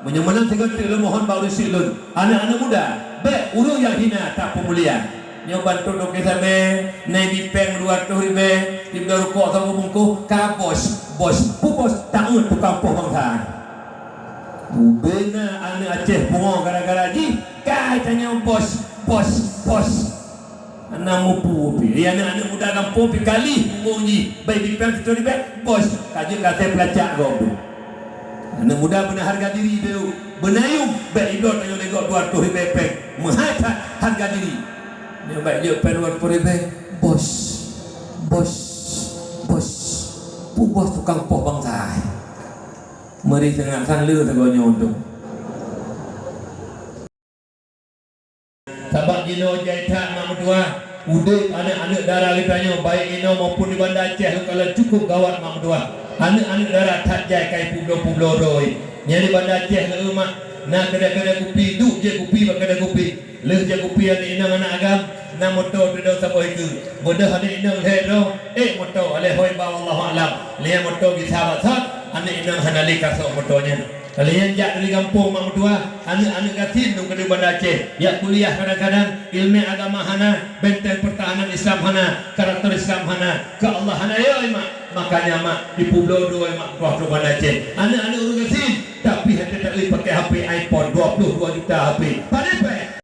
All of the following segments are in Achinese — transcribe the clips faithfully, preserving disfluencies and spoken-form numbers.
Meunyoe meunan sigoe teuk lôn mohon bak ureueng syik lôn, aneuk-aneuk muda, bèk ureueng nyang hina tapeumulia. Nyoe bantuek toke sabe, na ibi péng dua reutôh ribèe, ibi rukok saboh bungkôh, ka bos, bos, peue bos, tangieng tukang poh bansa. Ubena aneuk Aceh pungo gara-gara jih, ka itanyoe bos, bos, bos. Hana mupu pih. Di aneuk-aneuk muda gampông pih kali punggong jih. Bai bipeng situ dibek, bos, ka jeuet ka asai peulacak gob tu. Aneuk muda beuna hareuga diri beu, beuna yum, bèk idot tanyoe lé gob dua reutôh ribèe pèng. Meuhai that hareuga diri. Nyoe bèk jeuet pèng dua reutôh ribèe, bos, bos, bos. Peue bos tukang poh bansa. Meuri seungat san le sagoe nyoe untung. Sabab jinoe jai that mak meutuah, udeb aneuk-aneuk dara geutanyoe, baik inoe maupun di Banda Aceh, lôn kalon cukup gawat mak meutuah. Aneuk-aneuk dara that jai ka ipeubloe-peubloe droe. Nyan di Banda Aceh leueh mak, na keudè-keudè kupi, duek jép kupi bak keudè kupi. Lheueh jép kupi aneuk inong aneuk agam, na moto teudong saboh ikeue. Beudôh aneuk inong lhèe droe, ék moto, alèhoi ba wallahu a'lam. Lheueh moto gisa bak sat, aneuk inong hana lé kasok moto nyan. Kalian jak dari gampông mak meutuah, aneuk-aneuk gasien dong keudeh Banda Aceh, jak kuliah kadang-kadang, ilmu agama hana, benteng pertahanan Islam hana, karakter Islam hana, keu Allah hana yo mak. Makanya mak, ipeubloe droe mak meutuah keu Banda Aceh. Aneuk-aneuk ureueng gasien, tapi hana teuka pakai H P iPhone dua puluh dua juta H P. Padahai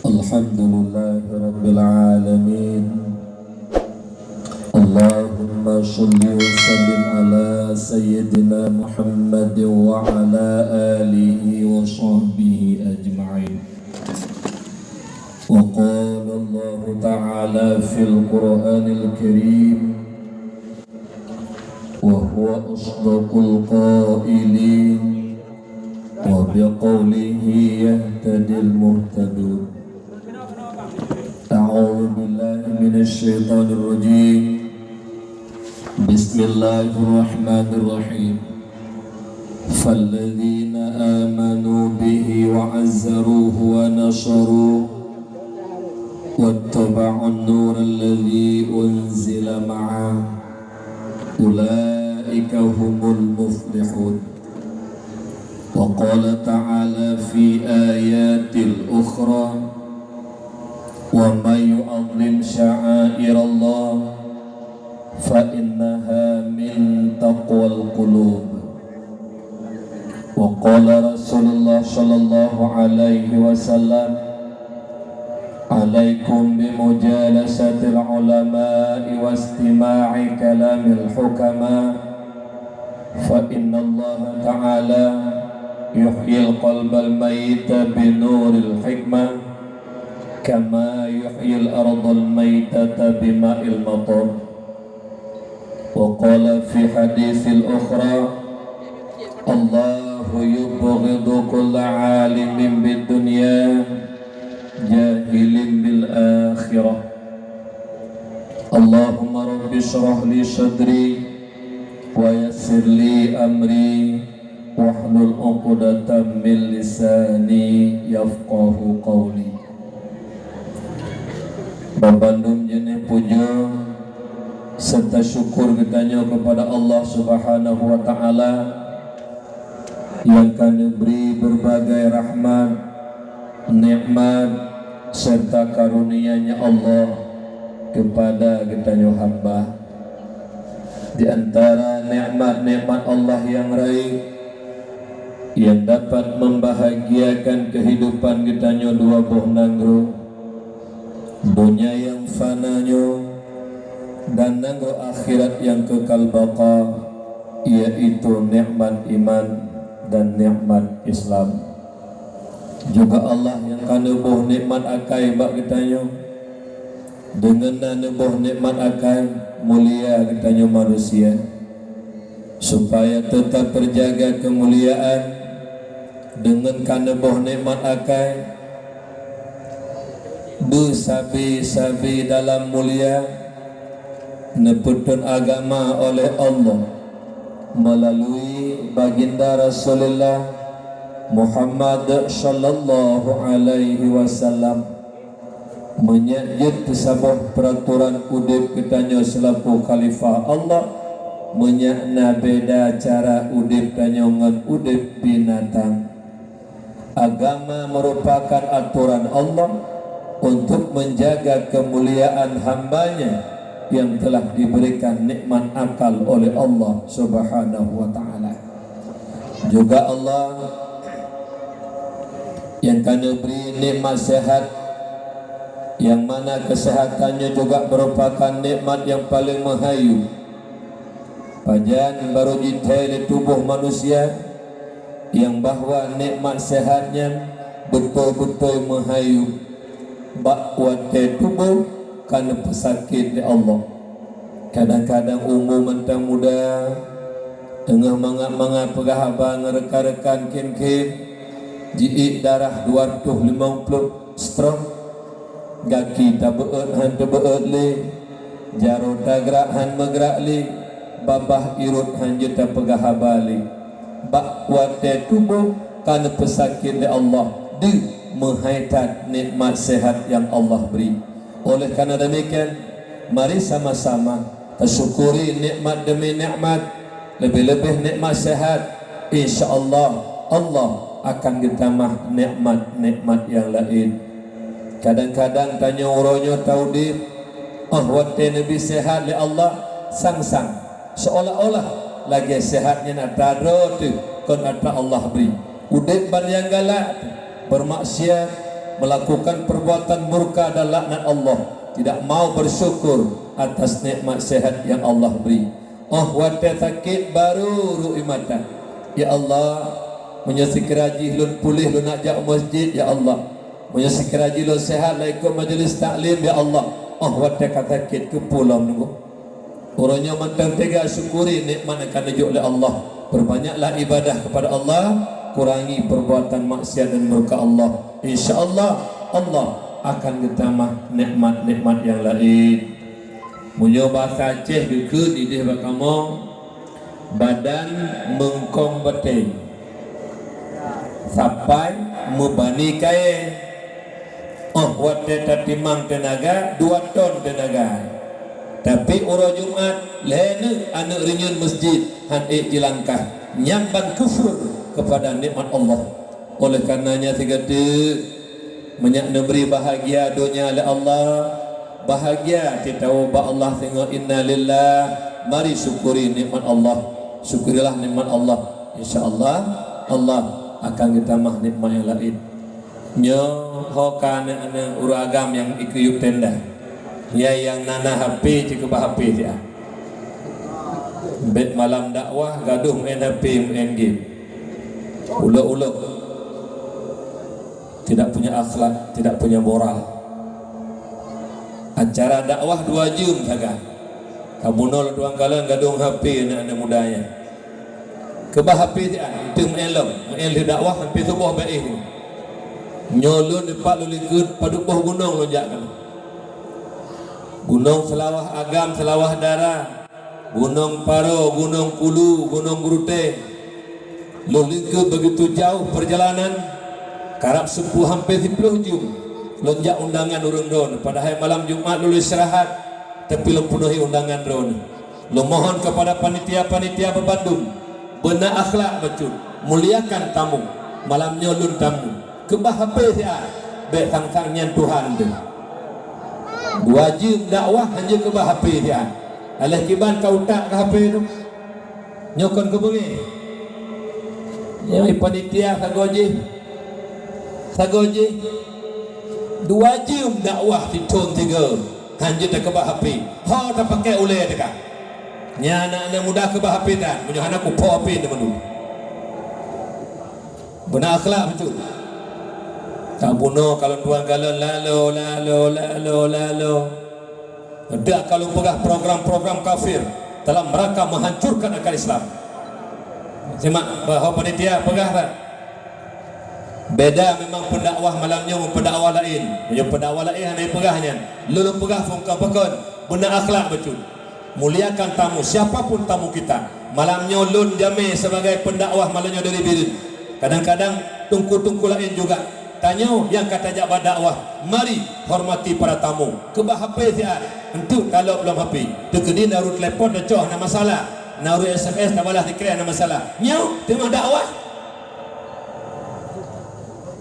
Alhamdulillahirabbil alamin. Allahumma shalli wa sallim ala sayyidina Muhammad wa ala alihi wa sahbihi ajma'in. Wa qala Allahu ta'ala fil Qur'anil Karim, wa huwa asdaqul qailin, wa biqaulihi yahtadil muhtadun. A'udzu billahi minasy syaithanir rajim. Bismillahirrahmanirrahim. Falladzina amanu bihi wa azzaruhu wa nasaruhu wattaba'un nural ladzi unzila ma'ah, ulaika humul muflihun. Wa qala ta'ala fi ayatil ukhra, wa man yu'azzim sya'airallah fa innaha min taqwal qulub. Wa qala Rasulullah sallallahu alaihi wasallam, alaikum bimujalasatil ulama'i wastima'i kalamil hukama, fa innallaha ta'ala yuhyil qalbal mayyita binuril hikmah, kama yuhyil ardal maitata bima'il matar. Wa qala fi hadisil ukhra, Allahu yubghidu kulla alimin bid dunya, jahilin bil akhirah. Allahumma rabbi shrah li sadri, wa yassir li amri, wahlul uqdatam min lisani yafqahu qauli. Banmandum jeuneh pujoe serta syukur geutanyoe keupada Allah Subhanahu wa Ta'ala nyang ka neubri beurbagai rahmat, nikmat, serta karunia-Nya Allah keupada geutanyoe hamba. Di antara nikmat-nikmat Allah nyang rayeuk, nyang dapat membahagiakan kehidupan geutanyoe dua boh nanggroe, donya nyang fana nyoe dan nanggroe akhirat nyang kekal baqa, yaitu nikmat iman dan nikmat Islam. Juga Allah nyang ka neuboh nikmat akai bak geutanyoe. Deungon na neuboh nikmat akai, mulia geutanyoe manusia. Supaya tetap terjaga kemuliaan, deungon ka neuboh nikmat akai, beusabe-sabe dalam mulia, neupeutrön agama oleh Allah melalui Baginda Rasulullah Muhammad sallallahu alaihi wasallam. Meunyak jeuet teusaboh peuratoran udeb geutanyoe seulaku khalifah Allah, meunyak na beda cara udeb tanyoe ngon udeb binatang. Agama merupakan atoran Allah untuk menjaga kemuliaan hamba-Nya yang telah diberikan nikmat akal oleh Allah Subhanahu wa Ta'ala. Juga Allah yang ka neubri nikmat sehat, yang mana kesehatan nyoe juga merupakan nikmat yang paling meuhayu. Pajan barô jithèe lé tuboh manusia, nyang bahwa nikmat sehat nyan beutôi-beutôi meuhayu bak watèe tuboh ka neupeusakét lé Allah. Kadang-kadang umu mantong muda, teungoh mangat-mangat peugah haba ngon rekan-rekan khem-khem, jiék darah dua ratus limong ploh stroke, gaki tabeuet han teubeuet lé, jaroe tagrak han meugrak lé, babah irot han jeuet tapeugah haba lé. Bak watèe tuboh ka neupeusakét lé Allah, deuh meuhai that nikmat sehat nyang Allah bri. Oleh karena demikian, mari sama-sama tasyukuri nikmat demi nikmat, leubeh-leubeh nikmat sehat. Insya Allah, Allah akan geutamah nikmat-nikmat nyang laén. Kadang-kadang tanyoe uroe nyoe taudeb, óh watèe neubri sehat lé Allah, sang-sang seolah-olah lagèe sehat nyan atra droe teuh kon atra Allah bri. Udeb ban nyang galak, bermaksiat, melakukan perbuatan murka dan laknat Allah, tidak mau bersyukur atas nikmat sehat yang Allah beri. Óh watèe sakét baru rui mata. Ya Allah, meunyoe sikira jih lôn puléh lôn jak u masjid, ya Allah. Meunyoe sikira jih lôn sehat lôn ikot majelis taklim, ya Allah. Óh watèe ka sakét keupeue lom nunggu. Uroe nyoe mantong teuga syukuri nikmat nyang ka neujok lé Allah. Perbanyaklah ibadah kepada Allah, kurangi perbuatan maksiat dan murka Allah. Insya Allah, Allah akan geutamah nikmat-nikmat nyang laén. Meunyoe basa Aceh geukheun idéh bak kamoe, badan meungkong batèe, sapai meubani kayèe. Óh watèe tatimang teunaga, dua ton teunaga. Tapi uroe Jumat, lhèe neuk aneuk reunyeun masjid han ék jilangkah. Nyan ban kufur kepada nikmat Allah. Oleh karenanya sigoe teuk, meunyak neubri bahagia donya lé Allah, bahagia titawoe bak Allah singoh innalillah, mari syukuri nikmat Allah. Syukurilah nikmat Allah. Insya Allah, Allah akan geutamah nikmat nyang laén. Nyoe ho ka aneuk-aneuk ureueng agam nyang ikeuyup tenda. Nyang na-na H P cit keubah H P siat. Bèk malam dakwah gadoh meu'en H P, meu'en game. Ulok-ulok. Tidak punya akhlak, tidak punya moral. Acara dakwah dua jeuem sagai. Kamoe nyoe lôn tuan kalon gadoh H P aneuk-aneuk muda nyan. Keubah H P siat, eunteuk meu'en lom, meu'en lheueh dakwah sampoe suboh bèk éh. Nyoe lôn dipat lôn likot padub boh gunong lôn jak keunoe. Gunong Seulawah Agam, Seulawah Dara, Gunong Paro, Gunong Kulu, Gunong Geuruteng. Lôn likot begitu jauh perjalanan, karab seupôt sampoe siplôh jeuem lôn jak undangan ureueng droeneuh, padahai malam Jumat lôn istirahat, tapi lôn peunuhi undangan droeneuh. Lôn mohon kepada panitia-panitia beubandum, beuna akhlak bacut, muliakan tamu. Malam nyoe lôn tamu. Keubah H P siat, bèk sang-sang nyan Tuhan teuh. Dua jeuem dakwah hana keubah H P siat. Alah kiban ka utak keu H P tu. Nyoe kon keubeungéh. Nyoe panitia sagoe jih. Sagoe jih. Dua jeuem dakwah sithôn sigoe. Hanjeuet takeubah H P. Ho tapakèk ulèe teuka. Nyan aneuk-aneuk muda keubah H P tan. Meunyoe hana kupo H P teuma dulu. Beuna akhlak bacut. Ka bunoe kalon tuan kalon lalo, lalo, lalo, lalo. Dak kalon peugah program-program kafir dalam rangka menghancurkan akal Islam. Simak, bahwa panitia peugah that. Beda memang pendakwah malam nyoe ngon pendakwah laén. Meunyoe pendakwah laén hana peugah nyan. Lôn peugah phon ka pakon, beuna akhlak bacut. Muliakan tamu, siapapun tamu kita. Malam nyoe lôn jamé sebagai pendakwah malam nyoe dari Bireuen. Kadang-kadang teungku-teungku laén juga. Tanyoe nyang ka tajak bak dakwah, mari hormati para tamu. Keubah H P siat, enteuk talop lom H P. Teukeudi na ureuëng telepon tacok hana masalah, na ureuëng S M S tabalah sikrek hana masalah. Nyoe teuma dakwah.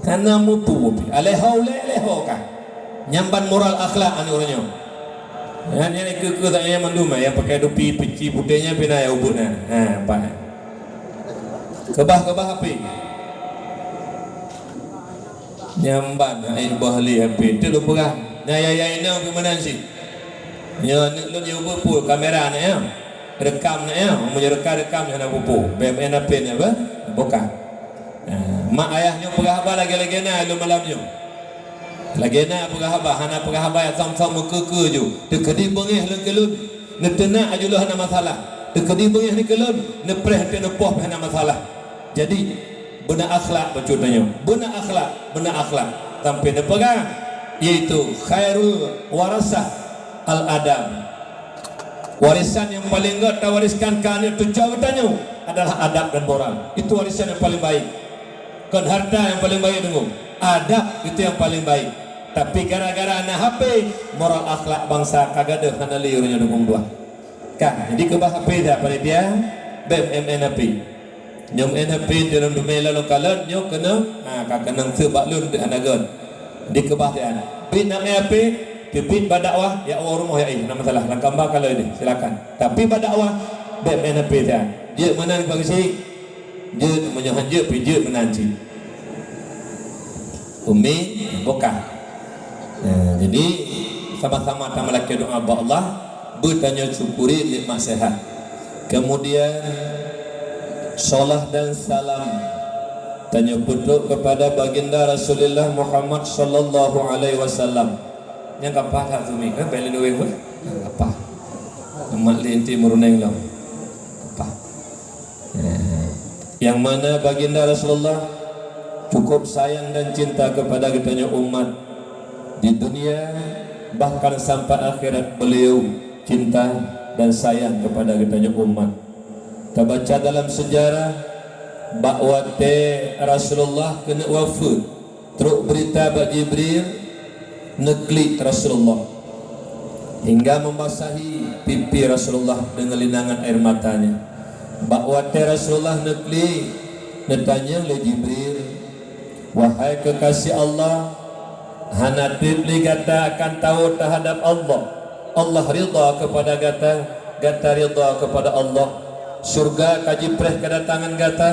Hana mupu pih. Alèh ho ulèe, alèh ho ka. Nyan ban moral akhlak aneuk ureuëng nyoe. Nyan, nyan ikeu-ikeu that nyan mandum, nyang pakai dupi peci putéh nyan pih na nyang ubeuet na. Ha, nampak. Keubah-keubah H P. Nyan ban, ai boh lé H P. Teuk lôn peugah. Nyan yai-yai inong pih meunan cit. Nyoe aneuk lôn nyang ubeuet pue kamera na nyan. Rekam na nyan. Meunyoe rekam-rekam nyan hana peue-peue. Bèk meu'en H P nyan beuh. Bukon. Nah, mak ayah nyoe peugah haba lagèe-lagèe na lôn malam nyoe. Lagèe na peugah haba, hana peugah haba nyang thom-thom meukeue-keue ju. Teukeudi beungèh lôn keu lôn, neuteunak aju lôn hana masalah. Teukeudi beungèh lôn keu lôn, neupreh teuh neupoh pih hana masalah. Jadi, beuna akhlak bacut tanyoe. Beuna akhlak, beuna akhlak. Sampai neupeugah, yaitu khairul warasah al-adab. Warisan nyang paleng gèt tawariskan keu aneuk cucu geutanyoe adalah adab dan moral. Itu warisan nyang paleng baik. Kon harta nyang paleng baik deungoe, adab itu nyang paleng baik. Tapi gara-gara na H P, moral akhlak bansa ka gadôh hana lé ureuëng nyang dukong dua. Kan, jadi keubah H P dah panitia, bèk meu'en H P. Nyoe meu'en H P di lôn teumé lôn kalon nyoe keuneuk, ha, ka keunong seubab lôn deuh hana gèt. Jadi keubah siat. Bit na meu'en H P, teubiet bak dakwah, ya Allah rumoh ya ih, hana masalah. Lam kamba kalon deh, silakan. Tapi bak dakwah, bèk meu'en H P siat. Jeuet meunan bak geuchik. Jeuet, meunyoe han jeuet pih jeuet meunan cit. Umi, bukon. Nah, jadi sama-sama tameulakèe doa bak Allah, beutanyoe syukuri nikmat sehat. Kemudian, salat dan salam tanyoe peutrok kepada Baginda Rasulullah Muhammad sallallahu alaihi wasallam. Nyang ka paih that tu mi, kan? Bèk lé ureueng pun. Nyang ka paih. Amat lé inti meuruneng lom. Ka paih. Yang mana Baginda Rasulullah cukup sayang dan cinta kepada geutanyoe umat di dunia, bahkan sampai akhirat beliau cinta dan sayang kepada geutanyoe umat. Tabaca dalam sejarah, bak watèe Rasulullah keuneuk wafeuet, trok beurita bak Jibril, neuklik Rasulullah, hingga membasahi pipi Rasulullah dengan linangan air matanya. Bak watèe Rasulullah neuklik, neutanyong lé Jibril, "Wahai kekasih Allah, hana trép lé gata akan tawö teuhadap Allah, Allah ridha kepada gata, gata ridha kepada Allah. Syurga ka jipreh keudatangan gata,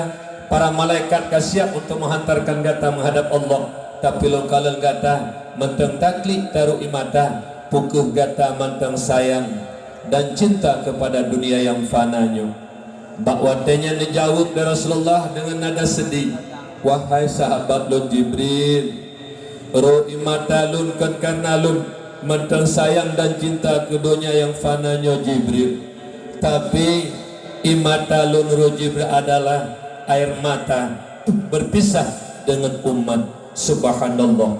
para malaikat ka siap untuk menghantarkan gata menghadap Allah. Tapi lôn kalon gata, mantong taklik taruek ie mata, peu kheueh gata mantong sayang dan cinta kepada dunia yang fana nyoe." Bak watèe nyan neujaweueb lé Rasulullah deungon nada seudeh, "Wahai sahabat lôn Jibril, ruek ie mata lôn kon kareuna lôn mantong sayang dan cinta keu donya nyang fana nyoe Jibril. Tapi, ie mata lôn ruek Jibril adalah air mata berpisah deungon umat." Subhanallah.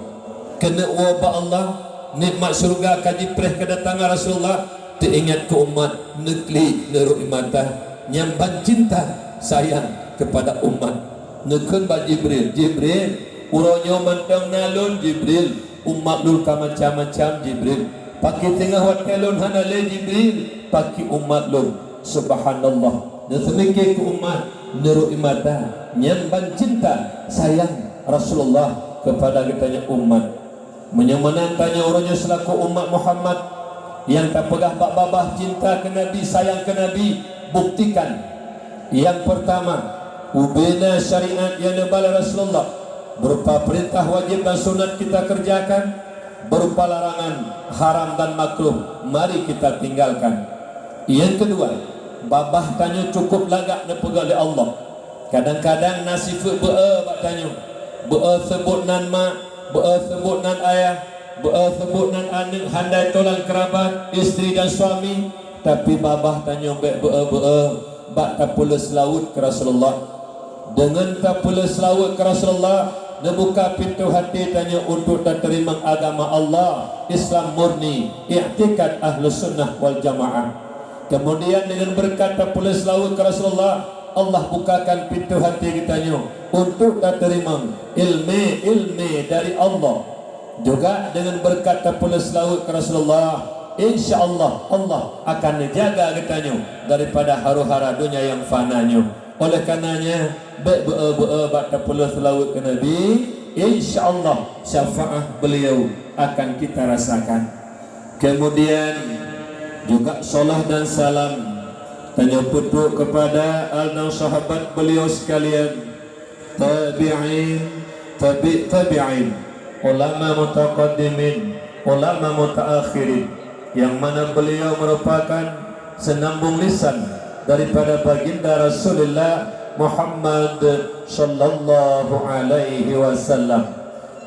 Keuneuk woe bak Allah, nikmat syeuruga ka jipreh keudatangan Rasulullah, teuingat keu umat, neuklik neuruek ie mata, nyan ban cinta, sayang kepada umat. Neukheun bak Jibril, "Jibril, uroe nyoe mantong na lôn, Jibril, umat lôn ka macam-macam, Jibril. Pakri teungoh watèe lôn hana lé, Jibril, pakri umat lôn?" Subhanallah. Neuseumiké keu umat, neuruek ie mata, nyan ban cinta, sayang Rasulullah kepada geutanyoe umat. Meunyoe meunan tanyoe uroe nyoe seulaku umat Muhammad nyang tapeugah bak babah cinta keu Nabi, sayang keu Nabi, buktikan. Nyang peurtama, ubena syariat nyang neuba lé Rasulullah, berupa peurintah wajéb dan sunat kita keureujakan, berupa larangan haram dan makruh mari kita tinggalkan. Nyang keudua, babah tanyoe cukup lagak neupeugah lé Allah. Kadang-kadang na sifeuet beu-e bak tanyoe. Beu-e seubut nan mak, beu-e seubut nan ayah, beu-e seubut nan aneuk, handai tolan keurabat, istri dan suami, tapi babah tanyoe bèk beu-e-beu-e bak tapeuleueh seulaweuet keu Rasulullah. Deungon tapeuleueh seulaweuet keu Rasulullah, neubuka pintoe até tanyoe untuk tateurimong agama Allah, Islam murni, iktikad Ahlus Sunnah wal Jamaah. Keumudian deungon beureukat tapeuleueh seulaweuet keu Rasulullah, Allah bukakan pintoe hati geutanyoe untuk tateurimong ilmé-ilmé dari Allah. Juga deungon beureukat tapeuleueh seulaweuet keu Rasulullah, insya Allah, Allah akan neujaga geutanyoe daripada haru-hara donya nyang fana nyoe. Oleh karenanya, bék beu-e-beu-e bak tapeuleueh seulaweuet keu Nabi, insya Allah syafaat beliau akan kita rasakan. Kemudian juga salat dan salam tanyoe peutrok kepada al dan sahabat beliau sekalian, tabi'in, tabi' tabi'in, ulama mutaqaddimin, ulama mutaakhirin, yang mana beliau merupakan senambung lisan daripada baginda Rasulullah Muhammad sallallahu alaihi wasallam.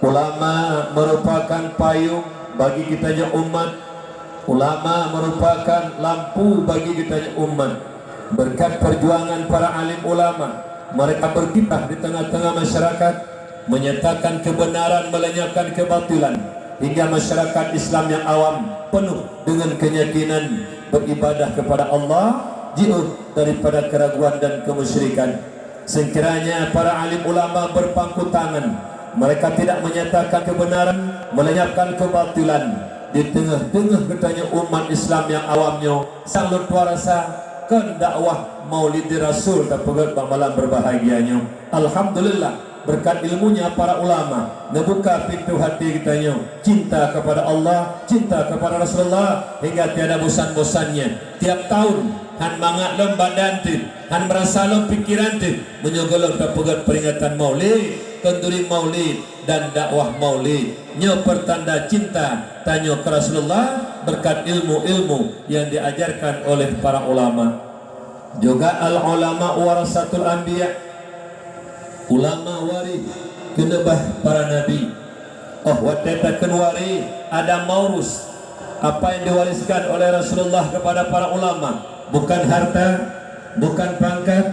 Ulama merupakan payung bagi geutanyoe umat. Ulama merupakan lampu bagi geutanyoe umat. Berkat perjuangan para alim ulama, mereka berkiprah di tengah-tengah masyarakat, menyatakan kebenaran, melenyapkan kebatilan, hingga masyarakat Islam yang awam penuh dengan keyakinan beribadah kepada Allah, jauh daripada keraguan dan kemusyrikan. Sekiranya para alim ulama berpangku tangan, mereka tidak menyatakan kebenaran, melenyapkan kebatilan, di tengah-tengah geutanyoe umat Islam nyang awam nyoe sang luar biasa, kon dakwah Maulid Rasul tapeugét bak malam berbahagia nyoe. Alhamdulillah, berkat ilmunya para ulama neubuka pintoe hati geutanyoe cinta kepada Allah, cinta kepada Rasulullah, hingga tiada bosan-bosannya. Tiap tahun, han mangat lom badan teuh, han meurasa lom pikeran teuh, meunyoe gohlom tapeugét peringatan Maulid, keunduri Maulid, dan dakwah Maulid. Nyoe pertanda cinta tanyoe keu Rasulullah berkat ilmu-ilmu yang diajarkan oleh para ulama. Juga al-ulama warasatul anbiya, ulama waréh keuneubah para nabi. Oh watée takheun waréh, ada maurus, apa yang diwariskan oleh Rasulullah kepada para ulama, bukan harta, bukan pangkat,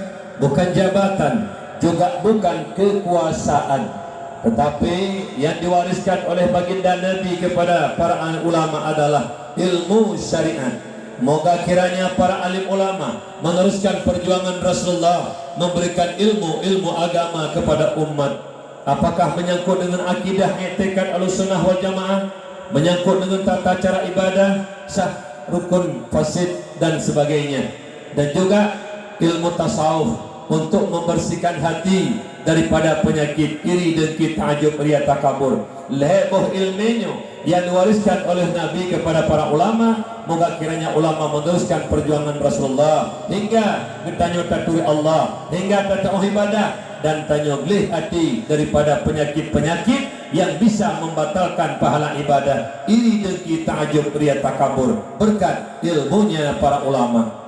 bukan jabatan, juga bukan kekuasaan. Tetapi yang diwariskan oleh baginda Nabi kepada para ulama adalah ilmu syariat. Moga kiranya para alim ulama meneruskan perjuangan Rasulullah memberikan ilmu-ilmu agama kepada umat. Apakah menyangkut dengan akidah, iktikad Ahlussunnah wal Jamaah, menyangkut dengan tata cara ibadah, sah, rukun, fasid, dan sebagainya. Dan juga ilmu tasawuf untuk membersihkan hati daripada penyakit iri, dengki, ta'ajub, riya, takabur. Lhée boh ilmu nyoe yang diwariskan oleh Nabi kepada para ulama, moga kiranya ulama meneruskan perjuangan Rasulullah hingga geutanyoe taturi Allah, hingga tateuoh ibadah, dan tanyoe gleh até daripada penyakit-penyakit yang bisa membatalkan pahala ibadah, iri, dengki, ta'ajub, riya, takabur, berkat ilmunya para ulama.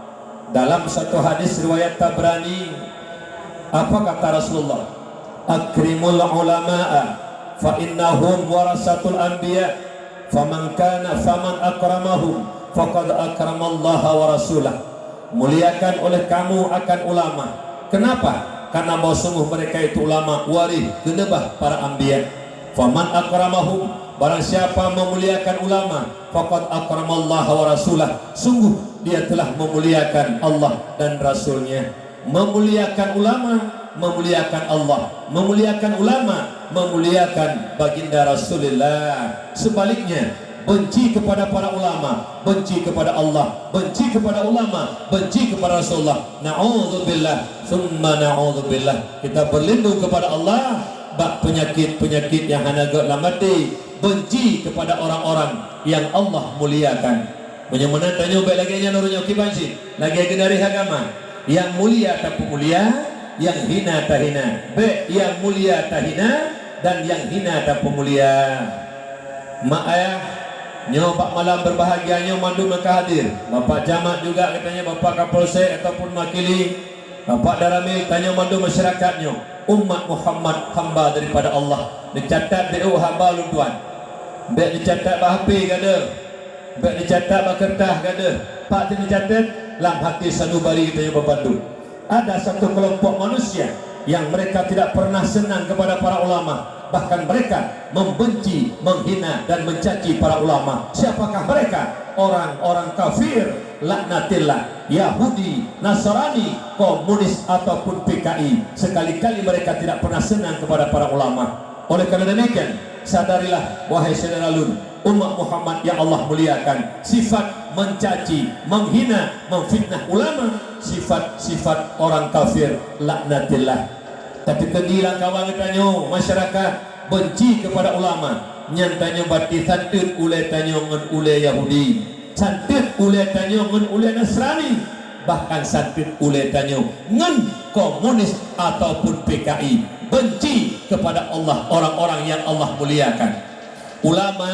Dalam satu hadis riwayat Tabrani, apa kata Rasulullah? "Akrimul ulama'a fa innahum warasatul anbiya, faman kana faman akramahum faqad akramallaha wa rasulah." Muliakan oleh kamu akan ulama. Kenapa? Karena bahwa sungguh mereka itu ulama waréh keuneubah para anbiya. Faman akramahum, barang siapa memuliakan ulama, faqad akramallaha wa rasulah, sungguh dia telah memuliakan Allah dan Rasul-Nya. Memuliakan ulama, memuliakan Allah. Memuliakan ulama, memuliakan baginda Rasulullah. Sebaliknya, benci kepada para ulama, benci kepada Allah, benci kepada ulama, benci kepada Rasulullah. Na'udzubillah, summa na'udzubillah. Kita berlindung kepada Allah bak penyakit-penyakit yang hana gét lam até, benci kepada orang-orang yang Allah muliakan. Meunyoe meunan tanyoe bék lagée nyan uroe nyoe kiban cit, lagée geunaréh agama. Nyang mulia tapeumulia, nyang hina tahina. Bék nyang mulia tahina dan nyang hina tapeumulia. Mak ayah, nyoe bak malam berbahagia nyoe mandum nyang ka hadir. Bapak Camat juga katanya, Bapak Kapolsek ataupun Makili, Bapak Danramil, tanyoe mandum masyarakat nyoe, umat Muhammad, hamba daripada Allah. Neucatat bék haba lôn tuan. Bék neucatat bak H P gadoh. Bék neucatat bak keureutas gadoh. Pat teuh neucatat lam hati sanubari tanyoe bandum. Ada satu kelompok manusia yang mereka tidak pernah senang kepada para ulama, bahkan mereka membenci, menghina, dan mencaci para ulama. Siapakah mereka? Orang-orang kafir. Laknatillah, Yahudi, Nasrani, komunis ataupun P K I, sekali-kali mereka tidak pernah senang kepada para ulama. Oleh karena demikian, sadarilah, wahai syedara lôn, umat Muhammad yang Allah muliakan, sifat mencaci, menghina, memfitnah ulama, sifat-sifat orang kafir, laknatillah. Tapi keudila kawan geutanyoe, masyarakat benci kepada ulama, nyan tanyoe bati santeut ulée tanyoe ngon ulée Yahudi. Santeut ulée tanyoe ngon ulée Nasrani, bahkan santeut ulée tanyoe ngon komunis ataupun P K I. Benci kepada Allah, orang-orang yang Allah muliakan. Ulama,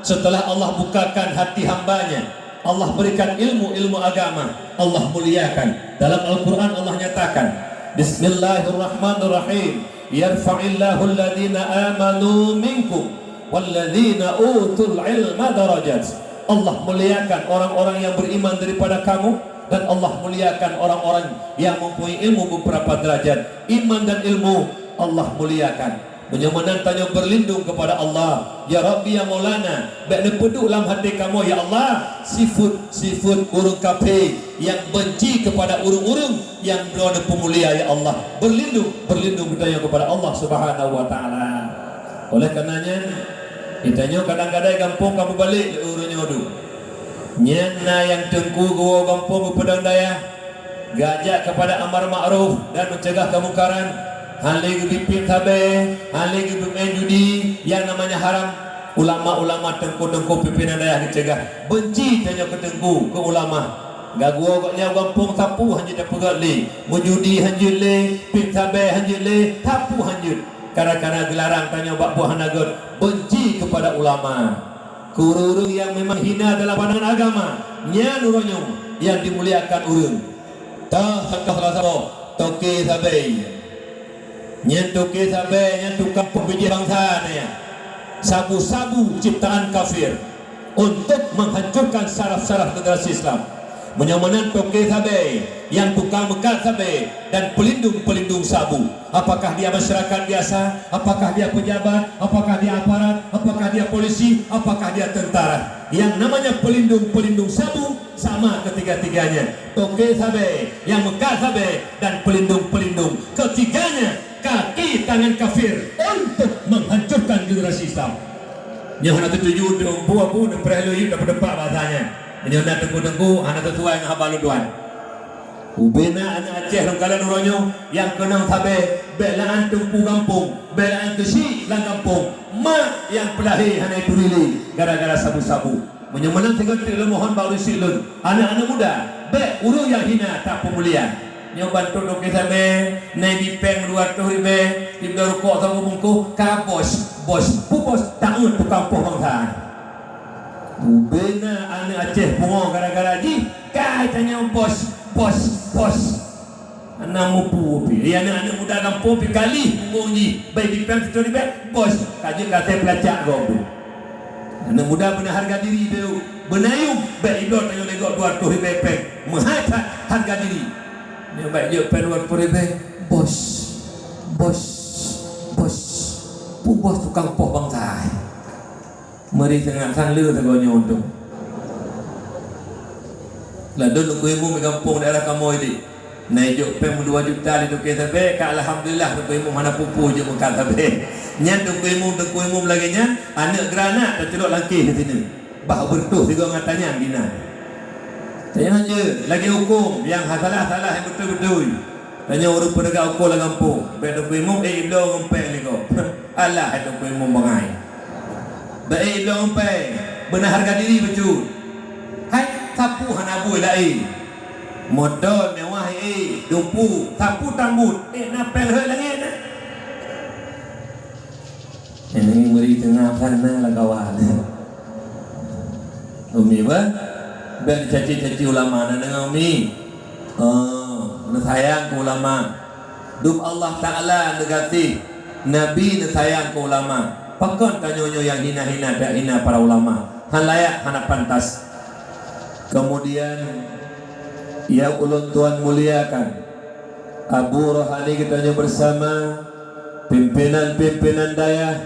setelah Allah bukakan hati hamba-Nya, Allah berikan ilmu-ilmu agama, Allah muliakan. Dalam Al-Quran Allah nyatakan, "Bismillahirrahmanirrahim. Yarfa'illahu alladhina amanu minkum walladhina utul ilma darajat." Allah muliakan orang-orang yang beriman daripada kamu, dan Allah muliakan orang-orang yang mempunyai ilmu beberapa derajat. Iman dan ilmu Allah muliakan. Meunyoe meunan tanyoe berlindung kepada Allah, "Ya Rabbi, ya Maulana, bék neupeuduek lam até kamoe, ya Allah, sifeuet-sifeuet ureuëng kafé nyang benci kepada ureuëng-ureuëng nyang droe neupeumulia, ya Allah." Berlindung, berlindung geutanyoe kepada Allah Subhanahu wa Taala. Oleh karena nyan, geutanyoe kadang-kadang gampông ka mubalek lé ureuëng nyoe dum. Nyan na nyang teungku geuwoe gampông geupeudong dayah, geujak kepada amar ma'ruf dan mencegah kemungkaran, hana lé geubiet sabé, hana lé geubiet main judi, yang namanya haram. Ulama-ulama, teungku-teungku pimpinan dayah geucegah, benci tanyoe keu teungku, keu ulama. Geuwoe gobnyan gampông sapeue hana jeuet tapeugét lé, meujudi hana jeuet lé, biet sabé hana jeuet lé, sapeue hana jeuet. Kadang-kadang geularang tanyoe bak buah hana gét, benci kepada ulama. Keu ureuëng-ureuëng nyang memang hina dalam pandangan agama, nyan uroe nyoe nyang dimuliakan ureuëng. Toh, contoh salah saboh, toke sabé. Nyan toke sabé, nyan tukang peubiet bansa nyan. Sabu-sabu ciptaan kafir untuk menghancurkan saraf-saraf generasi Islam. Meunyoe meunan toke sabé, nyang tukang meukat sabé, dan pelindung-pelindung sabu. Apakah dia masyarakat biasa? Apakah dia pejabat? Apakah dia aparat? Apakah dia polisi? Apakah dia tentara? Yang namanya pelindung-pelindung sabu sama ketiga-tiganya. Toke sabé, nyang meukat sabé, dan pelindung-pelindung. Ketiganya kaki tangan kafir untuk menghancurkan generasi Islam. Nyoe hana teutuju untuk empu abu neupreh lôn yub dapat-dapat bahasanya. Meunyoe na teungku-teungku hana sesuai ngon haba lôn tuan. Ubena aneuk Aceh lôn kalon uroe nyoe nyang keunong sabé, bék la'an teungku gampông, bék la'an keuchik lam gampông, mak nyang peulahé hana turi lé gara-gara sabu-sabu. Meunyoe meunan sigoe teuk lôn mohon bak ureuëng syiek lôn, aneuk-aneuk muda, bék ureuëng nyang hina tapeumulia. Nyoe bantuk toke sabé, nai bi péng dua reutôh ribée, dibloe rukok saboh bungkôh, ka bos, bos, peue bos, tanggong tukang poh bansa. Ubena aneuk Aceh pungo gara-gara jih, ka tanyoe bos, bos, bos. Hana mupu pih. Iya, aneuk-aneuk muda gampông pih kalih punggong jih. Bai bi péng situri bek, bos, ka jeuet ka asai peulacak gob tu. Aneuk muda beuna hareuga diri beu. Beuna yum, bek idot tanyoe lé gob dua reutôh ribée péng. Meuhai that hareuga diri. Nyoe bek jeuet péng dua reutôh ribée, bos, bos, bos. Peue bos tukang poh bansa. Meuri seungat sang le sagoe nyoe untông. Ladôm teungku imum di gampông daerah kamoe di. Na ijok péng meudua juta lé toke sabé, ka alhamdulillah teungku imum hana peue-peue jok meukat sabé. Nyan teungku imum, teungku imum lagée nyan, aneuk geuranat teuceulok lam kéh di sinan. Bah beureutoh sigoe ngon tanyang di nan. Tanyoe jeuet, lagée hukôm nyang ha salah-salah nyang beutôi-beutôi. Tanyoe ureuëng peunegak hukôm lam gampông, bék teungku imum, eh, ibloe ngon péng lé gob. Alah, hai teungku imum bangai. Bak ék lom péng, beuna hareuga diri bacut. Hai, sapeue hana bui laén. Moto mewah ék, dumpu, sapeue tambot, ék na péng rhot langét na. Ini meuri teungoh sana lah kawan. Umi bah, bék dicaci-caci ulama na deungoe umi. Oh, neusayang keu ulama. Dum Allah Taala neugaséh, Nabi neusayang keu ulama. Pakon tanyoe nyoe nyang hina-hina, dak hina para ulama? Hana layak, hana pantas. Kemudian, nyang ulôn tuan muliakan, Abu Rohani geutanyoe bersama, pimpinan-pimpinan dayah,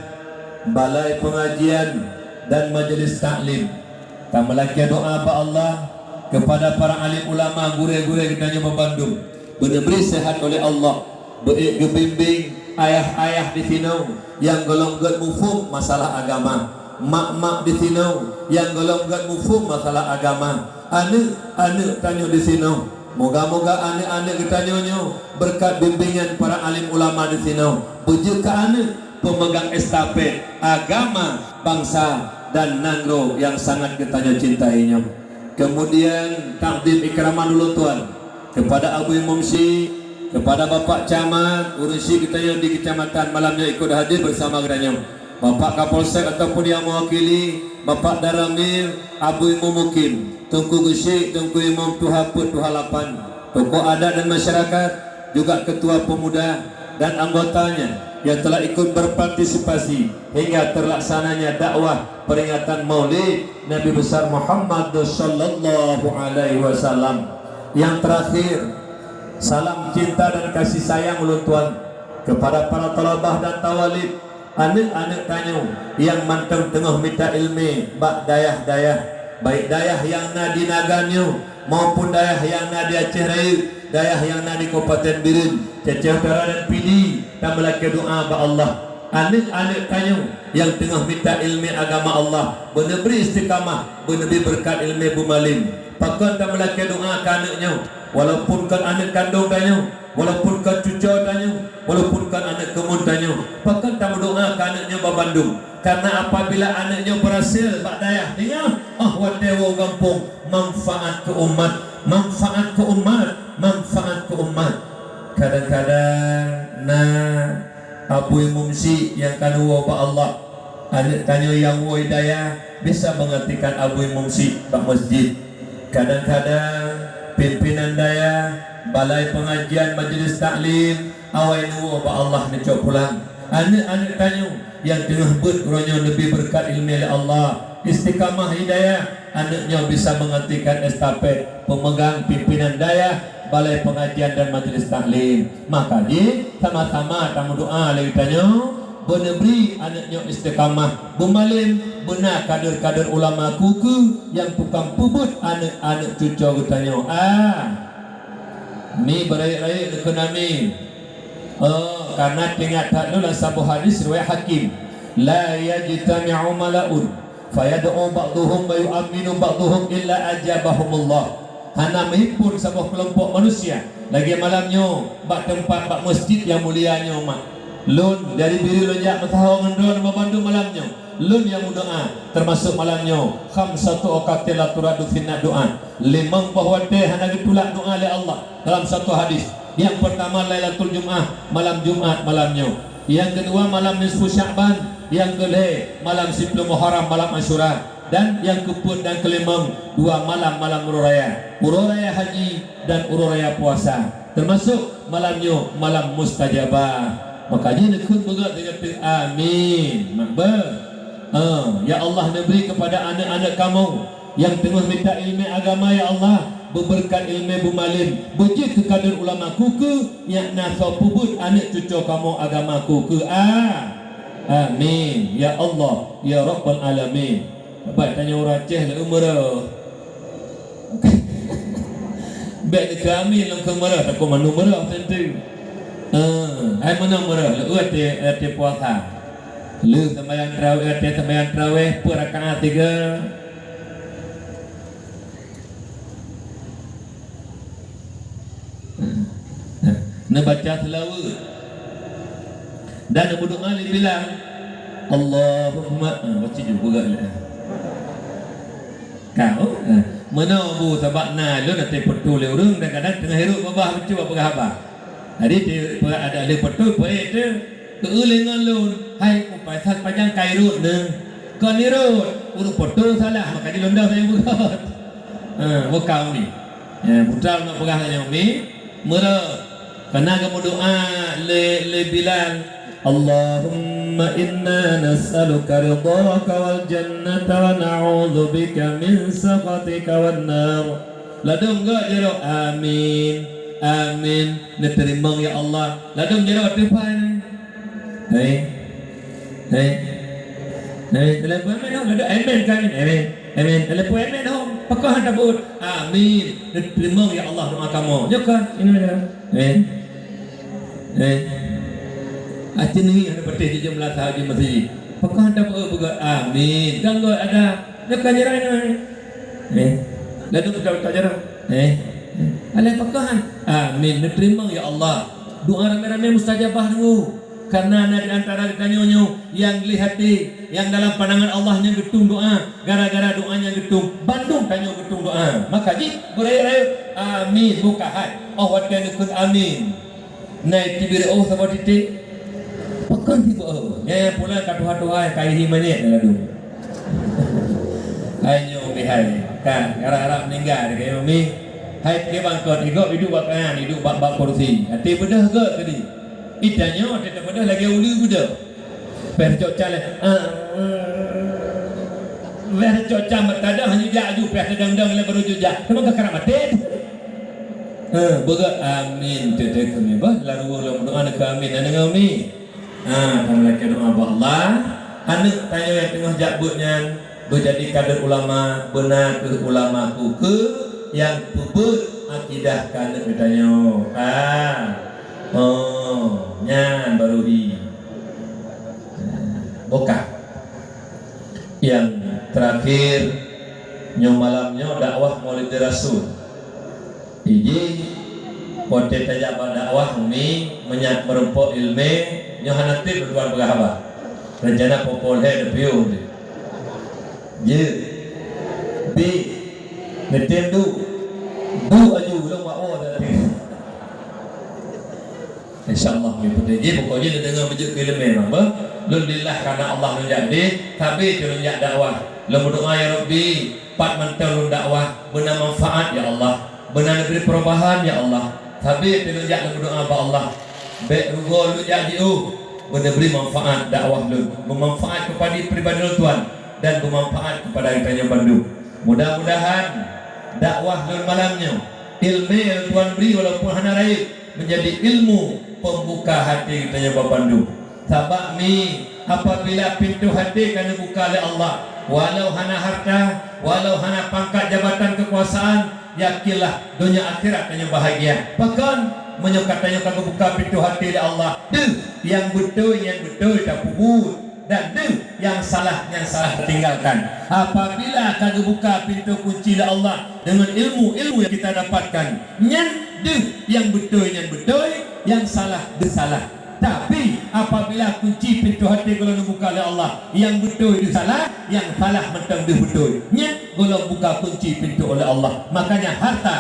balai pengajian, dan majelis taklim. Ka meulakée doa bak Allah, Kepada para alim ulama, gurée-gurée geutanyoe bandum, beuneubri seuhat oleh Allah, beuék geubimbéng ayah-ayah di sinoe nyang gohlom gét muphom masalah agama, mak-mak di sinoe nyang gohlom gét muphom masalah agama, aneuëk-aneuëk tanyoe di sinoe. Moga-moga aneuëk-aneuëk geutanyoe nyoe beureukat bimbingan para alim ulama di sinoe beujeuet keu aneuëk peumeugang estafet agama, bansa, dan nanggroe nyang sangat geutanyoe cintai nyoe. Kemudian, takdim ikraman ulôn tuan kepada Abu Imum Syik, kepada Bapak Camat, ureuëng Syik geutanyoe di kecamatan malam nyoe ikut hadir bersama geutanyoe. Bapak Kapolsek ataupun yang mewakili, Bapak Danramil, Abu Imum Mukim, Teungku Geusyik, Teungku Imum Tuha Peuet, Tuha Lapan, tokoh adat dan masyarakat, juga ketua pemuda dan anggotanya yang telah ikut berpartisipasi hingga terlaksananya dakwah peringatan Maulid Nabi Besar Muhammad sallallahu alaihi wasallam. Yang terakhir, salam cinta dan kasih sayang ulôn tuan kepada para talabah dan tawalib, aneuëk-aneuëk tanyoe nyang mantong teungoh mita iéleumé bak dayah-dayah, baik dayah nyang na di Nagan nyoe maupun dayah nyang na di Aceh Rayeuk, dayah nyang na di Kabupaten Bireuen, Aceh Utara dan Pidie, tameulakée doá bak Allah. Aneuëk-aneuëk tanyoe nyang teungoh mita iéleumé agama Allah, beuneubri istiqamah, beuneubri beureukat iéleumé beumalem. Pakon tameulakée doá keu aneuëk nyoe, walaupun kon aneuëk kandong tanyoe, walaupun kon cucoe tanyoe, walaupun kon aneuëk keumuen tanyoe, pakon tameudoá keu aneuëk nyoe banmandum. Karena apabila aneuëk nyoe beurhasil bak dayah, ingat, óh watée woe gampông, manfaat keu umat, manfaat keu umat, manfaat keu umat. Kadang-kadang na Abu Imum Syik nyang ka neuwoe bak Allah, aneuëk tanyoe nyang woe dayah bisa menggantikan Abu Imum Syik bak masjid. Kadang-kadang pimpinan dayah, balai pengajian, majlis taklim, awai neuwoe bak Allah neucok pulang. Aneuëk-aneuëk tanyoe nyang teungoh beuet uroe nyoe neubri beureukat iéleumé lé Allah, istiqamah hidayah, aneuëk nyoe bisa menggantikan estafet peumeugang pimpinan dayah, balai pengajian dan majlis taklim. Maka jih sama-sama tameudoá lé geutanyoe, beuneubri aneuëk nyoe istiqamah, beumalem, beuna kader-kader ulama keu-keu nyang tukang peubeuet aneuëk-aneuëk cucoe geutanyoe. Ah, mi beurayeuk-rayeuk neukheun amin. Oh, karena teuingat that lôn lam saboh hadis riwayat Hakim, "La yajtami'u mala'un fayad'u ba'duhum wa yu'amminu ba'duhum illa ajabahumullah." Hana meuhimpon saboh keulompok manusia lagée malam nyoe bak teumpat, bak masjid nyang mulia nyoe mak. Lôn dari Bireuen lôn jak meusaho ngon droeneuh bandum malam nyoe. Lôn nyang meudoá, teumasok malam nyoe, khamsatu awqatin la turaddu fihinna du'a. Limong boh watée hana geutulak doá lé Allah dalam satu hadis. Nyang peurtama Lailatul Jumaah, malam Jumat malam nyoe. Nyang keudua malam nisfu Sya'ban, nyang keulhée malam siplôh Muharram, malam Asyura, dan nyang keupeuet dan keulimong dua malam, malam uroe raya, uroe raya haji dan uroe raya puasa. Teumasok malam nyoe, malam mustajabah. Maka jih neukheun beugét, amin. Makbul. Ah, ya Allah, neubri kepada aneuk-aneuk kamoe nyang teungoh mita ileumèe agama, ya Allah, beubeureukat ileumèe beumalem, beujeuet keu kader ulama keu-keu, nyang na soe peubeuet aneuk cucoe kamoe agama keu-keu. Ah. Amin. Ya Allah, ya Rabbal Alamin. Baik, tanyoe ureueng Aceh lé meureuh. Bèk neukheun amin lôn kheun meureuh, takot mandum meureuh teuntèe. Eh, hai meunan meureuh, lé watèe, watèe puasa. Lé seumayang tarawèh, watèe seumayang tarawèh, peuet rakaat tiga. Neubaca seulaweuet dan neumeudoa lé Bilal, Allahumma, ah, baca juga lé. Ka, oh, ah. Meunoe bu, sabab na lôn até peutu lé ureueng, kadang-kadang teungoh hirup babah bacut peugah haba. Jadi, di-, pe-, ada lé peutu, peuet tu, keu lé ngon lôn, hai, ku paisat pajang kai rot neu. Kon irot, ureueng peutu salah, maka jilôn dah saya beugöt. Ha, bukau ni. Ya, putra nak peugah tanya umi, meureuh. Kana geumeudoa lé, lé Bilal, "Allahumma inna nas'aluka ridhaka wal jannata wa na'udzubika min sakhatika wan nar." Ladôm geuh jaroe, "Amin, amin." Neuteurimong, ya Allah. Ladôm jaroe teupai. Hei. Hei. Hei, telepon amin hom. Ladôm amin ka amin. Amin. Amin. Telepon amin hom. Pakon hana tabeuet? Amin. Teurimong ya Allah doa kamoe. Nyoe ka, inoe ka. Eh. Eh. Aceh ni hana beuteh jijak meulasa jeuet masjid. Pakon hana tabeuet beugöt? Amin. Ganggot ada. Nyoe ka nyerah nyoe. Eh. Lalu kita tak nyerah. Eh. Alah pakon? Amin. Teurimong ya Allah. Doa ramé-ramé mustajabah dulu. Karena na di antara geutanyoe nyoe nyang gleh até, nyang dalam pandangan Allah nyan geutueng doa, gara-gara doa nyan geutueng, bandum tanyoe geutueng doa. Maka jih beurayeuk-rayeuk, amin, buka hai. Oh watèe neukheun amin, na itibir oh saboh titek. Pakon tiboh oh? Nyan pulan ka tuha-tuha ka ihi manyét na ladôm. Hai nyoe Umi hai, kan, harap-harap meuninggai lagèe nyoe Umi. Hai pike bangkot, igob iduek bak kanan, iduek bak, bak kursi. Até beudôh göt tadi. Ih tanyoe até tabeudôh lagèe uleue beudôh. Pèh cok cam lé. Ah. Pèh cok cam meutada hana jak aju pèh teudang-dang lé baru jujak. Teuma ka karap maté. Eh, beugöt amin teuh teuh keunoe bah, lalu lôn meudoa neukeu amin, na deungoe mi. Ha, tameulakèe doa bak Allah. Aneuk tanyoe nyang teungoh jak beuet nyan beujadi kadeuet ulama, beuna kheueh ulama keu-keu nyang peubeuet akidah keu aneuk geutanyoe. Ha. Oh, nyan baru hi. Bukah. Nyang terakhir, nyoe malam nyoe dakwah Maulid Rasul. Iji, watèe tajak bak dakwah umi, meunyak meurumpok ileumèe, nyoe hana trép lôn tuan peugah haba. Rencana poh-poh lhèe neupiôh lé. Jeuet. Bi. Neutem duek. Duek aju, lôn wak woe tadi. Insya Allah, mi putih. Ji, pokok jih neudeungoe beujeuet keu ileumèe, mah, beuh. Lôn lillah karena Allah lôn jak deh, sabe teuh lôn jak dakwah. Lôn meudoa, "Ya Rabbi, pat mantong lôn dakwah, beuna manfaat, ya Allah. Beuna neubri perubahan, ya Allah." Sabe teuh lôn jak lôn meudoa bak Allah. Bèk rugoe lôn jak jiôh, beuna bri manfaat dakwah lôn. Beumanfaat keupada pribadi lôn tuan dan beumanfaat keupada geutanyoe bandum. Mudah-mudahan dakwah lôn malam nyoe, ileumèe lôn tuan bri walaupun hana rayeuk, meunjadi ilmu peumbuka até geutanyoe bandum. Sabab mi, apabila pintoe até ka neubuka lé Allah, walau hana harta, walau hana pangkat jabatan keukuasaan, yakinlah donya akhirat tanyoe bahagia. Pakon? Meunyoe geutanyoe ka geubuka pintoe até lé Allah, deuh nyang beutôi, nyang beutôi tapeubuet. Dan deuh nyang salah, nyang salah tatinggalkan. Apabila ka geubuka pintoe kunci lé Allah deungon ilmu-ilmu nyang kita dapatkan, nyan deuh nyang beutôi nyan beutôi, nyang salah deuh salah. Tapi, apabila kunci pintoe até gohlom neubuka lé Allah, nyang beutôi deuh salah, nyang salah mantong deuh beutôi, nyan gohlom buka kunci pintoe lé Allah. Makanya harta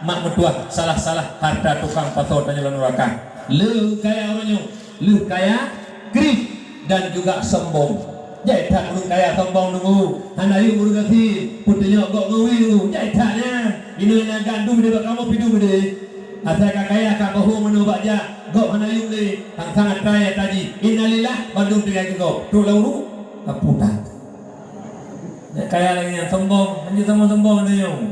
mak meutuah salah-salah harta tukang pasoe tanyoe lam nuraka. Leuh kaya uroe nyoe, leuh kaya, kriet, dan juga sombong. Jai that ureueng kaya sombong nunggu, hana yuem ureueng gasien, peutunyok gob ngon wie nunggu. Jai that nyan. Inoe na gandum di bak kamoe pidum deh. Asai ka kaya ka bahô meunoe bak jak, gob hana yuem lé, sang-sang atra nyang taji. Innalillah, bandum tinggai keu gob. Trok lam uruek, ka putar. Nyang kaya lagèe nyan sombong, hanjeuet sombong-sombong geutanyoe.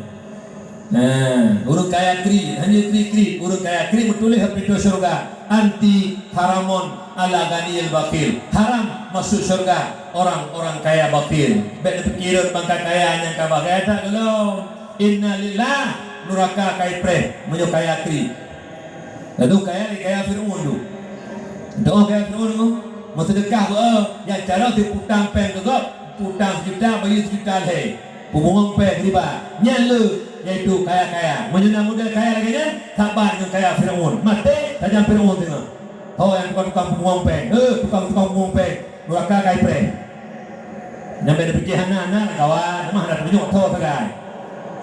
Nah, ureueng kaya kriet, hanjeuet kriet-kriet, ureueng kaya kriet meutuléh lam pintoe syeuruga, "Anti haramun ala ghaniyil bakhil." Haram masuk syeuruga orang-orang kaya bakhil. Bèk neupiké rot bangka kaya nyang ka bah gaya that gohlom. Innalillah, nuraka ka ipreh meunyoe kaya kriet. Lalu kaya lé kaya Fir'aun tu. Doa kaya Fir'aun tu, meuseudeukah beu, nyang cara si putang péng keu gob, putang sejuta, bayeue sejuta lhèe. Peubungong péng riba. Nyan le, yaitu kaya-kaya. Meunyoe na model kaya lagèe nyan, saban ngon kaya Fir'aun. Maté sajan Fir'aun teungoh. Ho nyang tukang-tukang peubungong péng. He, tukang-tukang peubungong péng. Nuraka ka ipreh. Nyang bèk neupiké hana, hana kawan, mah hana teumeunyoe tho sagai.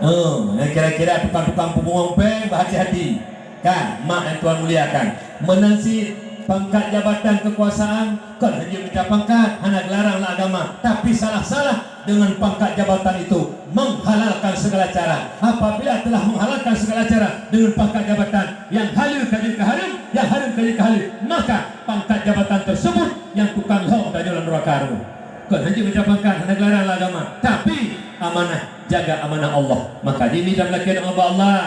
Eh, nyang kira-kira tukang-tukang peubungong péng, beuhati-hati. Kan, mak nyang Tuhan muliakan. Meunan cit pangkat jabatan keukuasaan, kon hanjeuet mita pangkat, hana geularang lé agama, tapi salah-salah dengan pangkat jabatan itu menghalalkan segala cara. Apabila telah menghalalkan segala cara dengan pangkat jabatan, nyang haleue ka jeuet keu hareuem, nyang hareuem ka jeuet keu haleue, maka pangkat jabatan tersebut nyang tukang lhong tanyoe lam nuraka rumoh. Kon hanjeuet mita pangkat, hana geularang lé agama, tapi amanah, jaga amanah Allah. Maka jih mita meulakèe doa bak Allah.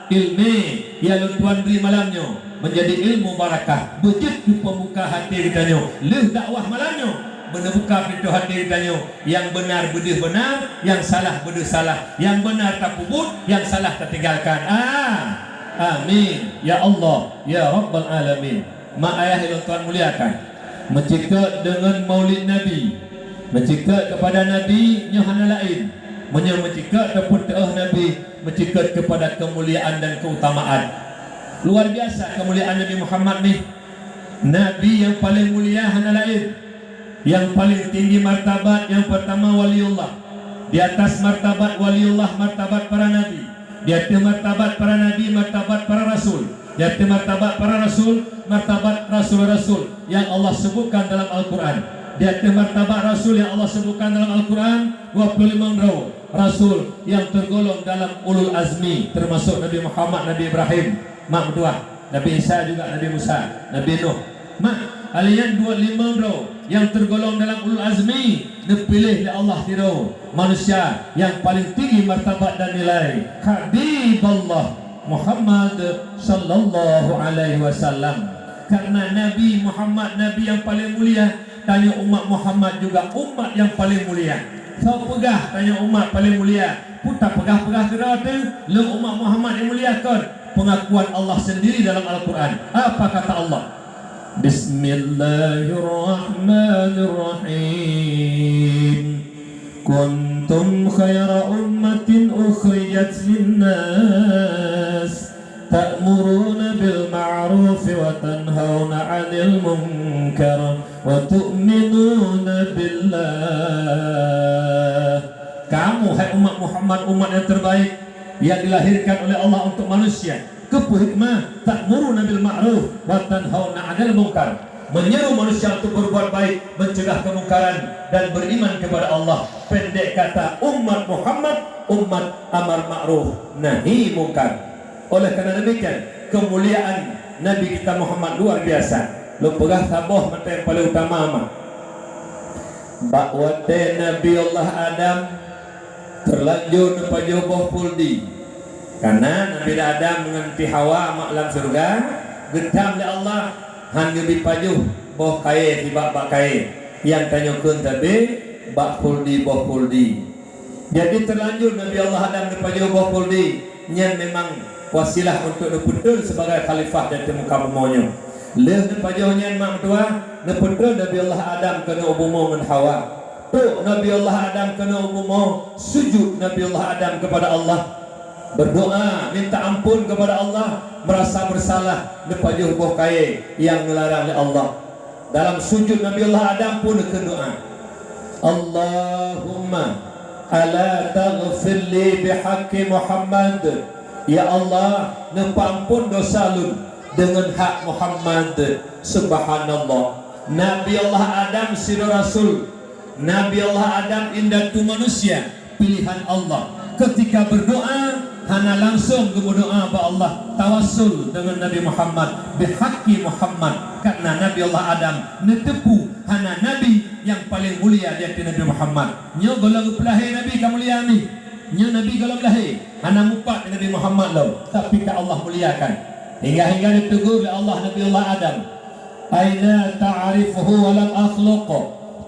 Ileumèe nyang lôn tuan bri malam nyoe meunjadi ilmu barakah, beujeuet keu peumbuka até geutanyoe. Lheueh dakwah malam nyoe, Beuneubuka pintoe até geutanyoe, nyang beunar beudeuh beunar, nyang salah beudeuh salah, nyang beunar tapeubuet, nyang salah tatinggalkan. Ah, amin. Ya Allah, ya Rabbal Alamin. Mak ayah nyang tuan muliakan, meucikeu deungon Maulid Nabi, meucikeu keupada Nabi nyoe hana laén. Meunyoe meucikeu tapeuteuoh Nabi, meucikeu keupada keumuliaan dan keutamaan. Luar biasa keumuliaan Nabi Muhammad nih. Nabi nyang paleng mulia hana laén. Nyang paleng tinggi martabat nyang peurtama waliullah. Di atas martabat waliullah, martabat para nabi. Di ateueh martabat para nabi, martabat para rasul. Di ateueh martabat para rasul, martabat rasul-rasul nyang Allah seubutkan dalam Al-Quran. Di ateueh martabat rasul nyang Allah seubutkan dalam Al-Quran, dua puluh lima droe rasul nyang teugolong dalam ulul azmi, teumasok Nabi Muhammad, Nabi Ibrahim, mak meutuah, Nabi Isa juga, Nabi Musa, Nabi Nuh. Mak, alian dua lima droe nyang teugolong dalam ulul azmi, neupiléh lé Allah sidroe manusia nyang paleng tinggi martabat dan nilai, Habiballah Muhammad sallallahu alaihi wasallam. Karena Nabi Muhammad, Nabi nyang paleng mulia, tanyoe umat Muhammad juga umat nyang paleng mulia. Soe peugah tanyoe umat paleng mulia? Peue tapeugah-peugah keudroe teuh, lôn umat Muhammad nyang mulia kon? Pengakuan Allah sendiri dalam Al-Quran. Apa kata Allah? Bismillahirrahmanirrahim. Kuntum khaira ummatin ukhrijat linnas, ta'muruna bil ma'ruf wa tanhauna 'anil munkar wa tu'minuna billah. Kamu, hai umat Muhammad, umat yang terbaik, yang dilahirkan oleh Allah untuk manusia. Keupeue hikmah? Ta'muruna bil ma'ruf wa tanhauna 'anil munkar. Menyeru manusia untuk berbuat baik, mencegah kemungkaran, dan beriman kepada Allah. Pendek kata, umat Muhammad, umat amar ma'ruf nahi munkar. Oleh karena demikian, kemuliaan Nabi kita Muhammad luar biasa. Lôn peugah saboh mantong nyang paleng utama mah. Bak watée Nabi Allah Adam terlanjur neupajoh boh khuldi. Karena Nabi Adam ngon Siti Hawa mak lam syeuruga, geutam lé Allah, han geubi pajoh boh kayée sibak bak kayée, nyang tanyoe kheun sabe bak khuldi, boh khuldi. Jadi, terlanjur Nabi Allah Adam neupajoh boh khuldi, nyan memang wasilah untuk neupeutreun sebagai khalifah di ateueh muka bumoe nyoe. Lheueh neupajoh nyan mak meutuah, neupeutreun Nabi Allah Adam keunoe u bumoe ngon Hawa. Trok Nabi Allah Adam keunoe u bumoe, sujud Nabi Allah Adam kepada Allah. Berdoa, minta ampun kepada Allah, merasa bersalah, neupajoh boh kayée nyang neularang lé Allah. Dalam sujud Nabi Allah Adam pun neukheun doa, "Allahumma ala taghfir li bihaqqi Muhammad." Ya Allah, neupeuampon dosa lôn deungon hak Muhammad. Subhanallah. Nabi Allah Adam sidroe rasul. Nabi Allah Adam indatu manusia, pilihan Allah. Ketika berdoa, hana langsung geumeudoa bak Allah, tawassul deungon Nabi Muhammad, bihaqqi Muhammad, karena Nabi Allah Adam neuteupeue hana nabi nyang paleng mulia di ateueh Nabi Muhammad. Nyoe gohlom geupeulahé Nabi ka mulia nih. Nyoe Nabi gohlom lahé, hana mupat di Nabi Muhammad lom, tapi ka Allah muliakan. Hingga-hingga neutegur lé Allah Nabi Allah Adam, "Aina ta'rifuhu wa lam akhluq?"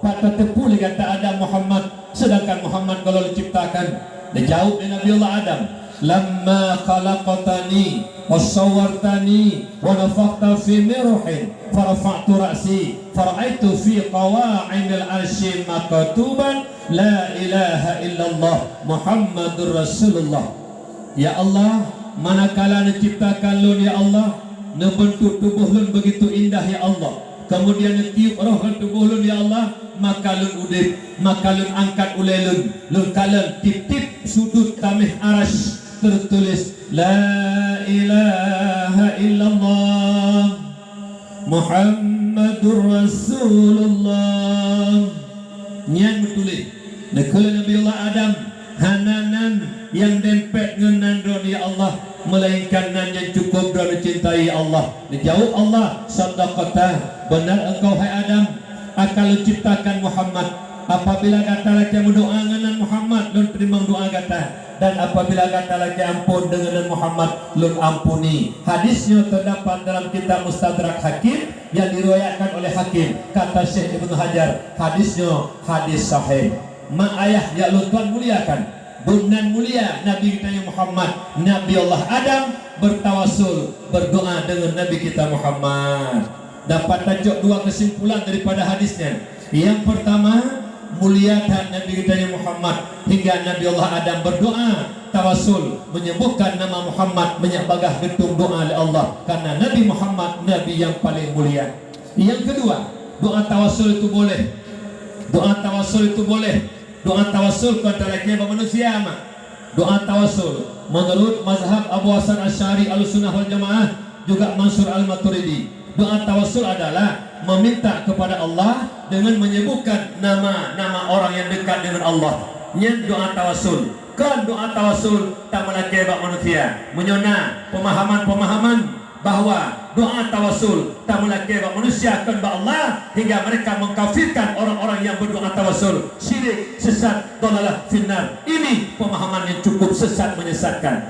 Pat tateupeue lé gata Adam Muhammad, sedangkan Muhammad gohlom lôn ciptakan? Neujaweueb lé Nabi Allah Adam, "Lamma khalaqtani wa sawwartani wa nafakhta fi min ruhi, fa rafa'tu ra'si, fa ra'aitu fi qawa'imil arsyi maktuban, la ilaha illallah Muhammadur Rasulullah." Ya Allah, manakala neuciptakan lôn, ya Allah, neubeuntuk tuboh lôn begitu indah, ya Allah, kemudian neutiup roh lam tuboh lôn, ya Allah, maka lôn udeb, maka lôn angkat ulée lôn, lôn kalon tieb-tieb sudut taméh Arasy teutuléh, "La ilaha illallah Muhammadur Rasulullah." Nyan meutuléh, neukheun lé Nabi Allah Adam, "Hana nan nyang dempet ngon nan Droeneuh, ya Allah, melainkan nan nyang cukup Droeneuh cintai, ya Allah." Neujaweueb Allah, "Sadaqta, beuna engkau, hai Adam, akan lôn ciptakan Muhammad. Apabila gata lakée meudoa ngon nan Muhammad, lôn teurimong doa gata. Dan apabila gata lakée ampôn deungon nan Muhammad, lôn ampuni." Hadis nyoe teudapat dalam kitab Mustadrak Hakim, Nyang diriwayatkan oleh Hakim, kata Syekh Ibnu Hajar, hadis nyoe hadis sahih. Mak ayah nyang lôn tuan muliakan, bunan mulia Nabi geutanyoe Muhammad, Nabi Allah Adam bertawasul, berdoa dengan Nabi kita Muhammad. Dapat tacok dua kesimpulan daripada hadis nyan. Yang pertama, mulia that Nabi geutanyoe Muhammad hingga Nabi Allah Adam berdoa tawasul menyebutkan nama Muhammad meunyak bagaih geutueng doa lé Allah, karena Nabi Muhammad Nabi yang paling mulia. Yang kedua, doa tawasul itu boleh. Doa tawasul itu boleh. Doa tawasul kon talakée bak manusia, mak. Doa tawasul menurut mazhab Abu Hasan Asy'ari Ahlussunnah wal Jamaah, juga Mansur Al-Maturidi. Doa tawasul adalah meminta kepada Allah dengan menyebutkan nama-nama orang yang dekat dengan Allah. Nyan doa tawasul. Kon doa tawasul tameulakée bak manusia. Meunyoe na pemahaman-pemahaman bahwa doa tawasul tameulakée bak manusia kon bak Allah, hingga mereka mengkafirkan orang-orang yang berdoa tawasul, syirik, sesat, dalalah, finnar. Ini pemahaman yang cukup sesat, menyesatkan.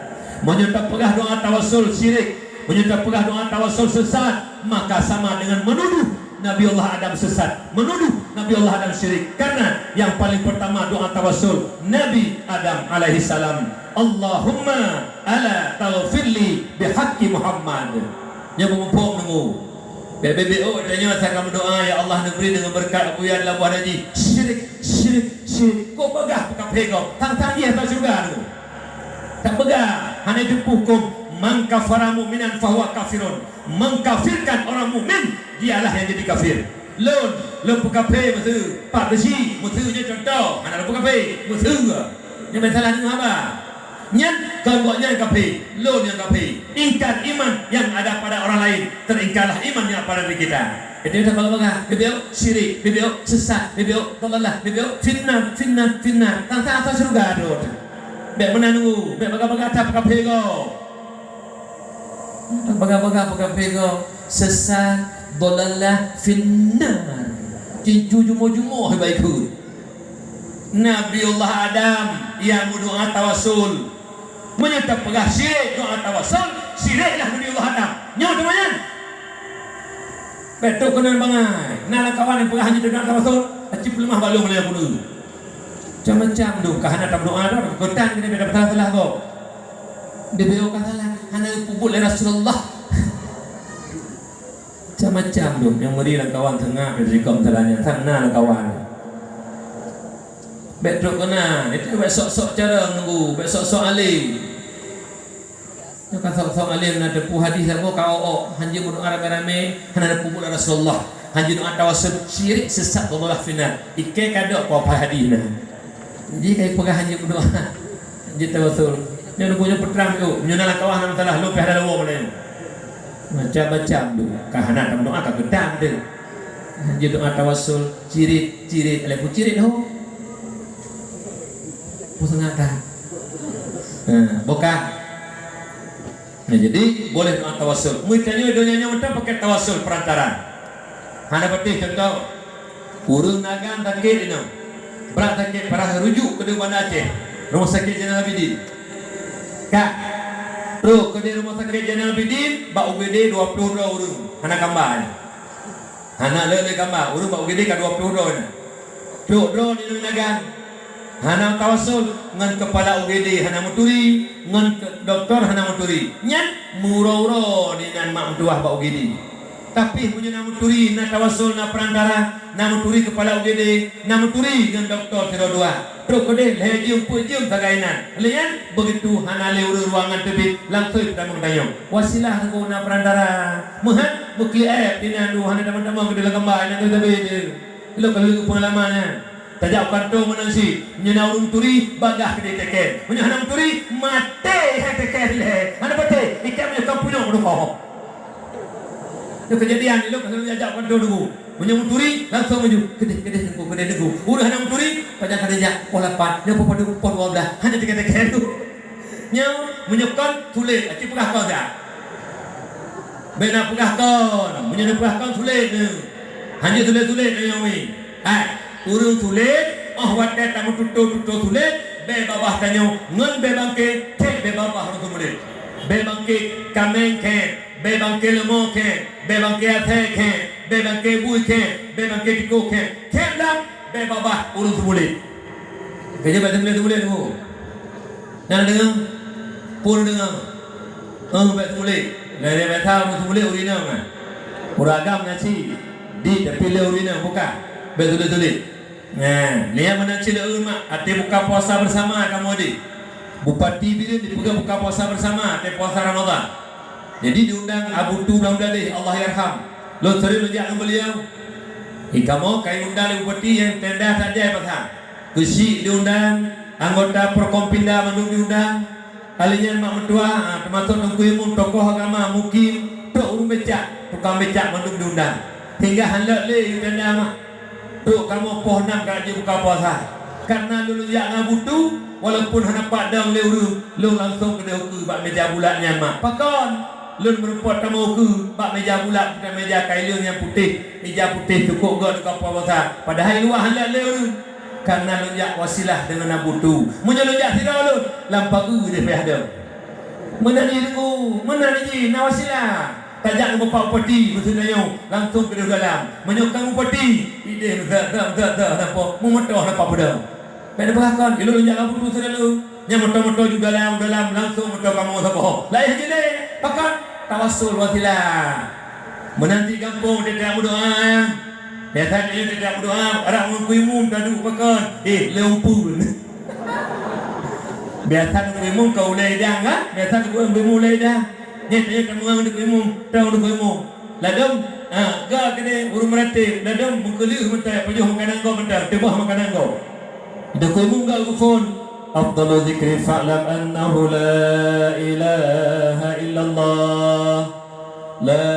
Meunyoe tapeugah doa tawasul syirik, meunyoe tapeugah doa tawasul sesat, maka sama dengan menuduh Nabi Allah Adam sesat, menuduh Nabi Allah Adam syirik. Karena yang paling pertama doa tawasul Nabi Adam alaihissalam, "Allahumma ala taghfirli bihaqqi Muhammad." Nyoe beumuphom nunggu. Bèk beubeuk tanyoe asai ka meudoa, "Ya Allah, neubri deungon beureukat Abuya lam buah haji." Syirik, syirik, syirik. Kok peugah peukafé gob? Tang-tang jih ateueh syeuruga nunggu. Tapeugah, hana teupeu huköm, "Man kafara mu'minan fahuwa kafirun." Mengkafirkan orang mukmin, dialah yang jadi kafir. Lôn, lôn peukafé meuseu, Pak Beusi, meuseu nyoe contoh, hana lôn peukafé, meuseu. Nyoe masalah deungon haba. Nyan kon gobnyan kafé, lôn nyang kafé. Ingkar iman yang ada pada orang lain, teringkarlah iman yang pada diri kita. Jadi dah bagah-bagah, beubeuk syirik, beubeuk sesat, beubeuk dalalah, beubeuk finnar, finnar, finnar. Tang-tang ateueh syeuruga rot. Bèk meunan nunggu, bèk bagah-bagah that peukafé gob. Bagah-bagah peukafé gob, sesat, dalalah, finnar. Cincu jumoh-jumoh bak ikheun. Nabiullah Adam nyang meudoa tawasul. Meunyoe tapeugah syirik doa tawasul, syiriklah Nabiullah Adam. Nyoe teuma nyan. Bèk trok keunan bangai. Na lam kawan nyang peugah hanjeuet doa tawasul, aci peuleumah balong lé peue. Macam-macam tu, ka hana tameudoa dah, keutan keuneuk beda salah-salah gob. Dia beuh ka salah, hana peubuet lé Rasulullah. Macam-macam tu, nyang meuri lam kawan seungab dari sikok misalnya, sang na lam kawan. Bèk trok keunan, itu bèk sok-sok carông nunggu, bèk sok-sok além. Nyoe ka sok-sok além na teupeu hadis saboh ka ôk-ôk, hanjeuet meudoa ramé-ramé, hana na peubuet lé Rasulullah. Hanjeuet doa tawasul, syirik, sesat, dalalah, finnar. Ikei kadok keu apa hadis na. Jadi kai peugah hanjeuet meudoa. Hanjeuet tawasul. Nyoe nunggu nyoe peutrang tu. Nyoe na lam kawan na masalah, lôn pih hana lawang mulai. Macam-macam tu. Ka hana tameudoa ka geudang tu. Hanjeuet doa tawasul, cirit, cirit, alai ku cirit ho. Peuseumangat dah. Ha, bukon. Nah, jadi boleh doa tawasul. Meutanyoe donya nyoe mantong pakai tawasul perantara. Hana patéh contoh. Ureueng Nagan sakét inoe. Brat sakét parah rujuk keudéh Banda Aceh. Rumah sakit Zainal Abidin. Ka. Trok keudéh rumah sakit Zainal Abidin, bak U G D dua ploh droe ureueng. Hana kamba nyan. Hana le lé kamba, ureueng bak U G D ka dua ploh droe nyan. Trok droe di Nagan. Hana tawasul ngon kepala U G D hana meuturi, ngon ke-, doktor hana meuturi. Nyan meuuroe-uroe di nan mak meutuwah bak U G D. Tapi meunyoe na meuturi, na tawasul, na perantara, na meuturi kepala U G D, na meuturi ngon doktor sidroe dua. Trok keudéh lhèe jeuem peuet jeuem sagai nan. Lé nyan, begitu hana lé ureueng ruangan teubiet, langsung tamong tanyong. Wasilah teungku na perantara. Meuhat, meuklik aéb, inan duh hana tamong-tamong keudéh lam kamba, inan keudéh teubiet. Ilok ka lheueh peungalaman nyan. Tajak u kantô meunan cit, meunyoe na ureueng turi, bagah keudéh teken. Meunyoe hana meuturi, maté hai teken lé. Hana patéh, ikat meunyoe ka punyok dukoh. Nyoe keujadian ilok ka lheueh tajak u kantô teungku. Meunyoe meuturi, langsung maju. Keudéh, keudéh teungku, keudéh teungku. Ureueng hana meuturi, pajan ka tajak, poh lapan, nyoe poh padum, poh dua blah. Hana teken-teken tu. Nyoe, meunyoe kon, sulet, aci peugah kon siat. Bèk na peugah kon, meunyoe na peugah kon, sulet nyoe. Hanjeuet sulet-sulet nyoe, nyoe. Hai, ureueng sulet, óh watèe tameututoe-tutoe sulet, bèe babah tanyoe, ngon bèe bangké, thèk bèe babah ureueng sulet. Bèe bangké, kaméng, thèk. Bèk bangke leumo khèe, bèk bangke asèe khèe, bèk bangke bui khèe, bèk bangke tikôh khèe. Khèe lam, bèk babah ureueng Seumbulét. Keujeuet bèk Seumbulét, Seumbulét tu. Na deungö? Peue deungö? Eh, bèk Seumbulét. Lagèe biasa ureueng Seumbulét ureueng inong, ah. Ureueng agam na cit, di tapi lé ureueng inong buka. Bèk Seumbulét-Seumbulét. Nah, nyan meunan cit lé ureueng mak, até buka puasa bersama kamoe di. Bupati Bireuen dipeugah buka puasa bersama até puasa Ramadan. Jadi diundang Abu Tu Blang Bladeh, Allahyarham. Lôn sering lôn jak ngon beliau. Di kamoe ka iundang lé bupati nyang tenda saja pasang. Keuchik diundang, anggota Perkompinda mandum diundang. Kali nyan mak meutuah, ah, teumasok Teungku Imum, tokoh agama, mukim, trok ureueng becak, tukang becak mandum diundang. Hingga hana lé tenda mah. Trok kamoe poh nam ka jeuet buka puasa. Karena lôn jak ngon Abu Tu, walaupun hana pat dong lé ureueng, lôn langsong keudeh ukeue bak meja bulat nyan mak. Pakon? Lôn meurumpok tamong ukeue bak meja bulat, bukan meja kaileueng nyang putéh, meja putéh cukôp göt buka puasa. Padahai luwah hana lé ureueng. Karena lôn jak wasilah deungon Abu Tu. Meunyoe lôn jak sidroe lôn, lam pageue deh payah dong. Meunan jih Teungku, meunan jih na wasilah. Tajak ngon Bapak Bupati, meuseuti tanyoe langsong keudeh dalam. Meunyoe ka Bupati, ideh meusa, sa, sa, sa, sa, po, meumoto hana peudong. Bèk neupeugah kon, ilôn jak Abu Tu sidroe lôn. Nyang moto-moto ju dalam, dalam langsong moto kamoe saboh. Laén jih lé, pakon? Tawasul wasilah. Meunan cit gampông teutab meudoa. Biasa nyoe teutab meudoa, rab ngon Teungku Imum taduek pakon? Eh, lé umpun. Biasa Teungku Imum ka ulèe idang kan? Biasa Teungku Imum ulèe idang. Nyan tanyoe tameungang Teungku Imum, tameungang Teungku Imum. Ladôm, ha, ga keudeh ureueng meuratéb, ladôm meukeuleuh mantong, pajoh makanan gob mantong, teubah makanan gob. Teungku Imum ga geuphon, "Afdalu dzikri fa'lam annahu la ilaha illallah. La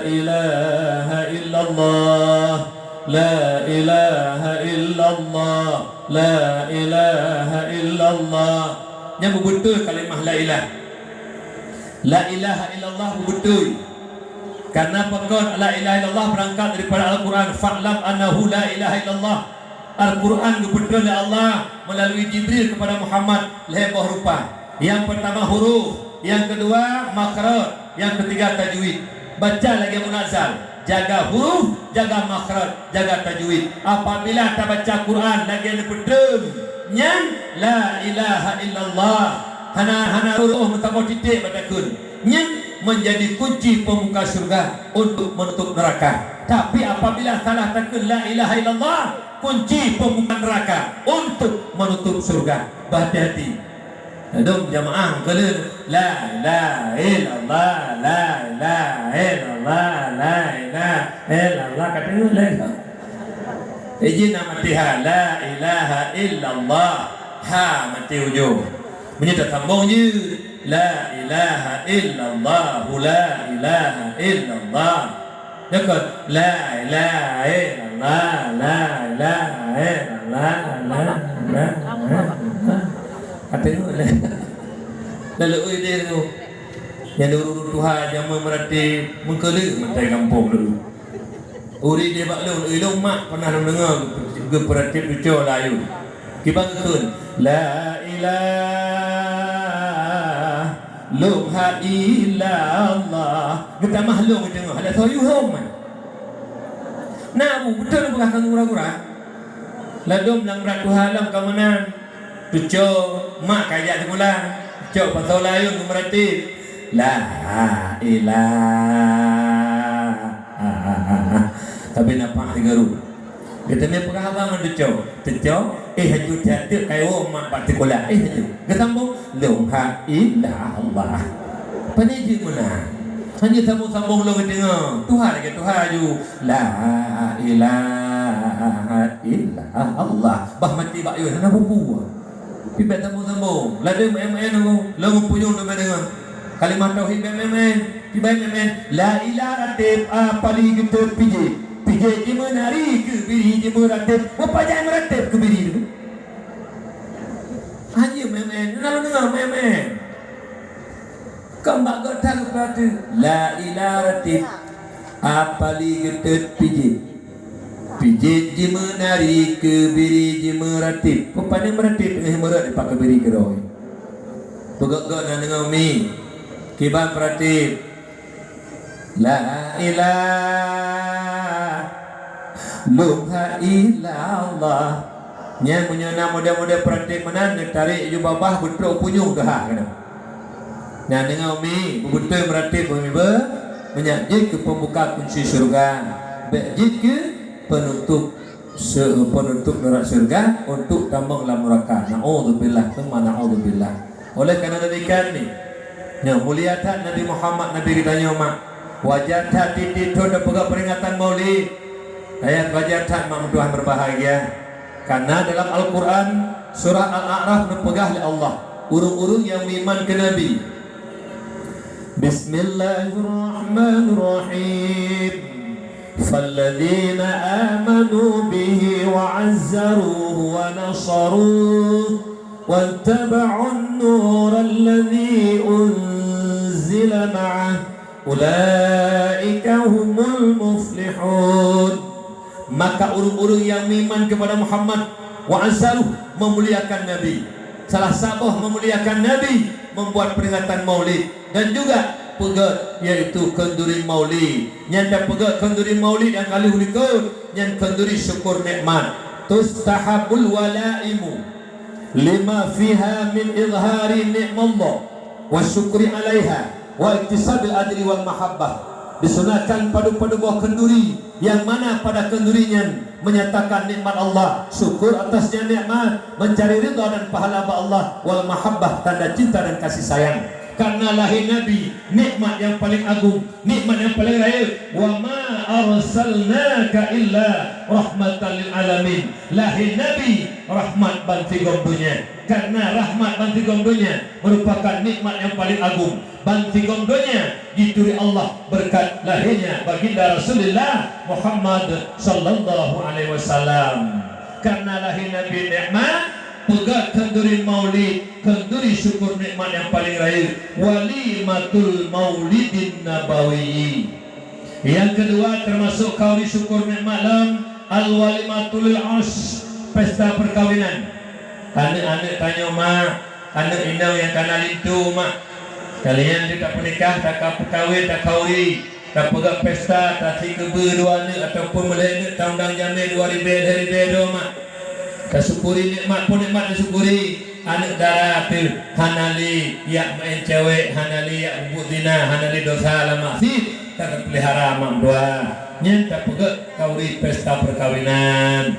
ilaha illallah. La ilaha illallah. La ilaha illallah." Nyan beubeutôi kalimah la ilah. La ilaha illallah beubeutôi. Karena pakon la ilaha illallah beurangkat daripada Al-Quran, "Fa'lam annahu la ilaha illallah." Al-Quran geupeutreun lé Allah meulalu Jibril keupada Muhammad lhèe boh rupa. Nyang peurtama huruf, nyang keudua makhraj, nyang keutiga tajwid. Baca lagèe munazzal, jaga huruf, jaga makhraj, jaga tajwid. Apabila tabaca Quran lagèe neupeutreun, nyan la ilaha illallah. Hana, hana rôh meusaboh titék bak takheun. Nyan menjadi kunci pembuka syurga untuk menutup neraka. Tapi apabila salah takheun la ilaha illallah, kunci pembuka neraka untuk menutup syurga. Berhati-hati. Ladôm jamaah meukeuleuh, la ilaha illallah, la ilaha illallah, la ilaha illallah. Ka deungö lé. Ijin na maté ha, la ilaha illallah. Ha maté ujong. Meunyoe tasambong jeuet, la ilaha illallah, la ilaha illallah. Nyoe kon, la ilaha illallah, la ilaha illallah, la ilaha illallah. Ka deungö lé. Lalu, ui, deh tu. Nyang ureueng tuha jameun meuratéb meukeuleuh mantong gampông dulu. Ureueng di bak lôn, ui, lôn mak pernah lôn deungö geupeuratéb tucoe layun. Kiban geukheun, "La ilaha lôn ha illallah." Geutamah lôn geudeungö, hana soe yuhom. Na bu, beutôi lôn peugah ka gura-gura. Ladôm lam brat tuha lom ka meunan. Tucoe, mak ka jak sikula. Cok pasoe layun geumeuratéb. La ilaha. Tapi nampak sigaru. Geuteumé peugah haba ngon tucoe. Tucoe, eh, haju tiep-tiep kayèe woe mak bak sikula. Eh, haju. Geusambong, lôn ha illallah. Pane jeuet meunan. Hana sambong-sambong lôn geudeungö. Tuha lagèe tuha ju. La ilaha illallah. Bah maté bak yue hana bubu. Pibèe sambong-sambong. Ladôm M N aku. Lôn punyueng teuma deungö. Kalimah tauhid bèe M N. Pibèe M N. La ilaha ratéb apali geutot pijét. Pijét jimeunari keu biri jimeuratéb. Meupajan meuratéb keu biri tu. Hana M N. Hana deungö M N. Kambak geutan peurati, la ilaha ratéb, apali geutot pijét. Pijét jimeunari keu biri jimeuratéb. Peue pane meuratéb teungoh meurot dipakai biri keudroe. Peugöt-göt na deungö mi. Kiban peuratéb. La ilaha illallah. Nyan meunyoe na model-model praktek meunan, neutarek ju babah, beutrok punyueng teuhah keunoe. Nyan deungoe mi, beubeutôi meuratéb mi beu, meunyak jeuet keu peumbuka kunci syeuruga, bék jeuet keu peunutôb se-, peunutôb nuraka syeuruga untuk tamong lam nuraka. Naudzubillah, tsumma naudzubillah. Oleh karena demikian ni, nyoe mulia that Nabi Muhammad, Nabi geutanyoe mak. Wajar that tieb-tieb thon tapeugah peringatan Maulid. Ayat wajar that mak meutuah berbahagia. Karena dalam Al-Quran, surah Al-A'raf neupeugah lé Allah, ureuëng-ureuëng nyang meuiman keu Nabi. Bismillahirrahmanirrahim. Falladzina amanu bihi wa azzaruhu wa nasaruh wattaba'un nural ladzi unzila ma'ah ulaika humul muflihun. Maka ureuëng-ureuëng nyang meuiman kepada Muhammad, wa azzaruh, meumuliakan Nabi. Salah saboh meumuliakan Nabi, membuat peringatan Maulid dan juga peugét, yaitu khanduri Maulid. Nyan tapeugét khanduri Maulid nyang ka lheueh likot, nyan khanduri syukur nikmat. Tustahabul walaimu lima fiha min izhari ni'mallah wa syukri alaiha wa iktisabil ajri wal mahabbah. Disunahkan padum-padum boh khanduri, yang mana pada khanduri nyan menyatakan nikmat Allah, syukur atasnya nikmat, mencari ridha dan pahala bak Allah, wal mahabbah, tanda cinta dan kasih sayang. Karena lahé Nabi, nikmat yang paling agung, nikmat yang paling rayeuk. Wa ma arsalnaka illa rahmatan lil alamin. Lahé Nabi rahmat bansigom donya. Karena rahmat bansigom donya merupakan nikmat yang paling agung. Bansigom donya jituri Allah berkat lahirnya Baginda Rasulullah Muhammad sallallahu alaihi wasallam. Karena lahé Nabi nikmat, peugét khanduri Maulid, khanduri syukur nikmat nyang paling rayeuk, walimatul maulidin nabawi. Nyang keudua, termasuk khanduri syukur nikmat lom, al-walimatul urs, pesta perkawinan. Aneuk-aneuk tanyoe mak, aneuk inong nyang kana linto mak. Kalian di tapeunikah, taka peukawen, takhanduri, tapeugét pesta, tasikeubeu dua aneuk ataupun meulhèe aneuk, taundang jamé dua ribèe, lhèe ribèe droe mak. Tasyukuri nikmat, peue nikmat tasyukuri? Aneuk dara teuh hana lé jak meu'en cewek, hana lé jak peubuet zina, hana lé dosa lam maksiet, ka tapeulihara mak meutuah. Nyan tapeugét khanduri pesta perkawinan.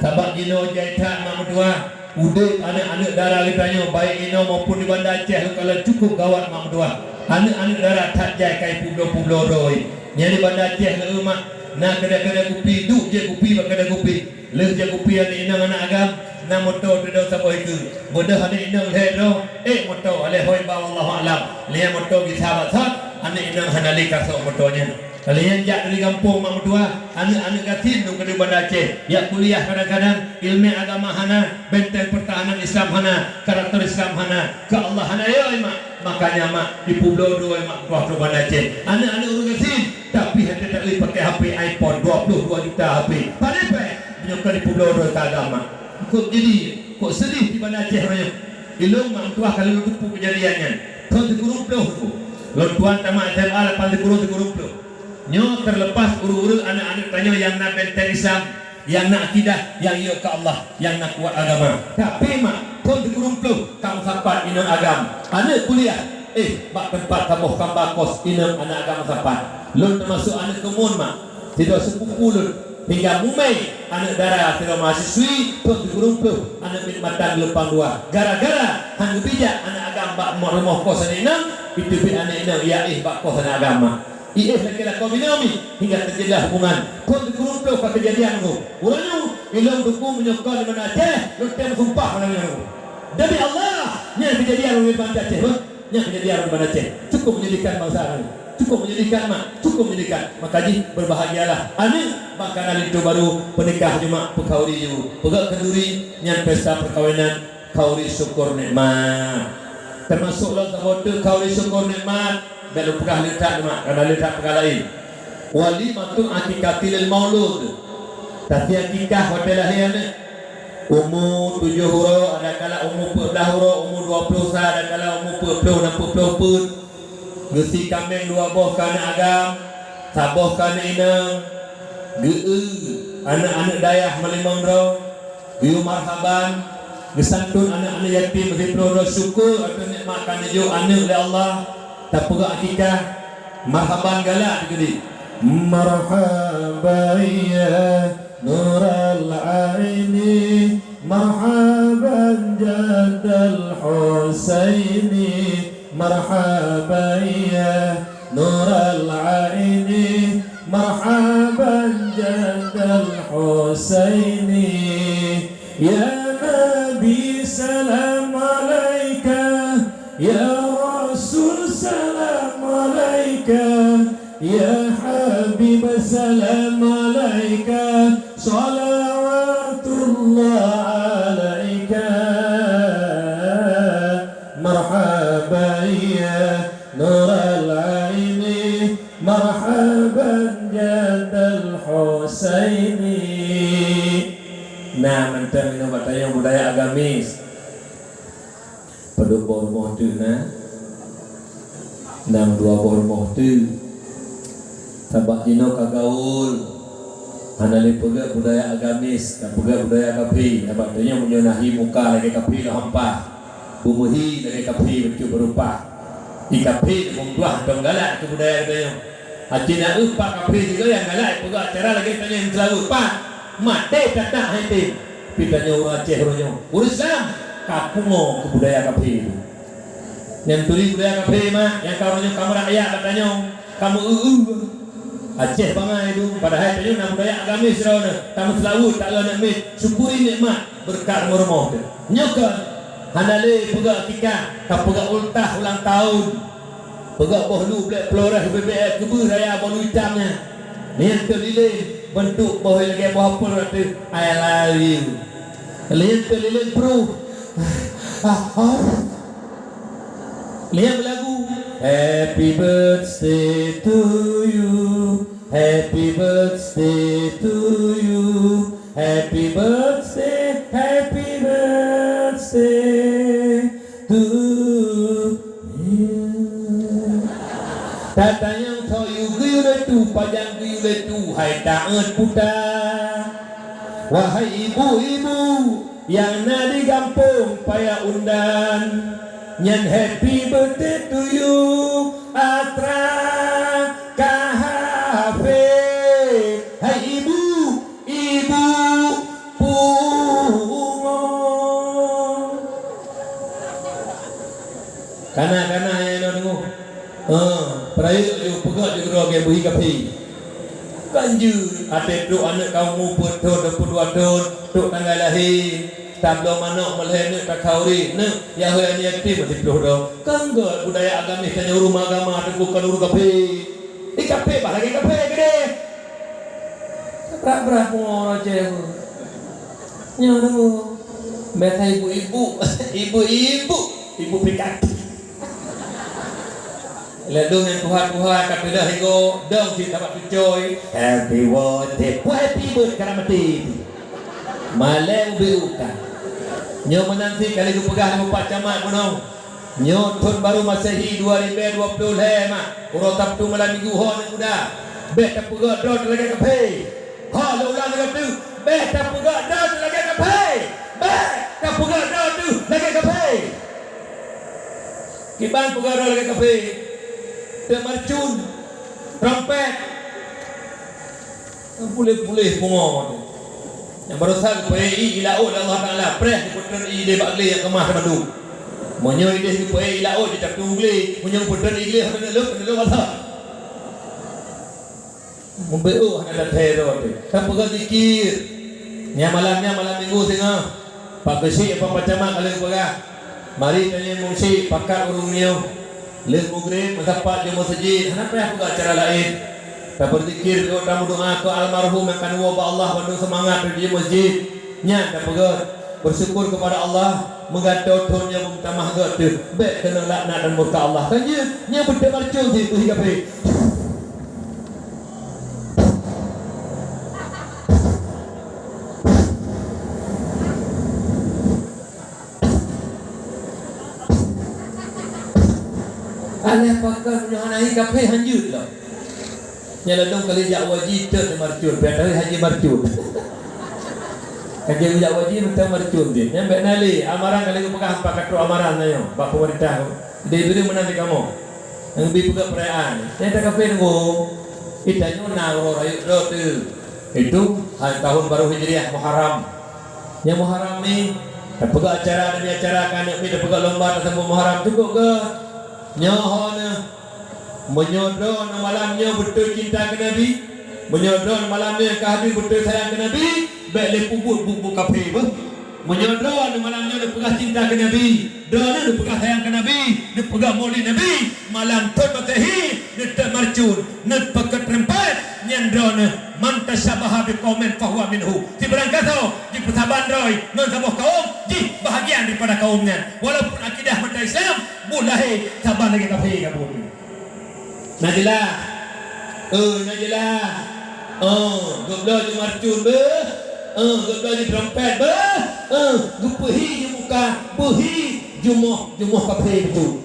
Sabab jinoe jai that mak meutuah, udép aneuk-aneuk dara geutanyoe, baik inoe maupun di Banda Aceh, lôn kalon cukup gawat mak meutuah. Aneuk-aneuk dara that jai ka ipubloe-publoe droe. Nyan di Banda Aceh lé mak, na keudè-keudè kupi, duek jép kupi bak keudè kupi. Lheueh jak kupi aneuk inong aneuk agam, na moto teuh droe saboh ikeue. Beudôh aneuk inong lhèe droe, ék moto, alah hôi ba wallahu a'lam. Lheueh moto gisa bak sot, aneuk inong hana lé ka sok moto nyan. Lheueh nyan jak dari gampông mak meutuah, aneuk-aneuk gasien dong keudéh Banda Aceh, jak kuliah kadang-kadang, ileumèe agama hana, benteng pertahanan Islam hana, karakter Islam hana, keu Allah hana yo mak. Makanya mak, ipubloe droe mak meutuah keu Banda Aceh. Aneuk-aneuk ureueng gasien, tapi hana teuka lé pakai H P iPhone dua puluh dua juta H P. Pane pèh? Meunyoe ka ipubloe droe keu agama. Kok jadi, kok seudeh di Banda Aceh uroe nyoe. Ilôn mak meutuah ka lôn teupeu keujadian nyan. Thôn sikureueng ploh tu. Lôn tuan tamat S M A lapan sikureueng, sikureueng ploh. Nyoe terlepas ureueng-ureueng aneuk-aneuk tanyoe nyang na benteng Islam, nyang na akidah, nyang yue keu Allah, nyang na kuat agama. Tapi mak, thôn sikureueng ploh ka meusapat inong agam. Aneuk kuliah, eh, bak teumpat saboh kamba kos inong aneuk agam meusapat. Lôn teumasok aneuk keumuen mak. Sidroe sepupu lôn, hingga mumai aneuk dara sidroe mahasiswi, thôn sikureueng ploh, aneuk miet mata geulumpang dua. Gara-gara han geubijak aneuk agam bak rumoh kos aneuk inong, iteubiet aneuk inong ia éh bak kos aneuk agam mak. Iéh lakée lakoe binoe mi, hingga teujeulaih hubungan. Thôn sikureueng ploh ka keujadian nyoe. Uroe nyoe, ilôn teungku meunyoe kon di Banda Aceh, lôn tem sumpah malam nyoe. Demi Allah, nyan keujadian di Banda Aceh, beuh. Nyan keujadian di Banda Aceh. Cukup menyedihkan bangsa kami. Cukup menyedihkan mak, cukup menyedihkan. Maka jih berbahagialah aneuk bak kana linto barô, peunikah ju mak, peukhanduri ju. Peugét khanduri, nyan pesta perkawinan. Khanduri syukur nikmat. Teumasok lom saboh teuk khanduri syukur nikmat. Bék lôn peugah le that mak, karena le that peugah laén. Walimatul aqiqati lil maulud. Tapi aqiqah watée lahé aneuk. Umu tujoh uroe, adakala umu peuet blaih uroe, umu dua ploh sa, adakala umu peuet ploh, nam peuet ploh peuet. Geusie kaméng dua boh keu aneuk agam, saboh keu aneuk inong, geu-eu aneuk-aneuk dayah meulimong droe, geuyue marhaban, geusanton aneuk-aneuk yatim siploh droe, syukur ateueh nikmat ka neujok aneuk lé Allah, tapeugah akikah, marhaban galak teukeudi. Marhaban ya Nural Aini, marhaban Jaddal Husaini, marhaban ya Nural Aini, marhaban Jaddal Husaini. Ya Nabi salam alaika, ya Rasul salam alaika, ya Habib salam alaika, salawatullah alaika. Marhaban ya Nural Aini, marhaban Jaddal Husaini. Nah, mantong inoe bak tanyoe budaya agamis. Padub boh rumoh teuk na? Nam dua boh rumoh teuk. Sabab jinoe ka gaul. Hana lé peugah budaya agamis, ka peugah budaya kafé. Sabab tanyoe meunyoe na hi muka lagèe kafé lom hampa. Beumeuhi lagèe kafé bacut beurupah. Di kafé meumeutuah mantong galak keu budaya geutanyoe. Aci na eu pat kafé sigoe nyang galak peugah acara lagèe tanyoe nyang seulaweuet pat. Maté that-that hai tem. Pi tanyoe ureueng Aceh uroe nyoe. Ureueng Islam ka pungo keu budaya kafé tu. Nyang turi budaya kafé mak, nyang ka uroe nyoe ka meurakyat bak tanyoe, ka meu-eu-eu. Aceh bangai tu, padahai tanyoe na budaya agamis sidroe nyoe, tameuseulaweuet taeu aneuk miet, syukuri nikmat beureukat rumoh-rumoh teuh. Nyoe kon, hana lé peugah akikah, ka peugah ultah ulang tahun. Peugah boh lu blek Flores B B F keubeuh raya boh lu itam nyan. Nyan teuh lilén, beuntuk boh lagèe boh apel ateueh, I love you. Nyan teuh lilén pruh. Ah, ah. Lihat lagu. Happy birthday to you. Happy birthday to you. Happy birthday, happy birthday to you. Tatanyong soe yue geuyue lé tu, pajan geuyue lé tu, hai taát puta. Wahai ibu-ibu, nyang na di gampông Paya Undan, nyan happy birthday to you, Atra Kahafé. Hai ibu, ibu pungo. Kana-kana nyang inong deungoe. Ha, peurayeuk laju peugah di keudroe lagèe beuhi kafé. Kan jeuet, até trok aneuk ka umu peuet thon, dua puluh dua thon, trok tanggai lahé, tabloe manok meulhèe neuk takhauri, neuk, ya hôi aneuk yatim siploh droe. Kan gèt budaya agamis tanyoe, ureueng agama teungku kon ureueng kafé. Di kafé bah lagèe kafé keudéh. Brat-brat pungo ureueng Aceh. Nyoe deungoe. Biasa ibu-ibu, ibu-ibu, ibu pikatik. Lé dong nyang tuha-tuha ka peudah igo, dong cit sabab cucoe. Happy birthday. Peue happy birthday, ka na meuti. Malèe ubé uka. Nyoe meunan cit ka lheueh geupeugah lé Bapak Camat bunoe. Nyoe thon barô Masehi dua ribèe dua ploh lhèe mak, uroe Sabtu malam Minggu ho aneuk muda. Bèk tapeugah droe teuh lagèe kafé. Ho lôn ulang lagèe teuh, bèk tapeugah droe teuh lagèe kafé. Bèk tapeugah droe teuh lagèe kafé. Kiban peugah droe lagèe kafé. Teumarcun, trompet. Puléh-puléh pungo tu. Nyang barosa geupeuék ié i laôt lé Allah Taala, preh geupeutreun ié idéh bak glé nyang keumah teumandum. Meunyoe idéh geupeuék i laôt, jitatu glé, meunyoe geupeutreun ié glé, hana lôn, hana lôn Allah. Mubeuk hana tathèe droe teuh. Tapeugah zikir. Nyang malam nyan malam Minggu singoh. Pak Geuchik, Pak Camat ka lheueh peugah, mari tanyoe meusyik pakat ureueng nyoe. Lheueh mugreb meusapat jeuet meuseujid, hana payah peugah cara laén. Tabeuzikir, tameudua keu almarhum nyang ka neuwoe bak Allah, bandum seumangat jeuet meuseujid. Nyan tapeugah, bersyukur kepada Allah, meugantoe thon nyoe beumeutamah gèt teuh, bèk keuneuk laknat dan murka Allah. Kan jeuet, nyoe beuteumarcon sit beuhi kafé. Alah Pakon meunyoe hana hi kaphé hanjeuet lom. Nyan ladôm kali jak haji teuk di Marcun, pih tahu haji Marcun. Ka jak haji mantong Marcun jih. Nyan bèk na lé, amaran kali geupeugah empat katrok amaran nyoe bak pemerintah. Dibri meunan di kamoe. Nyang bi peugah perayaan. Nyan tak kaphé nunggu. Kita nyoe na uroe rayeuk droe teuh. Itu ha, tahun baru Hijriah Muharram. Nyang Muharram ni, tapeugah acara demi acara, ka aneuk miet tapeugah lomba tasambot Muharram, cukup ke? Nyoe ho neuh. Meunyoe droeneuh malam nyoe beutôi cinta keu Nabi, meunyoe droeneuh malam nyoe ka hadir beutôi sayang keu Nabi, bèk lé peubuet buet-buet kaphé beuh. Meunyoe droeneuh malam nyoe neupeugah cinta keu Nabi, droeneuh neupeugah sayang keu Nabi, neupeugah maulid Nabi, malam thon Masehi, neutot Marcun, neupakat reumpet, nyan droeneuh man tasyabaha biqaumin fahuwa minhu. Sibarang gasoe jipeusaban droe ngon saboh kaum, jih bahagian daripada kaum nyan. Walaupun akidah meunan Islam, buet lahé saban lagèe kaphé ka buet. Na jeulaih? Eh, na jeulaih. Eh, geubloe ju Marcun beuh. Eh, geubloe ju trompet beuh. Eh, geupeuhi ju muka, beuhi jumoh, jumoh kaphé beutôi.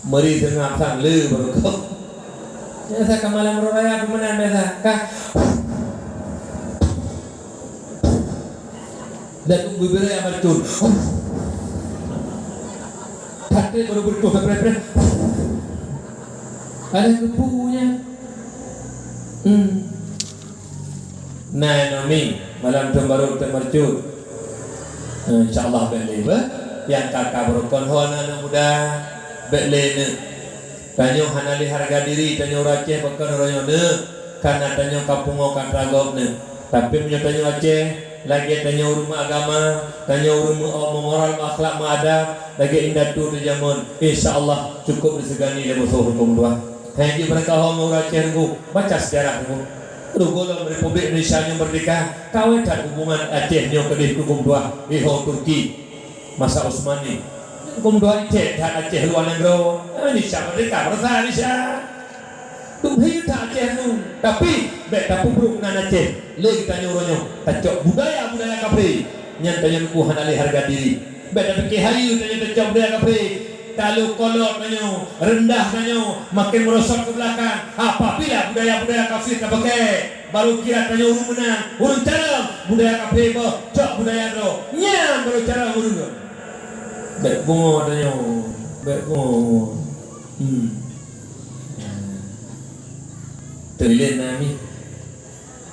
Meuri seungab sang le baroe. Biasa ka malam uroe raya tu meunan biasa. Ka. Dan bubiraya Marcun. Patéh baru beutôh preh-preh. Ada kepunya. Hmm. Nah, Naomi, malam thon baru teuk Marcun. Eh, insya Allah bèk lé beuh. Nyang ka-ka baroe kon ho aneuk muda, bèk lé neuk. Tanyoe hana lé hareuga diri, tanyoe ureueng Aceh pakon uroe nyoe neuk, kareuna tanyoe ka pungo ka teuragôb neuk. Tapi meunyoe tanyoe Aceh, lagèe tanyoe ureueng agama, tanyoe ureueng meu-, meumoral, meuakhlak, meuadab, lagèe indatu teujameun, insya Allah cukôp disegani lé musoh huköm dua. Hai jih meureuka ho ngon ureueng Aceh teungku, baca sejarah teungku. Teungku lom Republik Indonesia nyoe meurdeka, kawé that hubungan Aceh nyoe keudeh keu huköm dua, iho Turki. Masa Utsmani. Huköm dua icet that Aceh luwa nanggroe. Indonesia meurdeka, bangsa Indonesia. Tuhi that Aceh nyoe. Tapi, bèk tapeubrôk nan Aceh. Lé geutanyoe uroe nyoe. Tacok budaya-budaya kaphé. Nyan tanyoe teungku hana lé hareuga diri. Bèk tapike hayeue tanyoe tacok budaya kaphé. Talalu kolot tanyoe, reundah tanyoe, makin meurosot keu beulakang. Apabila budaya-budaya kafir tapake, baru kira tanyoe ureueng meunan, ureueng carông, budaya kafé boh, cok budaya droe. Nyan baru carông ureueng. Bèk pungo tanyoe, bèk pungo. Hmm. Teuh ilèe na mi.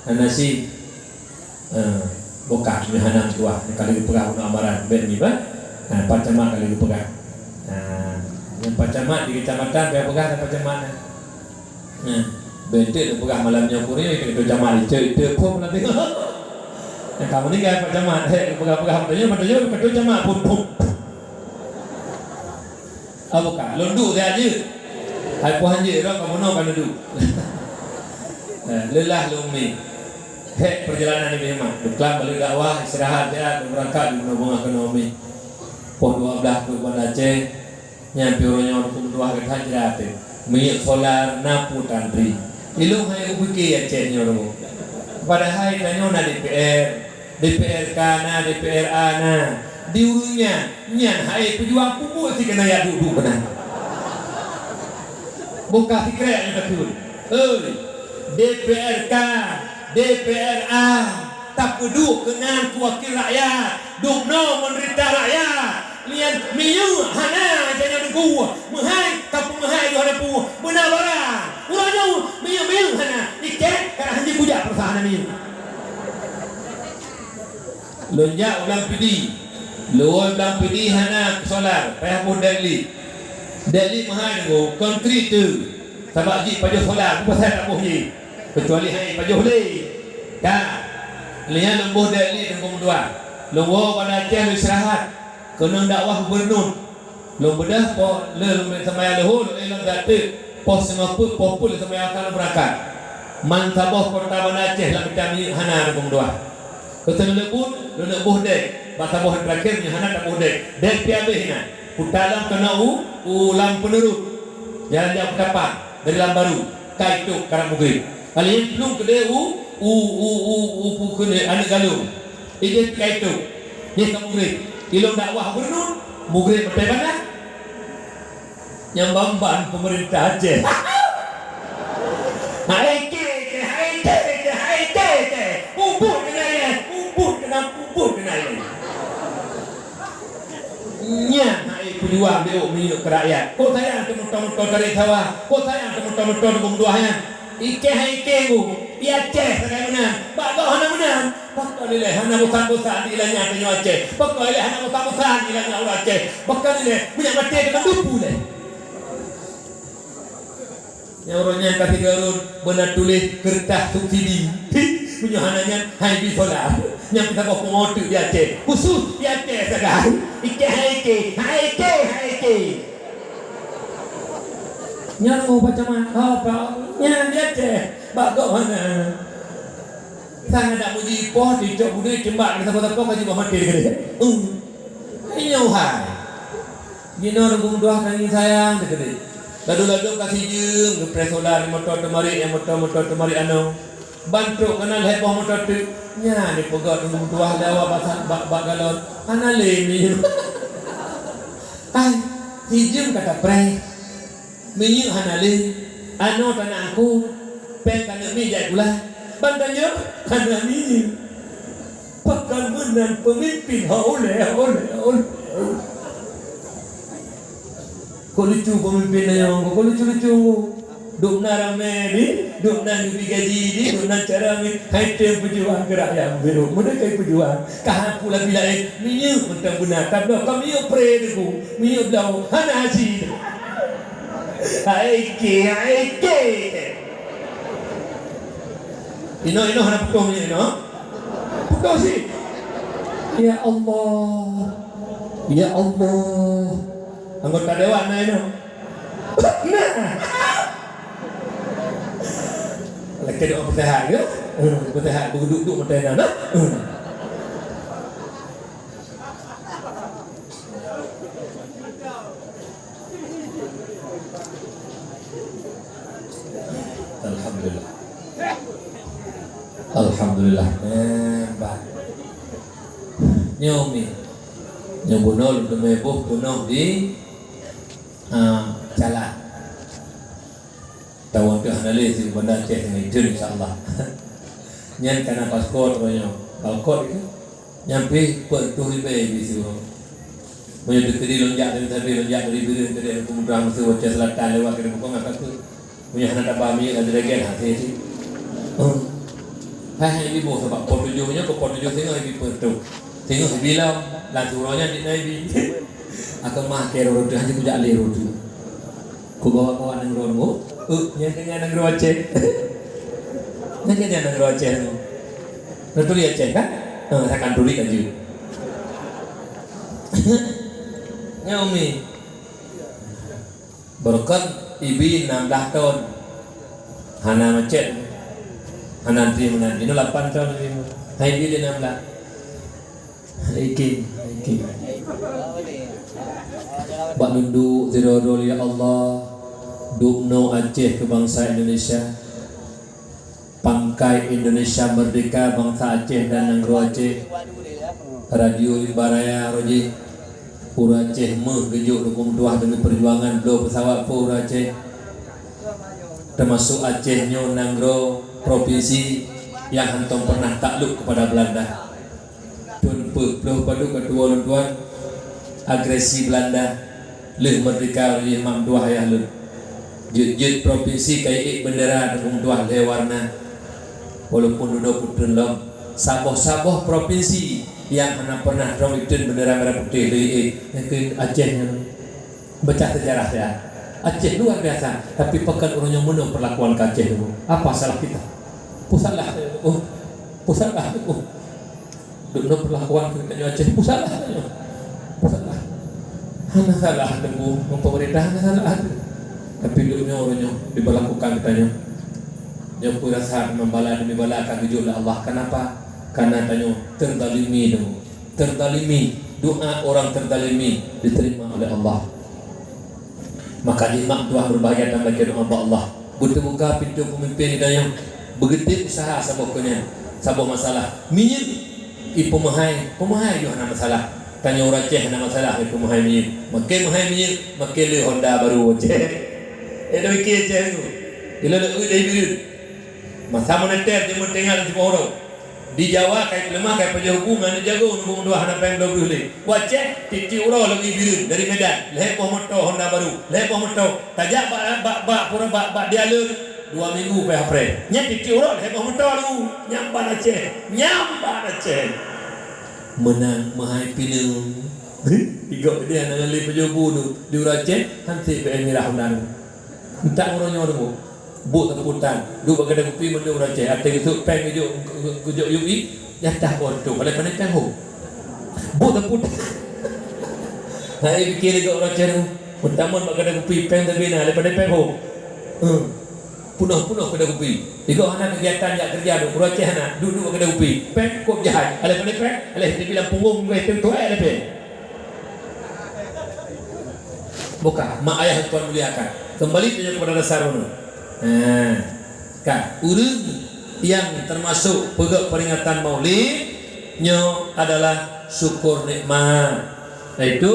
Hana si, eh, bukak nyoe hana meutuah, ka lheueh geupeugah uneuk amaran, bèk mi bah. Nah, Pak Camat ka lheueh geupeugah. Nah, nyan Pak Camat di kecamatan, bèk peugah dah Pak Camat nah. Nah, bèk enteuk neupeugah malam nyoe kureueng, itu Camat itu, itu pun nanti. Nah, kamu ni kan Pak Camat, hei, peugah-peugah, Pak Camat, Pak Camat, Pak Camat, pun, pun. Abu ka, lôn duek siat jeuet. Hai puhan jeuet, rot kamoe nyoe ka lôn duek. Eh, leulah lôn mi. Hék peurjalanan Nabi Muhammad. Beuklam balik dakwah, istirahat siat, beurangkat di bunoe beungoh keunoe mi. Poh dua belas trok Banda Aceh, nyan pih uroe nyoe dukung dua gata jrat. Minyeuk solar na pu tantri. Ilôn hai ubike Aceh nyoe. Padahai tanyoe na D P R. D P R K na, D P R A na. Di ureueng nyan, nyan hai peujuang peubuet si keunan jak duek-duek keunan. Buka sikrek nyang takheun. Oi, D P R K, D P R A, tapeuduek keunan keu wakil rakyat. Dubnoe meuneurita rakyat. Nyan minyeuk hana, jangan dengku. Meuhai, kapeumeuhai dua hana pu. Beuna barang. Uroe nyoe, minyeuk-minyeuk hana. Iket, ka hana jikujak perusahaan minyeuk. Lôn jak u Blang Pidi. Lôn woe Blang Pidi hana solar, payah boh dek lit. Dek lit meuhai nunggu, konkrit tu. Sabab jih pajoh solar, bukan saya tak boh jih. Kecuali hai pajoh lé. Ka. Lheuh nyan lôn boh dek lit nunggu meutuah. Lôn woe Banda Aceh lôn istirahat. Keunong dakwah gubernur. Lôn beudôh poh le lôn bèk seumayang leuhô, lôn ilôn that teuk poh singoh peuet, poh peuet lôn seumayang asar lôn beurangkat. Man saboh kota Banda Aceh lam mita minyeuk hana lôn peumeutuah. Keu lôn buet, lôn boh dek. Bak saboh nyang teurakhir nyoe hana taboh dek. Dek pih habéh inan. Kuta lom keunoe u, u lam Peuneurot. Jalan jak Peutapang dari Lam Baru. Ka itôk karab mugreb. Kali nyan plueng keudeh u, u, u, u, u, u, u, aneuk galong. Ideh ka itôk. Jih ka mugreb. Ilôn dakwah gubernur, mugreb meutai banda. Nyang ban-ban peumeurintah Aceh. Hai ke, ke, hai ke, ke, hai ke, ke. Ubit keunan, ubit keunan, ubit keunan. Nyan hai peujuang B O minyeuk keu rakyat. Kok sayang teumoto-moto tarék sawah, kok sayang teumoto-moto teubeueng tuah nyan. Ikeh hai ikeh bu, di Aceh sagai meunan, bak gob hana meunan. Pakon ilée hana bosan-bosan di ilée nyan tanyoe Aceh. Pakon ilée hana bosan-bosan di ilée nyan ureuëng Aceh. Pakon ilée meunyak maté deungon dupu lé. Nyang uroe nyan ka sigoe rot beuna tuléh keureutah subsidi. Meunyoe hana nyan, hai bi sola. Nyan pih saboh peungoh teuk di Aceh. Khusus di Aceh sagai. Ikeh hai ikeh, hai ikeh, hai ikeh. Nyan oh baca mat, oh, bak nyan di Aceh, bak gob hana. Sang adak muji poh, dicok budui, ceumbak, sapo-sapo ka jibah maté keudeh. Hmm. Inyoe hai. Jinoe ureuëng peumudah tangieng sayang teukeudeh. Ladôm-ladôm ka sijeuem, geupreh sola di moto teumarit, nyang moto-moto teumarit anoe. Ban trok kana lhée boh moto teuk. Nyan dipeugöt ureuëng peumudah lé awak bak, bak, bak galon. Hana lé minyeuk. Ai, sijeuem ka tapreh. Minyeuk hana lé, anoe tana aku, péng ka neuk mi jai gula, ban tanyoe hana minyeuk. Pakon meunan peumimpin ho ulée, ho ulée, ho ulée. Kok lucu peumimpin nyoe, kok lucu-lucu. Dum na ramé di, dum na neubi gaji di, dum na cara mi, hai tem peujuang gerak nyang biru. Meunan kai peujuang, ka aku labi laén, minyeuk mantong beuna, tabloe ka minyeuk pre deungoe, minyeuk bloe, hana asin. Aike, aike. Inoe, inoe hana putôh minyeuk inoe. Putôh sit. Ya Allah. Ya Allah. Anggota dewan na inoe. Nah. Lagée doa peusehat ke? Eh, peusehat, beuduek-duek mata inoe, nah. Eh. Alhamdulillah. Alhamdulillah. Hebat. Nyoe mi. Nyoe bunoe lôn teumé boh peunoh di, ah, Calat. Tawoe teuh hana lé si Banda Aceh ngon Ijeuen, insya Allah. Nyan kana paspor nyoe. Paspor itu. Nyan pih peuet reutôh ribée bisi uroe. Meunyoe teukeudi lôn jak dari Tabi, lôn jak dari Bireuen, dari Meukeumeudrah, Meuseu, Aceh Selatan, lewat dari Bukong, nggak takut. Meunyoe hana taba minyeuk dari Regen, hase cit. Hmm. Hai, hai, ibi boh sabab po tujoh nyoe, keu po tujoh singoh ibi peuet reutôh. Singoh ibi lom, lam siuroe nyan di na ibi. Akan mah keu reutôh, hana kujak lé reutôh. Kubawa-bawa nanggroe nyoe, eh, nyang deungon nanggroe Aceh. Nyang deungon nanggroe Aceh nyoe. Neuturi Aceh kan? Eh, rakan turi laju. Nyoe mi. Beureukat ibi enam belas thon. Hana macet. Hana antri meunan. Inoe lapan thon ibi. Hai ibi enam belas. Ikim, ikim. Bak lôn duek sidroe-droe, ya Allah, dubnoe Aceh keu bansa Indonesia. Pangkai Indonesia merdeka, bansa Aceh dan nanggroe Aceh. Radio Rimba Raya, Roji. Ureuëng Aceh méuh geujok dukung tuah demi peujuangan bloe peusawat po ureuëng Aceh. Teumasok Aceh nyoe nanggroe propinsi nyang hantom pernah takluk kepada Belanda. Thon peuet ploh padub ka tuwoe lôn tuan, agresi Belanda, lheueh merdeka lé mak meutuah ayah lôn. Jeuet-jeuet propinsi ka iék bendera dukung tuah lhée warna. Walaupun dudoe putreun lom, saboh-saboh propinsi nyang hana pernah droe iteun bendera merah putih lé iék, nyan keuh Aceh nyan. Baca sejarah ya. Aceh luar biasa, tapi pakon ureuëng nyoe meunoe perlakuan ke Aceh dulu. Apa salah kita? Peue salah? Oh, peue salah? Oh. Dulu perlakuan ke tanyoe Aceh, peue salah tanyoe? Peue salah? Hana salah teungku, pemerintah hana salah. Tapi dulu nyoe ureuëng nyoe diberlakukan ke tanyoe. Nyoe peue rasa membala demi bala ka geujok lé Allah. Kenapa? Karena tanyoe terzalimi dulu. Terzalimi, doa orang terzalimi diterima oleh Allah. Maka jih mak tuah berbahagia dan baca doa bak Allah. Beuteubuka pintoe peumimpén geutanyoe. Beugeutem usaha saboh keu nyan, saboh masalah. Minyeuk, i peumeuhai, peumeuhai yoh hana masalah. Tanyoe ureueng Aceh hana masalah ngon meuhai minyeuk. Makin meuhai minyeuk, makin le Honda baru Aceh. Eh, dah mikir Aceh tu. Bila le ui dari Bireuen. Masa moneter jeuet meutinggai di Siporo. Di Jawa kai peuleumah, kai pajoh bu ngon jago nunggu dua hana péng dua puluh lé. Aceh tiep-tiep uroe lagi Bireuen dari Medan. Lhèe boh moto Honda baru, lhèe boh moto. Tajak bak, bak, bak, pura bak, bak dealer dua minggu payah preh. Nyan tiep-tiep uroe lhèe boh moto lu. Nyang ban Aceh, nyang ban Aceh. Meunan meuhai pineung. Igok dia hana ngon lé pajoh bu tu di ureueng Aceh, han sép P M mirah Honda tu. Entak uroe nyoe tu. Buet sapu tan, duek bak keude kupi mandum ureueng Aceh. Até geusut péng geujok, geujok U I, jatah oto, paléh-paléh péng hom. Buet sapu tan. Hai pikir lé ureueng Aceh tu, meutamon bak keude kupi péng sabe na, paléh-paléh péng hom. Hmm. Peunoh-peunoh keude kupi. Igok hana keugiatan jak keureuja, duek ureueng Aceh hana, duek-duek keude kupi. Péng kop jai, aléh paléh péng, aléh dibilang punggong, aléh péng tuai, aléh péng. Buka, mak ayah tuan muliakan. Kembali saja kepada dasar dulu. Nah, kan, ureueng nyang termasuk peugöt peringatan Maulid nyoe adalah syukur nikmat, yaitu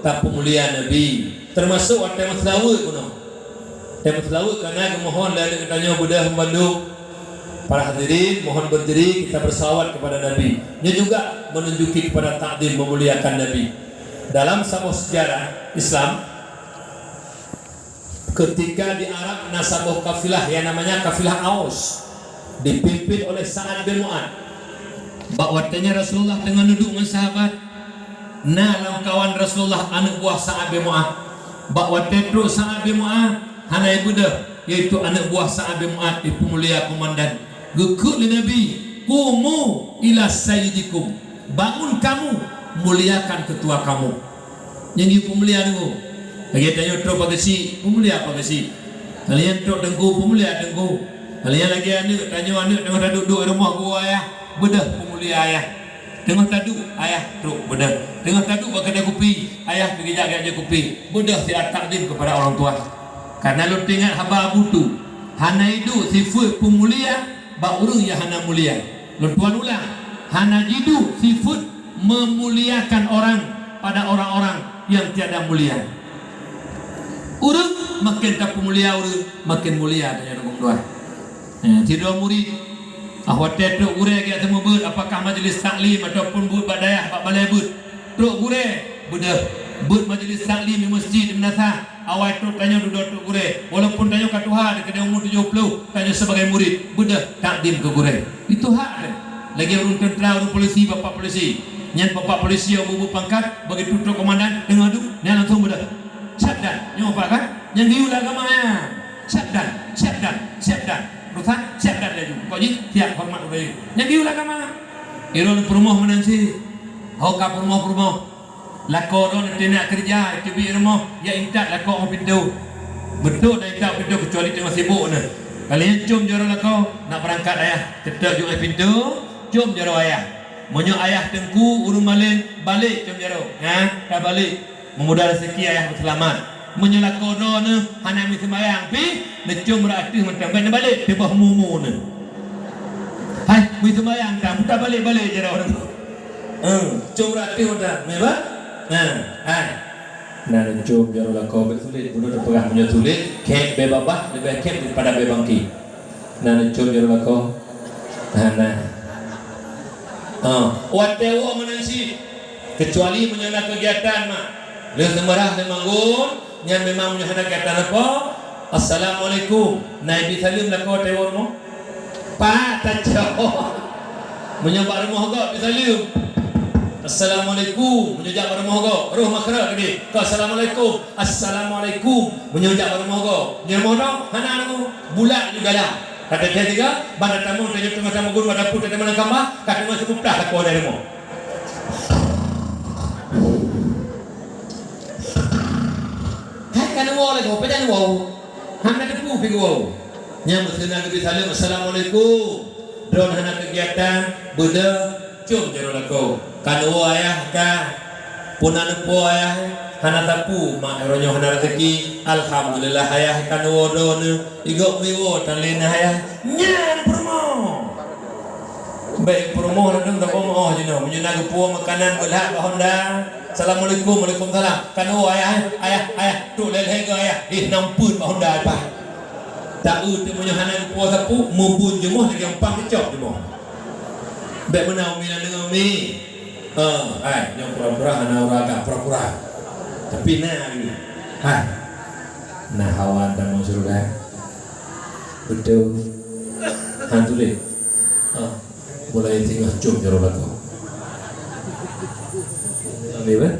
tapeumulia Nabi. Termasuk watèe meuseulaweuet bunoe. Watèe meuseulaweuet kana geumohon lé aneuk geutanyoe beudôh bandum. Para hadirin, mohon berdiri, kita bersalawat kepada Nabi. Nyoe juga menunjuki kepada takzim, memuliakan Nabi. Dalam saboh sejarah Islam, ketika di Arab na saboh kafilah yang namanya kafilah Aus, dipimpin oleh Sa'ad bin Mu'ad. Bak watèe nyan Rasulullah teungoh duek ngon sahabat, na lam kawan Rasulullah aneuk buah Sa'ad bin Mu'ad. Bak watèe trok Sa'ad bin Mu'ad, hana ibeudôh, yaitu aneuk buah Sa'ad bin Mu'ad ipeumulia komandan. Geukheun lé Nabi, "Qumu ila sayyidikum." Bangun kamu, muliakan ketua kamu. Nyang jipeumulia teungku. Lagèe tanyoe trok pageusik, peumulia pageusik. Kalian trok teungku, peumulia teungku. Kalian lagèe aneuk, tanyoe aneuk teungoh taduek-duek rumoh geuwoe ayah, beudôh peumulia ayah. Teungoh taduek, ayah trok beudôh. Teungoh taduek bak keude kupi, ayah pih geujak-jak jok kupi. Beudôh siat takzim kepada orang tua. Karena lôn teuingat haba Abu Tu, hana iduek sifeuet peumulia bak ureueng nyang hana mulia. Lôn tuan ulang, hana jiduek sifeuet memuliakan orang pada orang-orang yang tiada mulia. Ureueng makin tapeumulia ureueng, makin mulia tanyoe dong tuan. Eh, sidroe murit, ah, watèe trok gurèe geujak seumeubeuet, apakah majlis taklim ataupun beuet bak dayah, bak balè beuet. Trok gurèe, beudôh, beuet majlis taklim di meuseujid, di meunasah, awai trok tanyoe dudoe trok gurèe. Walaupun tanyoe ka tuha, di keudéh umu tujoh ploh, tanyoe sebagai murit, beudôh takdim keu gurèe. Itu hak teuh. Lagèe ureueng teuntra, ureueng polisi, bapak polisi. Nyan bapak polisi nyang beu-beu pangkat, begitu trok komandan, teungoh duek, nyan langsung beudôh. Syabdan, nyoe bapak kan? Nyang geuyue lam agama nyan. Syabdan, syabdan, syabdan. Urusan syabdan laju. Kok jih, siap hormat ubé. Nyang geuyue lam agama. Ilôn peurumoh meunan cit. Ho ka peurumoh-peurumoh. Lakoe droeneuh teunak keureuja, teubiet rumoh, jak intat lakoe u pintoe. Beutôi na intat u pintoe, keucuali teungoh sibok neuh. Kalian com jaroe lakoe, nak beurangkat ayah, teutap jok u pintoe, com jaroe ayah. Meunyoe ayah teungku ureueng malém, balek com jaroe. Nyan, ka balek. Meumudah raseuki ayah beuseulamat. Meunyoe lakoe droeneuh hana meuseumbahyang pih, neucom rot ateueh mantong, bèk neubalek, teuboh mu-mu neuh. Hai, meuseumbahyang ka, muta balek-balek jaroe droeneuh. Eh, com rot ateueh mantong, meuba? Nah, hai. Na neucom jaroe lakoe bèk sulet, bunoe teupeugah meunyoe sulet, khép bèe babah leubeh khép daripada bèe bangke. Na neucom jaroe lakoe? Hana. Ah, watèe woe meunan cit. Keucuali meunyoe na keugiatan, mak. Lheueh seumeurah lheueh manggon, nyan memang meunyoe hana keugiatan apa, "Assalamualaikum." Na ibi saleuem lakoe watèe woe rumoh? Pat tacok. Meunyoe bak rumoh gob ibi saleuem, "Assalamualaikum." Meunyoe jak bak rumoh gob, roh makra keudeh, "Assalamualaikum." "Assalamualaikum." Meunyoe jak bak rumoh gob, nyoe rumoh droe, hana rumoh, bulak ju dalam. Ka teuntèe tiga, ban tatamong tanyoe teungoh tameugun bak dapur, tatamong lam kama, ka teungoh seumeuplah lakoe dari rumoh. Hai ka neuwoe lagoe, peue nyang neuwoe? Hana teupeue pih geuwoe. Nyan meuseue na geubi saleuem, "Assalamualaikum." Droeneuh hana keugiatan, beudôh, com jaroe lakoe. Ka neuwoe ayah ka. Peue na neupo ayah, hana tapeue mak uroe nyoe hana raseuki. Alhamdulillah ayah ka neuwoe droeneuh. Igob meuwoe tan lé neuh ayah. Nyan peurumoh. Bèk peurumoh ladôm saboh meu'oh jinoe. Meunyoe na geupuwoe makanan beulhak bak honda, "Assalamualaikum." "Waalaikumsalam." "Kan, oh, ayah, eh? Ayah, ayah, trok lhèe-lhèe keu ayah." Ih, na eumpeuen bak honda, Pak. Taeu teuh meunyoe hana geupuwoe sapeue, meubun jumoh lagèe umpang geucok jumoh. Bèk meunan, Umi, na deungö, Umi. Eh, hai, nyoe pura-pura hana ureueng agam, pura-pura. Tapi na lagèe. Hai. Na hawa tamong syeuruga. Beutôi. Han tuléh. Ah, mulai singoh com jaroe lakoe. Amin, bah?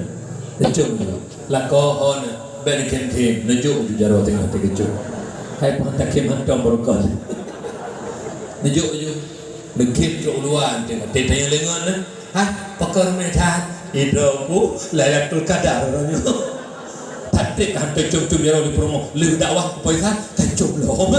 Tacom jaroe. Lakoe hon, bèk neukhém-khém, neujok ju jaroe singoh teukeujok. Hai, pah takhém hantom barokon. Neujok ju. Neukhém trok luwa, teuka tanyong lé ngon, eh. Hah, pakon ramé that? Idroe ku Lailatul Qadar uroe nyoe. That trép hantom com-com jaroe di peurumoh, lheueh dakwah kupoh Isa, ka com lom.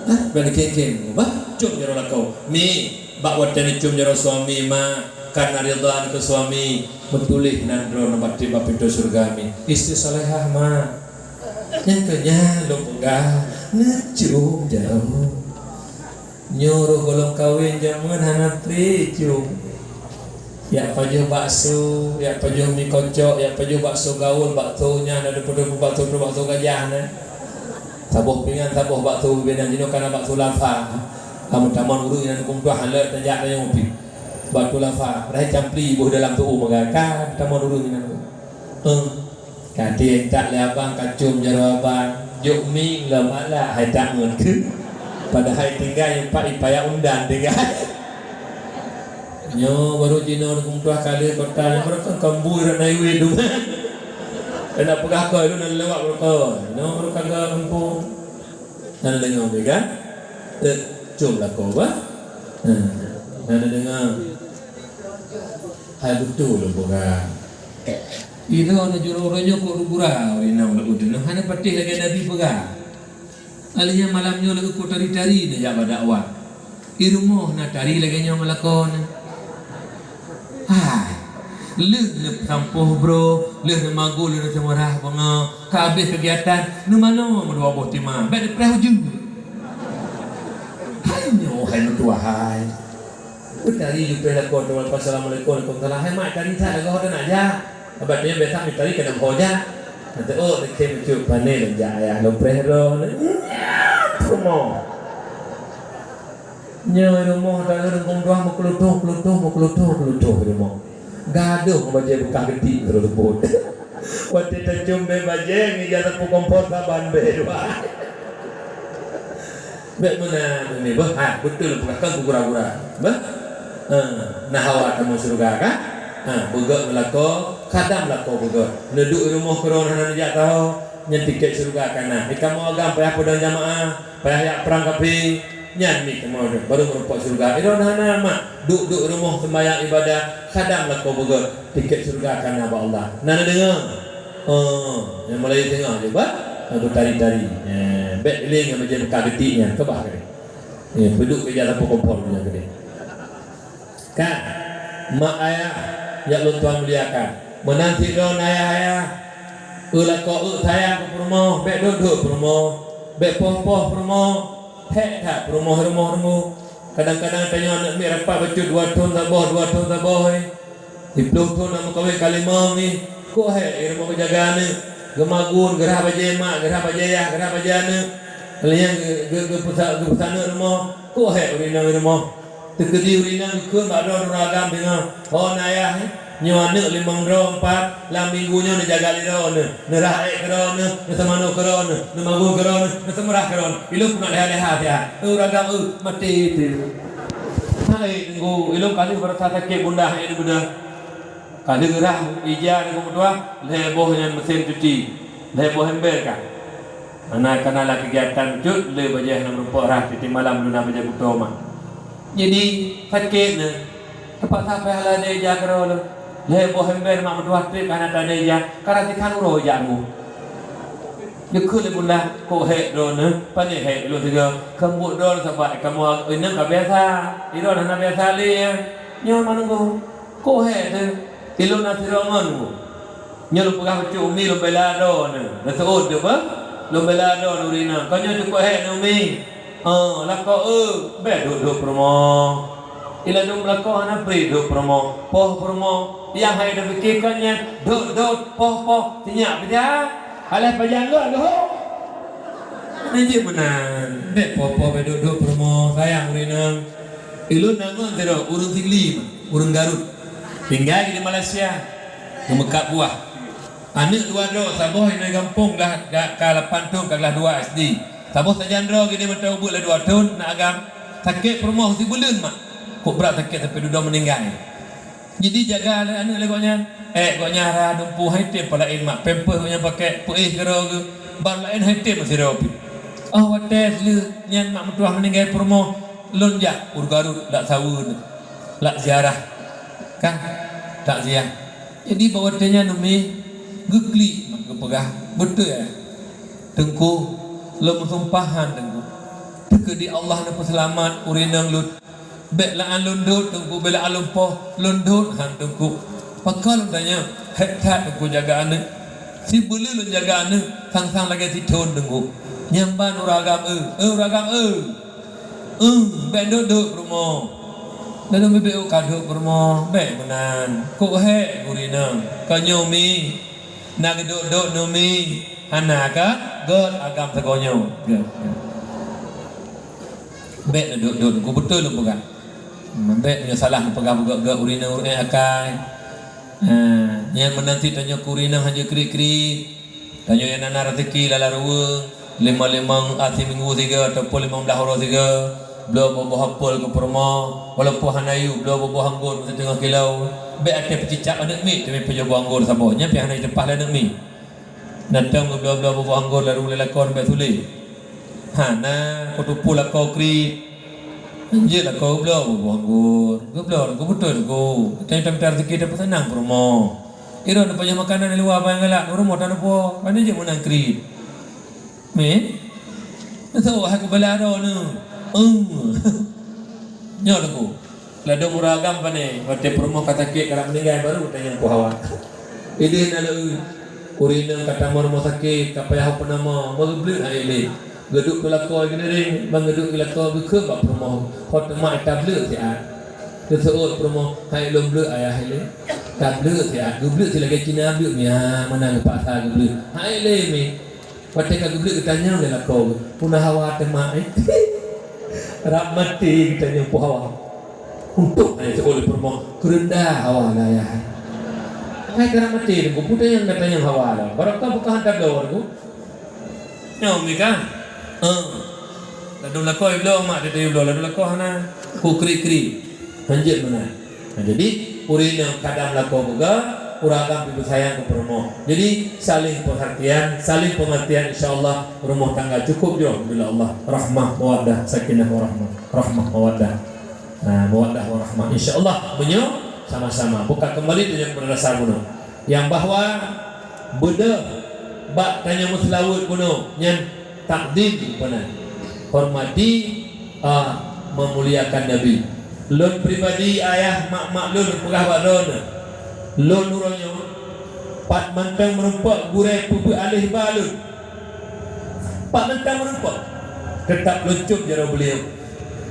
Hah, bèk neukhém-khém, bah, com jaroe lakoe. Mi, bak watèe neucom jaroe suami, ma, karena ridha keu suami, meutuléh nan droeneuh bak trép bak pintoe syeuruga, Mi. Istri salehah, ma. Nyang keu nyan lôn peugah, neucom jaroe. Nyoe rôh gohlom kawen jameun hana trép com. Jak pajoh bakso, jak pajoh mi kocok, jak pajoh bakso gaul, bakso nyan, ada peudoh bakso, bakso gajah nyan. Saboh pingan, saboh bakso, beda jinoe kana bakso lafah. Kamoe tamong ureueng nyang huköm tuah lheueh tajak tanyong pih. Bakso lafah, padahai campli boh dalam tu'uh meuga ka tamong ureueng nyang. Eh. Ka tieng tak lé abang, ka com jaroe abang. Jok mi lam ala hai tangon keu. Padahai tinggai empat ipaya undan tinggai. Nyoe baru jinoe huköm tuah kali kota nyoe baru kan kambui rak naiwi tu. Kena peugah koi tu nan lewat baru koi. Nyoe baru kagak kampung. Nan deungoe kan? Teucom lakoe bah. Nan deungoe. Hai beutôi lôn peugah. Inoe na jurong roh nyoe kok gura ureueng inong leuôt nyoe hana patéh lagèe Nabi peugah. Alèh nyan malam nyoe leuôt kok tari-tari neujak bak dakwah. I rumoh na tari lagèe nyoe meulakoe na. Hai, lheueh neusampoh broe, lheueh neumagul, lheueh neuseumurah beungoh, ka habéh keugiatan, neumanoe meudua boh tima, bèk neupreh ujeuen. Hai nyoe hai meutuah hai. Beutari jumpa lakoe teuma, "Assalamualaikum." "Waalaikumsalam." "Hai mak, tari that lagoe teunak jak." Abah nyan biasa meutari keuneuk ho jak. Nanti, "Oh, neukhém cut, pane lôn jak ayah, lôn preh droe." Nyan, rumoh. Nyoe rumoh, tanyoe rumoh dua meukeulutôh, keulutôh, meukeulutôh, keulutôh rumoh. Gadôh bajèe beukah geutik teureuseubot. Watèe tacom bèe bajèe, ngon ija sapeue kompor saban bèe dua. Bèk meunan, Umi, beuh. Ha, beutôi lôn peugah, kon gura-gura. Beuh? Ha, na hawa tamong syeuruga, kan? Ha, beugèt meulakoe, khadam lakoe beugèt. Neuduek i rumoh keudroe hana neujak taho, nyan tiket syeuruga ka na. Di kamoe agam payah peudong jamaah, payah jak prang kafé, nyan mi kamoe baru meurumpok syeuruga. Di droe hana, mak. Duek-duek i rumoh seumbahyang ibadah, khadam lakoe beugèt. Tiket syeuruga ka na bak Allah. Na neudeungoe? Oh, nyang mulai teungoh je, bah? Nyang beutari-tari. Eh, bèk lé ngon bajèe beukah geutik nyan, keubah keudéh. Eh, peuduek keu ija sapeue kompor nyan keudéh. Kan? Mak ayah, nyang lôn tuan muliakan. Meunan sidroe ayah-ayah. Eu lakoe eu sayang keu peurumoh, bèk dot-dot peurumoh. Bèk poh-poh peurumoh. Hék that peurumoh-rumoh rumoh. Kadang-kadang tanyoe aneuk miet rapat bacut dua thon saboh, dua thon saboh, eh. Siplôh thon na meukawen ka limong ngi, kok hék i rumoh geujaga aneuk, geumagun, geurhah bajèe mak, geurhah bajèe yah, geurhah bajèe aneuk. Lheuh nyan geu-, geu-, geupeusa-, geupeusaneuk rumoh, kok hék ureueng inong i rumoh. Teukeudi ureueng inong geukheun bak droe nuragam deungoe, "Hon ayah, eh, nyoe aneuk limong droe empat, lam minggu nyoe neujaga lé droeneuh, neurhah èk keu droeneuh, neuseumanoe keu droeneuh, neumagun keu droeneuh, neuseumurah keu droeneuh. Ilôn keuneuk leha-leha siat." Eh, uragam, eh, maté teuh. Hai, teunggu, ilôn ka lheueh beurasa sakét bunda hai neubeudôh. Ka lheueh geurhah ija di meutuah, lhèe boh nyan meusén cuci, lhèe boh ember ka. Hana kana lam keugiatan cut, lé bajèe hana meurumpok rhah tiep-tiep malam lôn na bajèe kuto ma. Jadi, sakét neuh. Teupaksa payah lade ija keudroe lôn. Lhèe boh ember mak meutuah trép ka hana tade ija, ka rasa khan uroe ija rumoh. Geukheun lé bunda, kok hék droeneuh, pane hék lôn sigoe, keumbot droeneuh sabat kamoe inong ka biasa, droeneuh hana biasa lé nyan. Nyoe meunan goh, kok hék teuh, ilôn na sidroe ngon goh. Nyoe lôn peugah bacut umi lôn bela droeneuh, neuseuôt teuh beuh, lôn bela droeneuh ureueng inong. Kon nyoe cukôp hék neuh umi. Oh, lakoe eu, bèk duek-duek peurumoh. Iladong meulakoe hana pri dok peurumoh, poh peurumoh, nyang hai tapike kon nyan dok-dok, poh-poh, sinyak pih alah pajan lôn leuho. Nijeuet meunan, bèk poh-poh bèk dok-dok peurumoh, sayang ureueng inong. Ulôn na ngon sidroe ureueng Sigli, ureueng Garut. Tinggai di Malaysia, geumeukat buah. Aneuk dua droe, saboh inong gampông ka, ka, ka lapan thon, ka glah dua S D. Saboh sajan droe geude mantong ubeut lé dua thon, na agam. Sakét peurumoh sibuleuen mak. Kok brat sakét sampai dudoe meuninggai. Jadi jaga lé aneuk lé gobnyan. Ék gobnyan rhah dumpeue hai tem palaén mak. Pampers gobnyan pakai, peuéh keudroe geuh. Bar laén hai tem sidroe pih. Oh watèe lheueh nyan mak meutuah meuninggai peurumoh, lôn jak u Garut lak saweue, lak ziarah. Kan? Takziah. Jadi bak watèe nyan Umi geuklik mak geupeugah, "Beutôi, eh, Teungku, lôn meusumpah han Teungku. Teukeudi Allah neupeuseulamat ureueng inong lôn. Bèk laan lôn dot Teungku, bèk laan lôn poh, lôn dot han Teungku." "Pakon?" lôn tanyong. "Hék that Teungku jaga aneuk. Sibuleuen lôn jaga aneuk, sang-sang lagèe sithon Teungku. Nyan ban ureueng agam eu, eu ureueng agam eu." "Euh, bèk dot-dot peurumoh." "Lalu mibèk u kadok peurumoh, bèk meunan. Kok hék gurèe nyoe?" "Ka nyoe Mi, na geudot-dot nyoe Mi, hana ka gèt agam sagoe nyoe." Gèt. "Bèk neudot-dot, ku beutôi lôn peugah. Bèk nyoe salah neupeugah beugèt-gèt ureueng inong ureueng akai. Ha, nyan meunan cit tanyoe keu ureueng inong hanjeuet kriet-kriet." Tanyoe nyang na, na raseuki lala ruweueng, limong-limong, ah, siminggu sigoe ataupun limong blaih uroe sigoe, bloe boh-boh apel keu peurumoh, walaupun hana yue, bloe boh-boh anggor meuteungoh kilo. Bèk até peucicak aneuk miet, teuma peujoh boh anggor saboh, nyan pih hana jiteupah lé aneuk miet. Datang geubloe-bloe boh-boh anggor laju lé lakoe bèk sulet. Hana, kuteupeue lakoe kriet. Jeuet lakoe geubloe boh-boh anggor, geubloe, geubeutôi lakoe. Tanyoe tamita raseuki tapeuseunang peurumoh. Droeneuh pajoh makanan di luwa, pajoh galak, rumoh taneupoh, kan jeuet meunan kriet. Mi? Neuseuôt hai kubela droeneuh. Eung. Nyoe Teungku. Ladôm ureueng agam pane, watèe peurumoh ka sakét, ka rab meuninggai, baru tanyong poh hawa. Idéh na lé ureueng inong ka tamong rumoh sakét, ka payah peunama, meugeubleuk hai lé. Geuduek keu lakoe geuneureng, ban geuduek keu lakoe geukheun bak peurumoh, ho teuma tableuek siat. Geuseuôt peurumoh, "Hai lôn bleuek ayah hai lé." Tableuek siat, geubleuek silagèe Cina bleuek, meunan geupaksa geubleuek. Hai lé mi. Watèe ka geubleuek geutanyong lé lakoe, "Peue na hawa teuma, eh?" Rab maté geutanyong peue hawa. Untôk hana jiteuôt lé peurumoh, keureunda hawa lé ayah. Hai ka rab maté, peue tanyong na tanyong hawa lom. Barokah bukan hantar bloe, Teungku. Nyoe mi kah? Eh. Ladôm lakoe bloe, mak teuh bloe, ladôm lakoe hana. Ku kri-kri. Hanjeuet meunan. Nah, jadi, ureueng inong kadang lakoe peugah, ureueng agam pih beusayang keu peurumoh. Jadi, saling perhatian, saling pengertian, insya Allah, rumah tangga cukup jroh, bila Allah. Rahmah, mawaddah, sakinah, warahmah. Rahmah, mawaddah. Nah, mawaddah, warahmah. Insya Allah, meunyoe sama-sama. Buka kembali tu yang berdasar bunoe. Nyang bahwa beudôh bak tanyoe meuseulaweuet bunoe nyan takdim peuna. Hormati, a, meumuliakan Nabi. Lôn pribadi, ayah mak-mak lôn peugah bak lôn, lôn uroe nyoe pat mantong meurumpok gurèe peubeuet aléh ba lôn. Pat mantong meurumpok, teutap lôn cöm jaroe beuliau.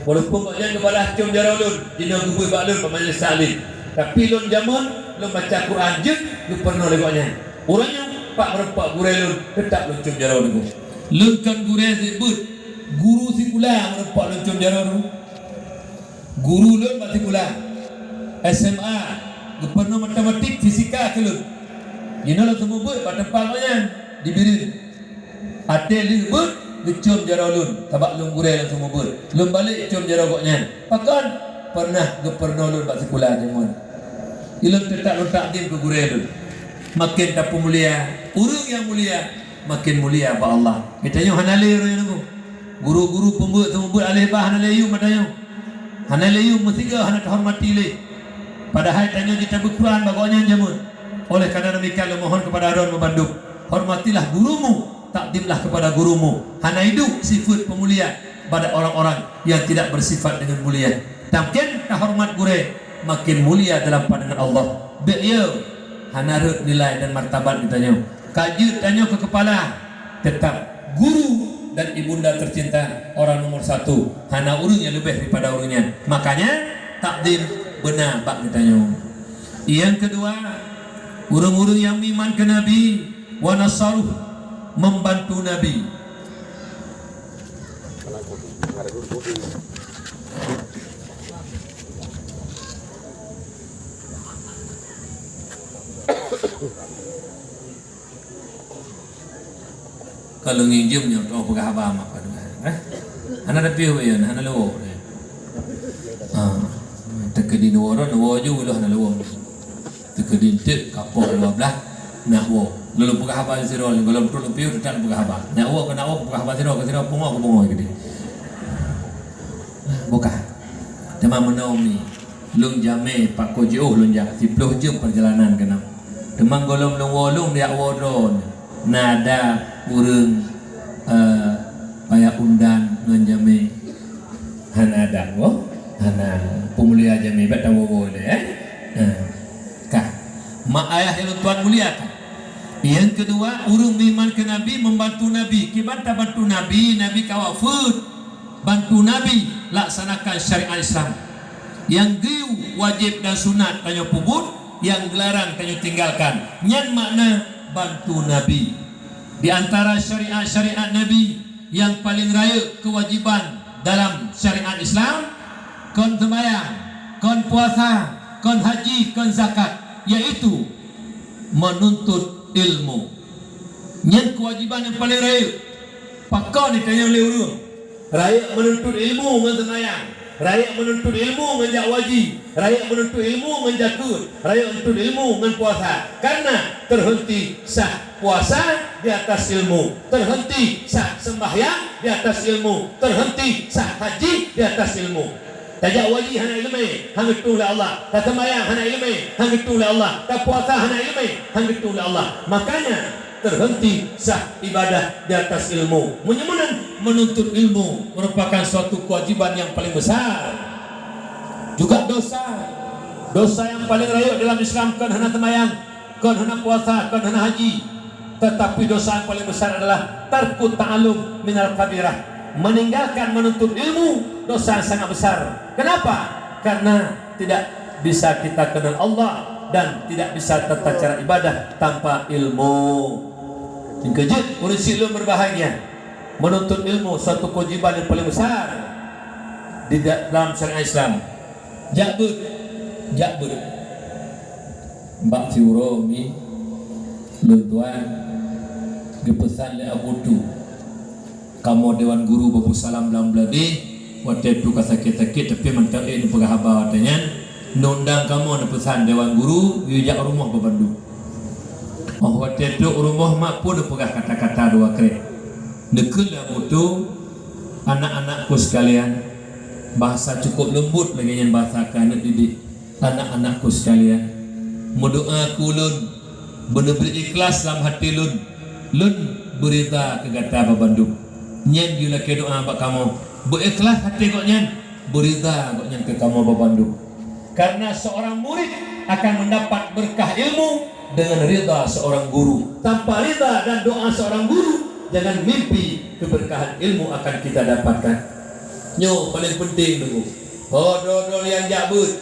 Walaupun gobnyan geubalah cöm jaroe lôn, jinoe geubeuet bak lôn bak majelis taklim. Tapi lôn jameun, lôn baca Quran jeuet geupeurunoe lé gobnyan. Uroe nyoe, pat meurumpok gurèe lôn, teutap lôn cöm jaroe lôn. Lôn kon gurèe seubeut, guru sikula meurumpok lôn cöm jaroe lôn. Guru lôn bak sikula S M A, geupeurunoe matematik, fisika keu lôn. Jinoe lôn seumeubeuet bak teumpat gobnyan di Bireuen. Até lheueh beuet, geucöm jaroe lôn, sabab lôn gurèe lôn seumeubeuet. Lôn balek cöm jaroe gobnyan. Pakon? Peureunah geupeurunoe lôn bak sikula jameun. Ilôn teutap lôn takdim keu gurèe lôn. Makin tapeumulia ureueng nyang mulia, makin mulia bak Allah. Geutanyoe hana lé ureueng nyang nunggu. Guru-guru peubeuet seumeubeuet aléh ba hana lé yum geutanyoe. Hana lé yum meusigoe hana teuhormati lé. Padahai tanyoe jitabeuet Quran bak gobnyan jameun. Oleh karena demikian, lôn mohon kepada droeneuh bandum, hormatilah gurumu, takdimlah kepada gurumu. Hana iduek sifeuet peumulia bak orang-orang yang tidak bersifat dengan mulia. Makin tahoreumat gurèe, makin mulia dalam pandangan Allah. Bèk yo, hana rhot nilai dan martabat geutanyoe. Ka jeuet tanyoe keu keupala, teutap guru dan ibunda tercinta, orang nomor satu. Hana ureueng nyang leubeh daripada ureueng nyan. Makanya, takdim beuna bak geutanyoe. Nyang keudua, ureuëng-ureuëng nyang meuiman keu Nabi, wa nasaruh, membantu Nabi. Kalau nginjem nyoe, oh, peugah haba mak padum, eh? Hana tapi, oh, ya, hana lewat, eh. Ha. Teukeudi nuwoe, nuwoe ju udah hana lewat. Teukeudi enteuk kapok dua belas, nak woe. Lalu peugah haba sidroe, kalau betul lebih tetap peugah haba. Nak woe ke nak woe, peugah haba sidroe, ke sidroe, pungo ke pungo gitu. Bukan. Teuma meunoe mi, lôn jamé pak ko jiôh lôn jak, siplôh jeuem perjalanan keunoe. Teuma gohlom lôn woe lôn jak woe droeneuh, na ada ureuëng, eh, payah undan ngon jamé. Hana ada, oh? Hana. Peumulia jamé, bak tawoe-woe lé, eh? Eh, kah. Mak ayah nyang tuan muliakan. Nyang keudua, ureuëng meuiman keu Nabi, membantu Nabi. Kiban tabantu Nabi, Nabi ka wafeuet. Bantu Nabi laksanakan syariat Islam. Nyang geuyue wajéb dan sunat tanyoe peubuet, nyang geularang tanyoe tinggalkan. Nyan makna bantu Nabi. Di antara syariat-syariat Nabi nyang paleng rayeuk keuwajéban dalam syariat Islam, kon seumayang, kon puasa, kon haji, kon zakat, yaitu menuntut ilmu. Nyan keuwajéban nyang paleng rayeuk. Pakon ditanyoe lé ureuëng? Rayeuk menuntut ilmu ngon seumayang, rayeuk menuntut ilmu ngon jak haji, rayeuk menuntut ilmu ngon zakeuet, rayeuk menuntut ilmu ngon puasa. Karena terhenti sah puasa di atas ilmu, terhenti sah sembahyang di atas ilmu, terhenti sah haji di atas ilmu. Tajak haji hana iéleumé, han geutueng lé Allah. Taseumayang hana iéleumé, han geutueng lé Allah. Tapuasa hana iéleumé, han geutueng lé Allah. Makanya, terhenti sah ibadah di atas ilmu. Meunyoe meunan, menuntut ilmu merupakan suatu kewajiban yang paling besar. Juga dosa. Dosa yang paling rayeuk dalam Islam kon hana seumayang, kon hana puasa, kon hana haji. Tetapi dosa yang paling besar adalah tarkut ta'allum minal kabirah. Meninggalkan menuntut ilmu, dosa yang sangat besar. Kenapa? Karena tidak bisa kita kenal Allah dan tidak bisa tata cara ibadah tanpa ilmu. Nyang keujeuet, ureuëng syiek lôn berbahagia, menuntut ilmu suatu kewajiban yang paling besar di dalam syariat Islam. Jak beuet, jak beuet. Bak siuroe mi lôn tuan geupeusan lé Abu Tu, kamoe dewan guru bapeusalam lam Blabi, watée tu ka sakét-sakét, tapi mantong ék neupeugah haba watée nyan, neundang kamoe neupeusan dewan guru, yue jak rumoh babandum. Oh watée trok rumoh mak pun neupeugah kata-kata dua krek. Neukheun lé Abu Tu, anak-anakku sekalian, bahasa cukup lembut lagée nyan bahasa keu aneuk didik. Anak-anakku sekalian, meudoá keu ulôn, beuneubri ikhlas lam até lôn, lôn beuridha keu gata babandum. Nyan yue lakée doá bak kamoe, beuikhlas até gobnyan, beuridha gobnyan keu kamoe babandum. Karena seorang murid akan mendapat berkah ilmu dengan ridha seorang guru. Tanpa ridha dan doa seorang guru, jangan mimpi keberkahan ilmu akan kita dapatkan. Nyoe paling penting, Teungku. Ho droe-droe nyang jak beuet,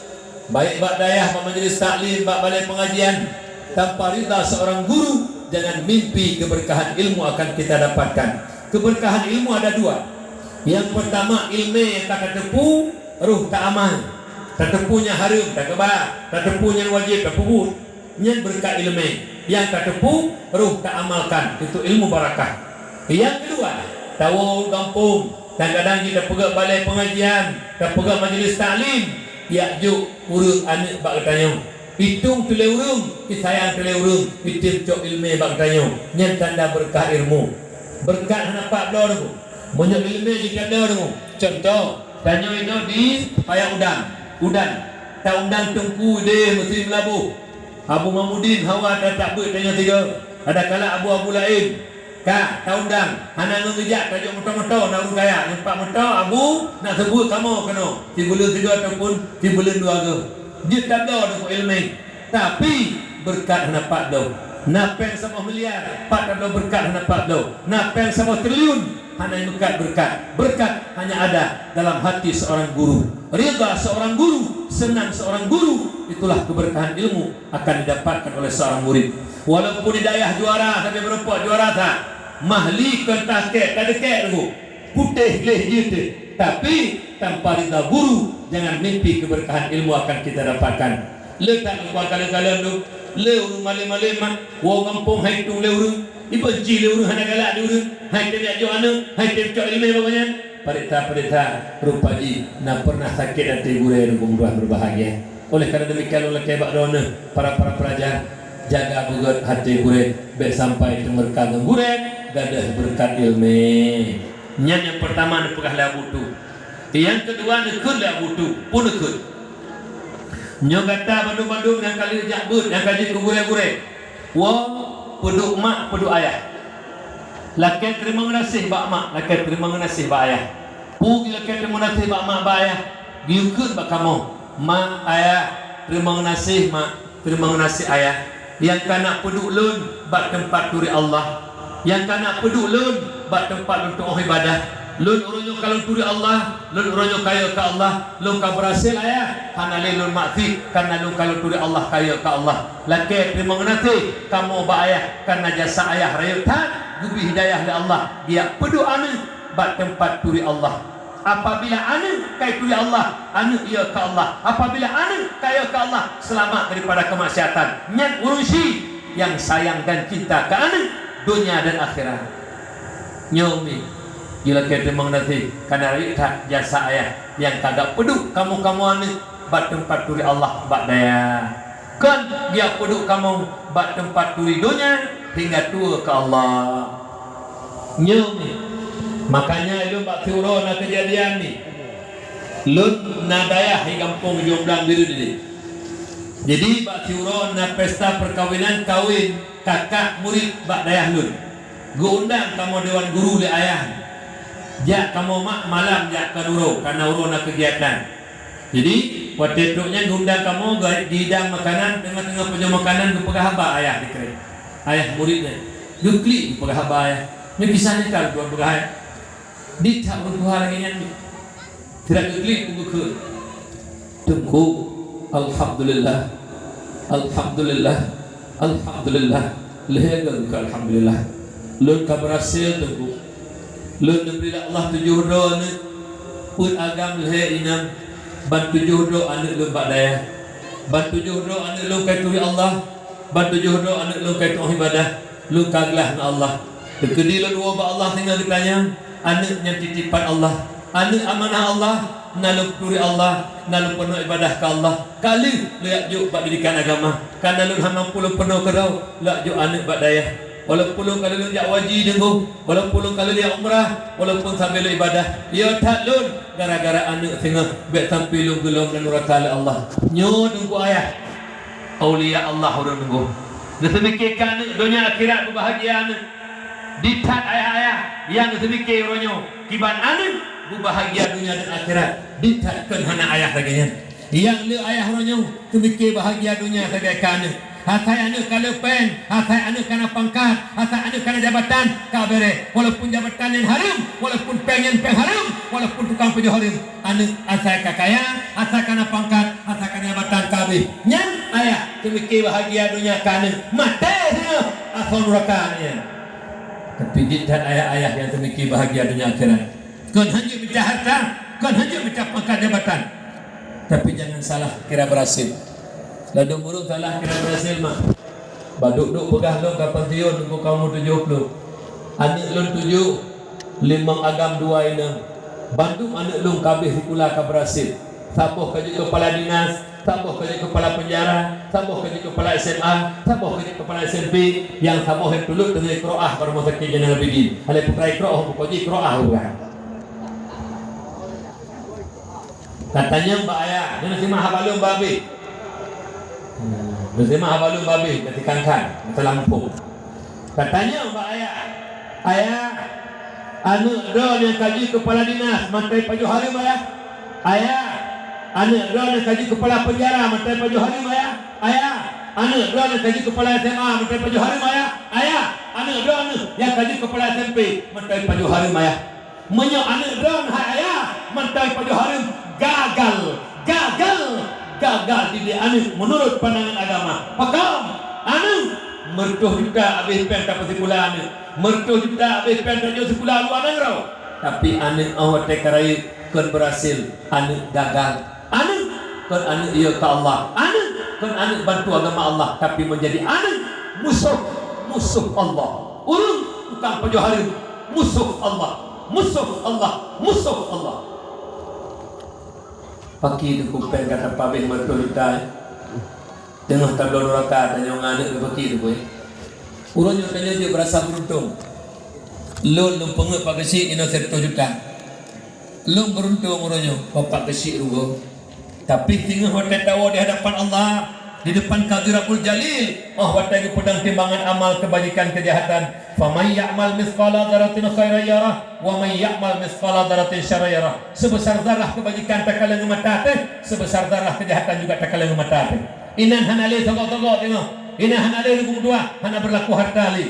baik bak dayah, bak majelis taklim, bak balai pengajian, tanpa ridha seorang guru, jangan mimpi keberkahan ilmu akan kita dapatkan. Keberkahan ilmu ada dua. Yang pertama, ilmu nyang ka tateupeue, roh taamal. Tateupeue nyang hareuem, takeubah. Tateupeue nyang wajéb, tapeubuet. Nyan beureukat iéleumé nyang tateupeue, roh taamalkan, itu ilmu barakah. Nyang keudua, tawoe gampông, kadang-kadang jih tapeugét balai pengajian, tapeugét majelis taklim, jak jok ureuëng aneuk bak geutanyoe. Itong teulée ureuëng, isayang teulée ureuëng, item cok iéleumé bak geutanyoe. Nyan tanda beureukat ilmu. Beureukat hana pat bloe, Teungku. Meunyoe iéleumé jih ka bloe, Teungku. Cuntoh, tanyoe inoe di Paya Udan. Udan. Taundang Teungku deh meusi Meulaboh. Abu Mamudin hawa tatak beuet tanyoe sigoe. Adakala abu-abu laén ka taundang, hana ngon geujak tajok moto-moto na ureuëng kaya. Nyoe pat moto abu nak seubuet kamoe keunoe, sibuleuen sigoe ataupun sibuleuen dua goe. Jeuet tabloe Teungku iéleumé, tapi beureukat hana pat bloe. Na péng saboh miliar, pat tabloe beureukat hana pat bloe. Na péng saboh triliun, hana meukat beureukat. Beureukat hanya ada dalam hati seorang guru. Ridha seorang guru, senang seorang guru, itulah keberkahan ilmu akan didapatkan oleh seorang murid. Walaupun di dayah juara, tapi meureumpok juara that, mahli kon tah kek, tadekek tu, putéh gleh jeuet, tapi tanpa ridha guru, jangan mimpi keberkahan ilmu akan kita dapatkan. Le that lupa kalon-kalon tu, le ureueng malém-malém mak, woe gampông hai tueng lé ureueng, ibenci lé ureueng, hana galak di ureueng, hai tem jak jok aneuk, hai tem cok ileumèe bak nyan. Pariksa-pariksa, rupa jih na pernah sakét até gurèe, ureueng dua berbahagia. Oleh karena demikian, ulôn lakèe bak droeneuh, para-para pelajar, jaga beugöt até gurèe, bèk sampai teumeureuka ngon gurèe, gadôh beureukat ileumèe. Nyan nyang peurtama neupeugah lé Abu Tu. Nyang keudua neukheun lé Abu Tu, peue neukheun? Nyoe gata bandum-bandum nyang ka lheueh jak beuet, nyang ka jeuet keu gurèe-gurèe. Woe, peuduek mak, peuduek ayah. Lakèe teurimong geunaséh bak mak, lakèe teurimong geunaséh bak ayah. Peue lakèe teurimong geunaséh bak mak, bak ayah? Geuyue kheun bak kamoe, mak, ayah, teurimong geunaséh mak, teurimong geunaséh ayah. Nyang ka na peuduek lôn bak teumpat turi Allah. Nyang ka na peuduek lôn bak teumpat lôn tu'oh ibadah. Lôn uroe nyoe ka lôn turi Allah, lôn uroe nyoe kayèe keu Allah, lôn ka beurhasil ayah, hana lé lôn maksiet, kareuna lôn ka lôn turi Allah kayèe keu Allah. Lakèe teurimong geunaséh kamoe bak ayah, kareuna jasa ayah rayeuk that geubri hidayah lé Allah, geujak peuduek aneuk bak teumpat turi Allah. Apabila aneuk ka turi Allah, aneuk yèe keu Allah. Apabila aneuk ka yèe keu Allah, seulamat daripada keumaksiatan. Nyan ureueng chik nyang sayang dan cinta keu aneuk, donya dan akhirat. Nyoe mi, jilakèe teurimong geunaséh, kareuna rayeuk that jasa ayah nyang ka geupeuduek kamoe-kamoe aneuk bak teumpat turi Allah bak dayah. Kon geupeuduek kamoe bak teumpat turi donya hingga tuwoe keu Allah. Nyoe mi, makanya lôn bak siuroe na keujadian mi. Lôn na dayah di gampông Jomblang Bireuen nyoe. Jadi bak siuroe na pesta perkawinan, kawin kakak murid bak dayah lôn. Geuundang kamoe dewan guru lé ayah. Jak kamoe mak malam jak kon uroe, kareuna uroe na keugiatan. Jadi, watèe trok nyan geuundang kamoe, geu-, geuhidang makanan, teungoh-teungoh pajôh makanan geupeugah haba ayah dikeue. Ayah murid nyan. Geuklik geupeugah haba ayah. Nyoe kisah nyata lôn peugah ayah. Di that ureueng tuha lagèe nyan. Sira geuklik geukheun. Teungku, alhamdulillah. Alhamdulillah. Alhamdulillah. Lhèe goe keu alhamdulillah. Lôn ka beurhasil, Teungku. Lôn neubri lé Allah tujoh droe aneuk. Peuet agam lhèe inong. Ban tujoh droe aneuk lôn bak dayah. Ban tujoh droe aneuk lôn ka turi Allah. Ban tujoh droe aneuk lôn ka tu'oh ibadah. Lôn ka glah ngon Allah. Teukeudi lôn woe bak Allah singoh geutanyong, aneuk nyan titipan Allah. Aneuk amanah Allah, na lôn peuturi Allah, na lôn peurunoe ibadah keu Allah. Ka lheueh lôn jak jok bak didikan agama. Kareuna lôn hana mampu lôn peurunoe keudroe, lôn jak jok aneuk bak dayah. Walaupun lôn ka lheueh lôn jak haji deungoe, walaupun lôn ka lheueh jak umrah, walaupun sabe lôn ibadah, yö that lôn gara-gara aneuk singoh bèk sampoe lôn geulom lam nuraka lé Allah. Nyoe teungku ayah. Aulia Allah ureueng teungku. Geuseumiké keu aneuk, donya akhirat beubahagia aneuk. Di that ayah-ayah nyang geuseumiké uroe nyoe, kiban aneuk beubahagia donya dan akhirat. Di that kon hana ayah lagèe nyan. Nyang le ayah uroe nyoe seumiké bahagia donya sagai keu aneuk. Asai aneuk ka le péng, asai aneuk ka na pangkat, asai aneuk ka na jabatan, ka bèrèh. Walaupun jabatan nyan hareuem, walaupun péng nyan péng hareuem, walaupun tukang pajôh hareuem. Aneuk asai ka kaya, asai ka na pangkat, asai ka na jabatan ka habéh. Nyan ayah seumiké bahagia donya keu aneuk, maté singoh asoe nuraka nyan. Tapi di that ayah-ayah nyang seumiké bahagia donya akhirat. Kon hanjeuet mita hareuta, kon hanjeuet mita pangkat jabatan. Tapi jangan salah kira beurhasil. Ladôm ureueng salah kira beurhasil mah. Bak duek-duek peugah lôn ka pensiun nunggu kamoe tujoh ploh. Aneuk lôn tujoh, limong agam dua inong. Bandum aneuk lôn ka abéh sikula ka beurhasil. Saboh ka jeuet keu kepala dinas, saboh ka jeuet keu kepala penjara, saboh ka jeuet keu kepala S M A, saboh ka jeuet keu kepala S M P, nyang saboh nyang tulôt teungoh ikroah bak Rumoh Sakét Zainal Abidin. Hana peukara ikroah, pokok jih ikroah bukan. Ka tanyong bak ayah, nyoe seumah haba lôn babeh. Hmm, nyoe seumah haba lôn babeh, ka tikangkan, ka lampôh. Ka tanyong bak ayah, "Ayah, aneuk droe nyang ka jeuet keu kepala dinas, mantong pajôh hareuem, Ayah? Ayah, aneuk droe nyang ka jeuet keu kepala penjara, mantong pajôh hareuem, Ayah? Ayah, Aneuk droeneuh ka jeuet keupala S M A mantong pajoh hareuem, ayah. Ayah, aneuk droeneuh nyang ka jeuet keupala S M P mantong pajoh hareuem, ayah. Meunyoe aneuk droeneuh hai ayah mantong pajoh hareuem, gagal, gagal, gagal didik aneuk meunurot pandangan agama. Pakon? Aneuk, meureutoh juta abéh péng tapeusikula aneuk, meureutoh juta abéh péng tajok sikula luwa nanggroe. Tapi aneuk 'oh watèe ka rayeuk kon beurhasil, aneuk gagal. Aneuk kon aneuk yö keu Allah. Aneuk kon aneuk bantu agama Allah, tapi meunjadi aneuk musoh, musoh Allah. Ureueng tukang pajoh hareuem, musoh Allah, musoh Allah, musoh Allah. Pakri teungku péng ka tapabéh meureutoh juta, eh? Teungoh tabloe nuraka tanyoe ngon aneuk geupeugah teungku, eh? Uroe nyoe tanyoe jeuet beurasa beuruntung. Lôn, lôn peungeut Pak Geuchik inoe sireutôh juta. Lôn beuruntung uroe nyoe, Bapak Geuchik rugoe. Tapi singoh watèe tawoe di hadapan Allah, di depan Qadhi Rabbul Jalil, 'oh watèe geupeudong timbangan amal keubajikan keujahatan, "Faman ya'mal mitsqala dzarratin khairan yarah, wa man ya'mal mitsqala dzarratin syarran yarah." Seubesar zarah keubajikan takalon ngon mata até, seubesar zarah keujahatan juga takalon ngon mata até. Inan hana lé sogok-sogok teungoh, inan hana lé ribung dua, hana beurlaku hareuta lé.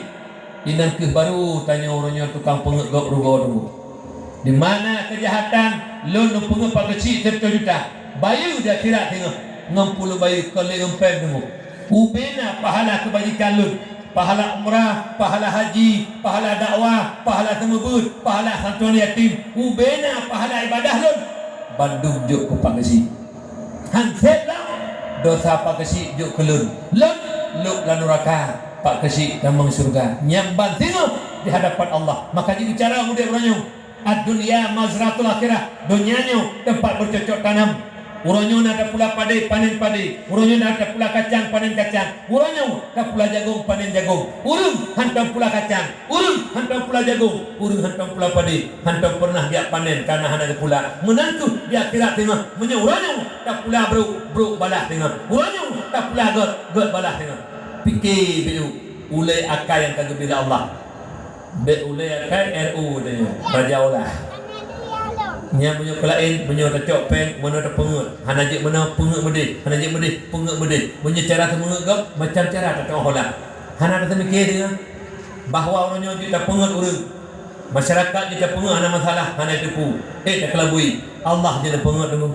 Inan kheueh barô tanyoe uroe nyoe tukang peungeut gob rugoe teungku. Di mana keujahatan lôn lôn peungeut Pak Geuchik sireutôh juta, bayeue di akhirat teungoh ngon puluh bayeue kon lé ngon péng teungku. Ubé na pahala keubajikan lôn, pahala umrah, pahala haji, pahala dakwah, pahala seumeubeuet, pahala santuan yatim, ubé na pahala ibadah lôn, bandum jok keu Pak Geuchik. Han sép lom, dosa Pak Geuchik jok keu lôn. Lôn lôb lam nuraka, Pak Geuchik tamong syeuruga. Nyan ban singoh di hadapan Allah. Maka jeuet cara udép uroe nyoe. Ad-dunya mazratul akhirah. Donya nyoe teumpat beucocok tanam. Uroe nyoe na tapula padé, panen padé. Uroe nyoe na tapula kacang, panen kacang. Uroe nyoe tapula jagong, panen jagong. Ureueng hantom pula kacang. Ureueng hantom pula jagong, ureueng hantom pula padé, hantom pernah geujak panen kareuna hana geupula. Meunan kheueh di akhirat teungoh, meunyoe uroe nyoe tapula brôk, brôk balah teungoh. Uroe nyoe tapula gèt, gèt balah teungoh. Pike beu ulèe akai nyang ka geubri lé Allah. Bèk ulèe akai R O teuh nyoe, raja ulah. Nyan meunyoe keu laén, meunyoe tacok péng, meunyoe tapeungeut, hana jeuet meunoe peungeut meudéh, hana jeuet meudéh peungeut meudéh. Meunyoe cara teumeungeut gob, macam cara tacok hola. Hana taseumiké deungon bahwa uroe nyoe jeuet tapeungeut ureueng. Masyarakat jeuet tapeungeut hana masalah, hana teupeue. Eh, takeulabui. Allah jeuet tapeungeut deungon.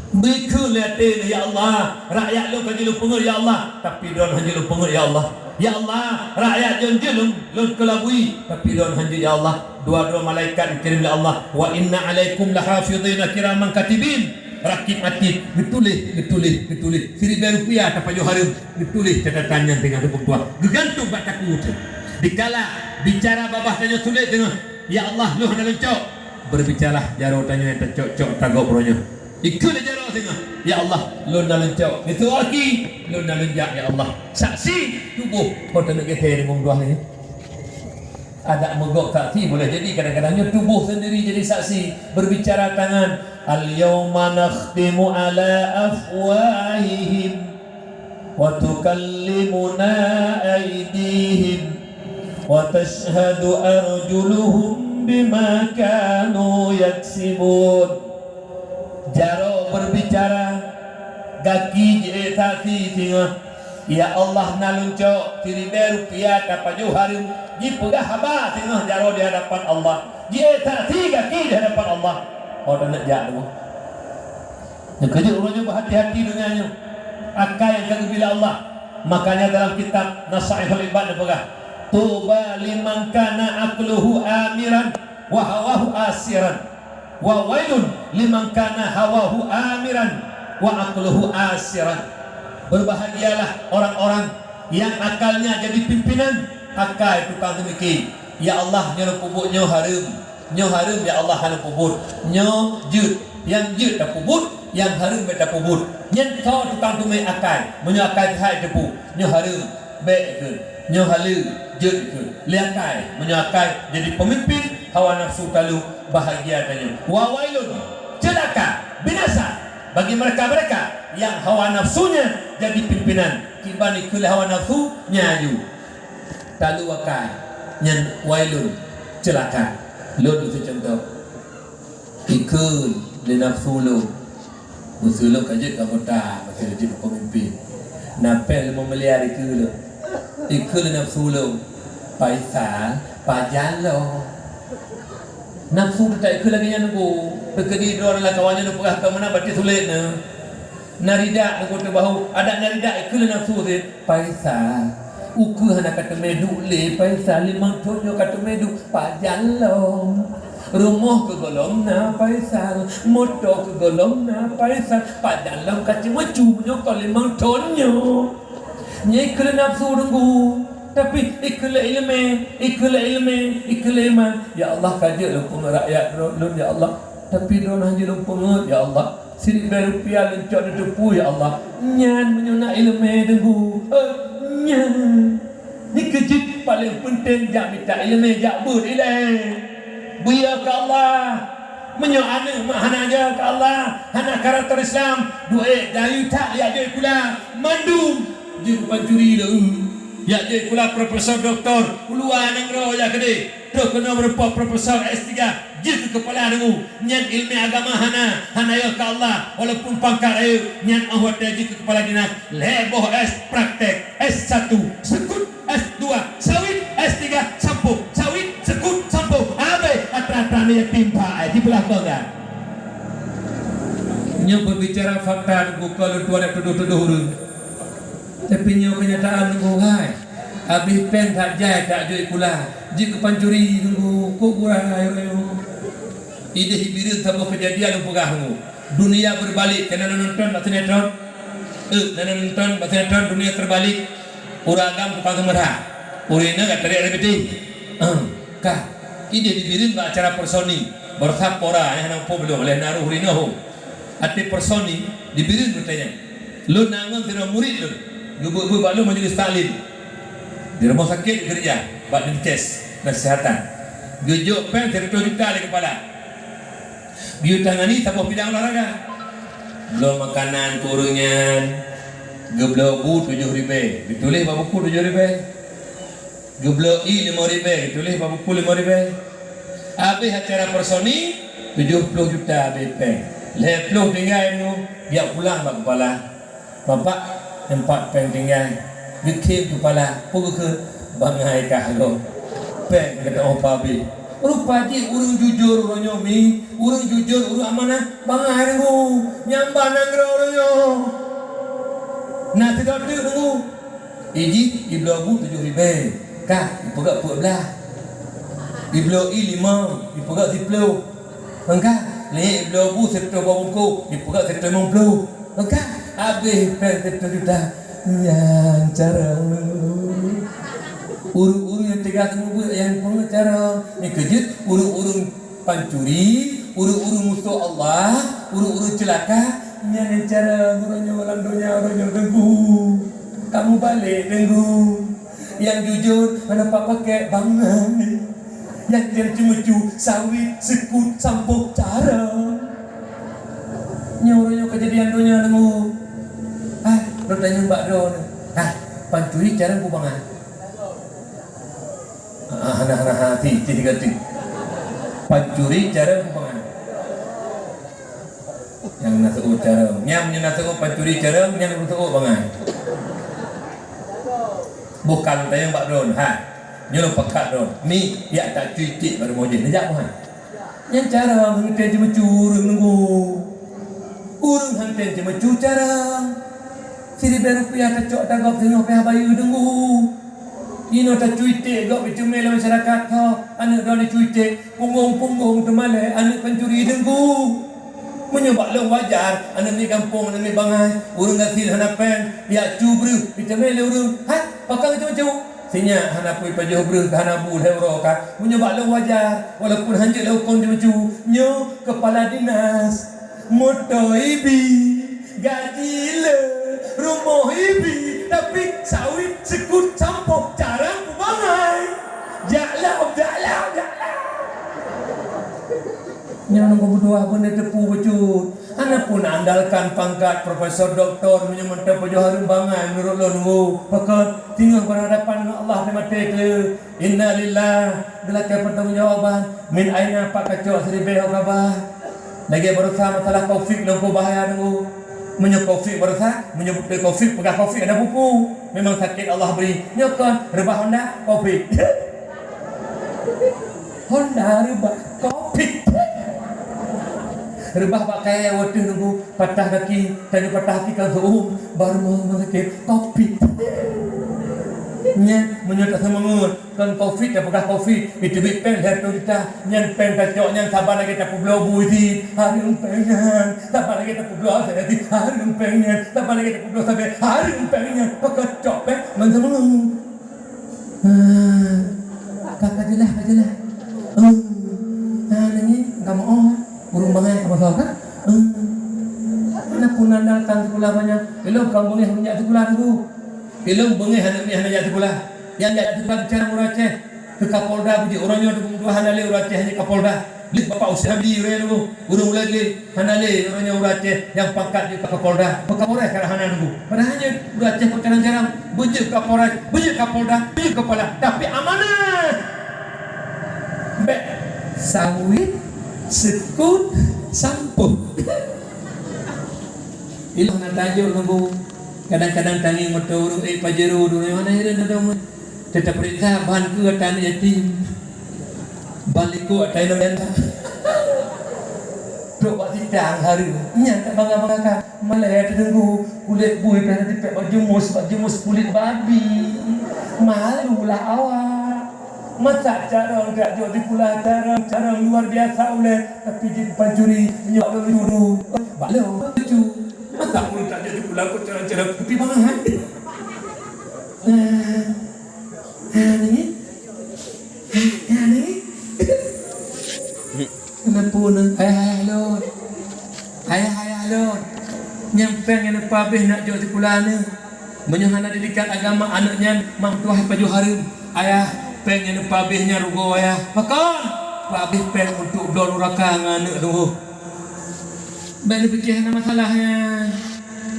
Bri kheun lé até lôn, "Ya Allah, rakyat lôn ka jeuet lôn peungeut, ya Allah, tapi droen hana jeuet lôn peungeut, ya Allah. Ya Allah, rakyat lôn jeuet lôn, lôn keulabui, tapi droen hana jeuet, ya Allah." Dua-dua malaikat geukirém lé Allah, "Wa inna alaikum lahafidhina kiraman katibin." Rakib atid, geutuléh, geutuléh, geutuléh. Siribèe rupiah tapajoh hareuem, geutuléh catatan nyan teungoh teupeutuah. Geugantong bak takue teuh. Dikala bicara babah tanyoe sulet teungoh, "Ya Allah, lôn hana lôn cok." Berbicaralah jaroe tanyoe nyang tacok-cok tagob uroe nyoe. Ikheun lé jaroe singoh, "Ya Allah, lôn na lôn cok." Geuseuôt aki, "Lôn na lôn jak, ya Allah." Saksi tuboh, ho taneuk geusé deungon dua nyoe. Adak meugok saksi boleh jadi kadang-kadang nyoe tuboh sendiri jadi saksi. Berbicara tangan, "Al-yauma nakhtimu ala afwahihim." "Wa tukallimuna aidihim, wa tashhadu arjuluhum bima kanu yaksibun." Jaroe berbicara, gaki jiék saksi singoh, "Ya Allah, na lôn cok." Siribèe rupiah tapajoh hareuem, jipeugah haba singoh jaroe di hadapan Allah, jiék saksi gaki di hadapan Allah. Oh, taneuk jak teuma. Nyang keujeuet uroe nyoe beuhati-hati donya nyoe. Akai nyang ka geubri lé Allah. Makanya dalam kitab Nasaihul Ibad geupeugah, "Tuba liman kana aqluhu amiran wa hawahu asiran, wa wailun liman kana hawahu amiran wa aqluhu asiran." Berbahagialah orang-orang yang akalnya jadi pimpinan, akai tukang seumiké. Ya Allah, nyoe lôn peubuet nyoe hareuem. Nyoe hareuem, ya Allah, hana peubuet. Nyoe jeuet, nyang jeuet tapeubuet, nyang hareuem bèk tapeubuet. Nyan soe tukang teumé akai, meunyoe akai seuhat teupeu, nyoe hareuem, bèk ikheun, nyoe haleue, jeuet ikheun. Lé akai, meunyoe akai jadi peumimpin, hawa nafsu talu, bahagia tanyoe. Wa wailun, ceulaka, binasa bagi mereka-mereka yang hawa nafsunya jadi pimpinan. Kiban ikheun lé hawa nafsu, nyan aju. Talu akai, nyan wailun, ceulaka. Lôn keu contoh. Ikheun lé nafsu lôn. Meuseu lôn ka jeuet keu anggota, meuseu lôn jeuet keu peumimpin. Na péng limong miliar ikeue lôn. Ikeue lé nafsu lôn. Paisal, pajan lom. Nafsu teutak ikeue lagèe nyan, Teungku. Teukeudi droeneuh lam kawan nyoe neupeugah keu meunan, berarti sulet na. Na ridak, Teungku, teubahu. Adak na ridak ikeue lé nafsu sit. Paisal, ukeue hana ka teumé duek lé, Paisal, limong thon nyoe ka teumé duek, pajan lom. Rumoh keu gohlom na, Paisal, moto keu gohlom na, Paisal, pajan lom ka ceumeucue nyoe kon limong thon nyoe. Nyan ikeue lé nafsu, Teungku, tapi ikeue lé ileumé, ikeue lé ileumé, ikeue lé iman. Ya Allah, ka jeuet lôn peungeut rakyat droe lôn, ya Allah. Tapi droeneuh hana jeuet lôn peungeut, ya Allah. Siribèe rupiah lôn cok neuteupeue, ya Allah. Nyan meunyoe na ileumé, Teungku. Eh, nyan. Nyan keuh jeuet paleng peunteng, jak mita ileumé, jak beuet ilèe. Beuyo keu Allah. Meunyoe aneuk mak hana jeuet keu Allah, hana karakter Islam, duek dayeuh that jak jeuet sikula. Mandum jeuet keu pancuri lé. Jak jeuet sikula profesor, doktor, u luwa nanggroe jak keudeh. Troh keunoe meurumpok profesor S tiga, jeuet keu keupala, Teungku. Nyan ileumé agama hana, hana yo keu Allah, walaupun pangkat rayeuk, nyan 'oh watèe jeuet keu keupala dinas, lhèe boh S praktek, S satu seukut, S dua sawit, S tiga sampoe, sawit seukut sampoe, habéh atra-atra aneuk yatim, bah, ai, jibeulah bangga. Nyoe beubicara fakta, Teungku, kon lôn tuan tudoh-tudoh ureueng. Tapi nyoe keunyataan, Teungku, hai. Abéh péng that jai, that jok sikula, jeuet keu pancuri, Teungku, kok gura hai ureueng nyoe. Idéh Bireuen saboh keujadian lôn peugah, Teungku. Dunia berbalik, ka na nonton bak sinetron? Eh, na nonton bak sinetron Dunia Terbalik? Ureueng agam tukang seumeurah, ureueng inong ka teubiet aneuk miet. Eh, ka. Idéh di Bireuen bak acara Personi, baroesa Pora nyang hana muphom lôn, lheuh na roh ureueng inong. Até Personi di Bireuen beutanya. Lôn na ngon sidroe murit lôn, geubeuet-beuet bak lôn majelis taklim. Di rumoh sakét geukeureuja, bak dinkes kesehatan. Geujok péng sireutoh juta lé keupala. Geuyue tangani saboh bidang olahraga. Bloe makanan keu ureueng nyan, geubloe bu tujoh ribèe, geutuléh bak buku tujoh ribèe. Geubloe ie limong ribèe, geutuléh bak buku limong ribèe. Abéh acara Personi, tujoh ploh juta abéh péng. Lhèe ploh tinggai nyoe, jak pulang bak keupala. Bapak, empat péng tinggai. Geukheun keupala, peue geukheun? Bangai kah lom. Péng ka teu'oh pabéh. Rupa jih ureueng jujur uroe nyoe, Mi. Ureueng jujur, ureueng amanah, bangai deungoe. Nyang ba nanggroe uroe nyoe. Na sidroe teuk deungoe. Ijih ibloe bu tujoh ribèe, ka ipeugöt peuet blah. Ibloe ie limong, ipeugöt siploh. Engka, lhèe ibloe bu sireutoh boh bungkôh, ipeugöt sireutoh limong ploh. Engka, abéh péng sireutoh juta. Nyan carông. Ureueng-ureueng nyang teuga seumeubeuet nyang peungeut carông. Nyan keuh jeuet ureueng-ureueng pancuri, ureueng-ureueng musoh Allah, ureueng-ureueng ceulaka, nyan cara uroe nyoe lam donya uroe nyoe Teungku. Kamoe balek Teungku. Nyang jujur hana pat pakèk bangai. Nyang tem ceumeucue sawit, seukut, sampoh, carông. Nyoe uroe nyoe keujadian donya Teungku. Ah, lôn tanyong bak droeneuh. Ah, pancuri carông peue bangai? Ah, hana, hana, hana, ti, ti, tiga, ti. Pancuri carông peue bangai? Nyang na seuôt carông. Nyang, nyang na seuôt pancuri carông, nyang na seuôt bangai. Boh ka lôn tanyong bak droeneuh, ha. Nyoe lôn pakat droeneuh. Mi, jak tacui tiek bak rumoh jih. Neujak boh, ha. Nyan carông, hana tem ceumeucue ureueng Teungku. Ureueng hana tem ceumeucue carông. Siribèe rupiah tacok atra gob singoh pih bayeue Teungku. Inoe tacui tiek gob iteumé lam masyarakat kah, aneuk droeneuh cui tiek, punggong-punggong teuma lé aneuk pancuri Teungku. Meunyoe bak lôn wajar, aneuk miet gampông, aneuk miet bangai, ureueng gasien hana péng, jak cu breuh, iteumé lé ureueng, hai, pakon geucue-cue? Si nyak hana peue jipajoh breuh, hana bu lhèe uroe kah. Meunyoe bak lôn wajar, walaupun hanjeuet lé hukôm ceumeucue, nyoe keupala dinas, moto ibi, gaji le, rumoh ibi, tapi sawit, seukut, sampoh, carông peue bangai. Jak lom, jak lom, jak lom. Nyoe nunggu meutuah beuneuh teupeu bacut. Hana pun andalkan pangkat profesor, doktor, meunyoe mantong pajoh hareuem bangai meunurot lôn nunggu. Pakon, singoh berhadapan ngon Allah di maté keu. Inna lillah, geulakèe pertanggungjawaban. Min aina pat kacok siribèe ho kaba. Lagèe baroesa masalah covid lom peubahaya nunggu. Meunyoe covid baroesa, meunyoe beutôi covid, peugah covid hana peue-peue. Memang sakét Allah bri. Nyoe kon reubah Honda, covid. Honda reubah, covid. Reubah bak kayèe watèe nunggu patah gaki, tanyoe patah gaki kan seuuem, baru mau sakét, covid. Nyan, meunyoe taseumeungeut, Kon covid, tapeugah covid, iteubiet péng lhèe reutôh juta. Nyan péng tacok nyan saban lagèe tapeubloe bu isi, hareuem péng nyan. Saban lagèe tapeubloe asèe isi, hareuem péng nyan. Saban lagèe tapeubloe sabé, hareuem péng nyan. Pakon cok péng ngon seumeungeut. Ah, ka, ka jeulaih, ka jeulaih. Hmm. Ah, nangis, ka meu'oh. Ureueng bangai ka masa ka. Hmm. Hana pun andalkan sikula banyak. Ilôn ka beungèh meunjak sikula dulu. Ilôn beungèh aneuk miet hana jak sikula. Nyang jak sikula bicara ureueng Aceh. Keu Kapolda beujeuet, uroe nyoe dua hana lé ureueng Aceh nyang Kapolda. Lé Bapak Hussein Hamdi ureueng nyoe, ureueng ulèe lé, hana lé uroe nyoe ureueng Aceh nyang pangkat jeuet keu Kapolda. Kapolres kadang hana nunggu. Padahai nyoe ureueng Aceh peucarang-carang, beujeuet Kapolres, beujeuet Kapolda, beujeuet Kapolda. Tapi amanah. Bèk sawit, seukôt, sampôh. Ilôn na tajok nunggu. Kadang-kadang tangieng meuteureueng, eh, Pajero, dulu mana hireuen dodong. Teuta peuriksa bahan keu ata aneuk yatim. Bahan likot ata inong janda. Trok bak sitang hareuem. Nyan tabangga-banggakan. Malah ya teunggu kulét bui pih na tipék bak jumus, bak jumus kulét babi. Malu lah awak. Masa carông jak jok sikula, carông, carông luar biasa ulèe, tapi jeuet pancuri, nyoe lôn juru. Bak lôn lucu. Masa ulôn jak jok sikula, kok carông-carông putih bangai. Ah, ah, ni. Ah, ah, ni. Kenapa ni? Ayah, ayah lôn. Ayah, ayah lôn. Nyang péng nyang neupeuhabéh nak jok sikula ni. Meunyoe hana didikan agama aneuk nyan, mang tuah pajoh hareuem. Ayah, péng nyang neupeuhabéh nyan rugoe ayah. Pakon? Peuhabéh péng untuk bloe nuraka ngon aneuk droe. Bèk neupike hana masalah nyan.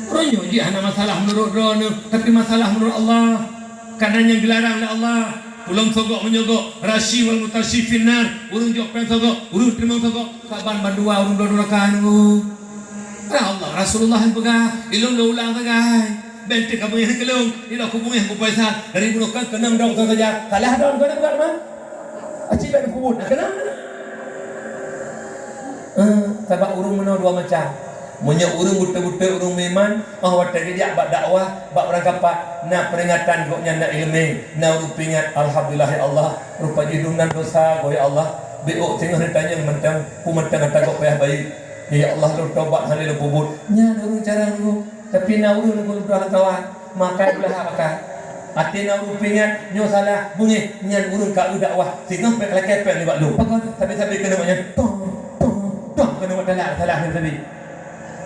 Uroe nyoe jih hana masalah meunurot droeneuh, tapi masalah meunurot Allah. Karena nyang geularang lé Allah, ulôn sogok meunyoe gok, rasyi wal mutarasyi finnar, ureueng jok péng sogok, ureueng teurimong sogok, saban bandua ureueng bloe nuraka nunggu. Karena Allah, Rasulullah nyang peugah, ilôn lôn ulang sagai. Bèk teuk ka beungèh keu lôn, ilôn kubeungèh keu Faisal, dari bunoe kan keunong dong saja. Salah dong, keuneuk buat mah. Aci bèk peubuet, nah, keunong. Eh, sabab ureueng meunoe dua macam. Meunyoe ureueng beutôi-beutôi ureueng meuiman, oh, watèe geujak bak dakwah, bak beurangkapat, na peuringatan gobnyan na ileumèe, na ureueng peuingat, "Alhamdulillah, ya Allah, rupa jih lôn nan dosa, ya Allah, beuôk teungoh neutanyong mantong, peue mantong ata gob payah bayeue. Ya Allah, lôn tobat hana lôn peubuet." Nyan ureueng cara lôn. Tapi na ureueng lôn peugah lôn kawan, makai beulah makai. Até na ureueng peuingat, nyoe salah, beungèh, nyan ureueng ka eu dakwah, singoh bèk lakèe péng nibak lôn. Pakon, sabe-sabe keuneuk nyan, tong, tong, tong, keuneuk buat salah, salah sabe-sabe.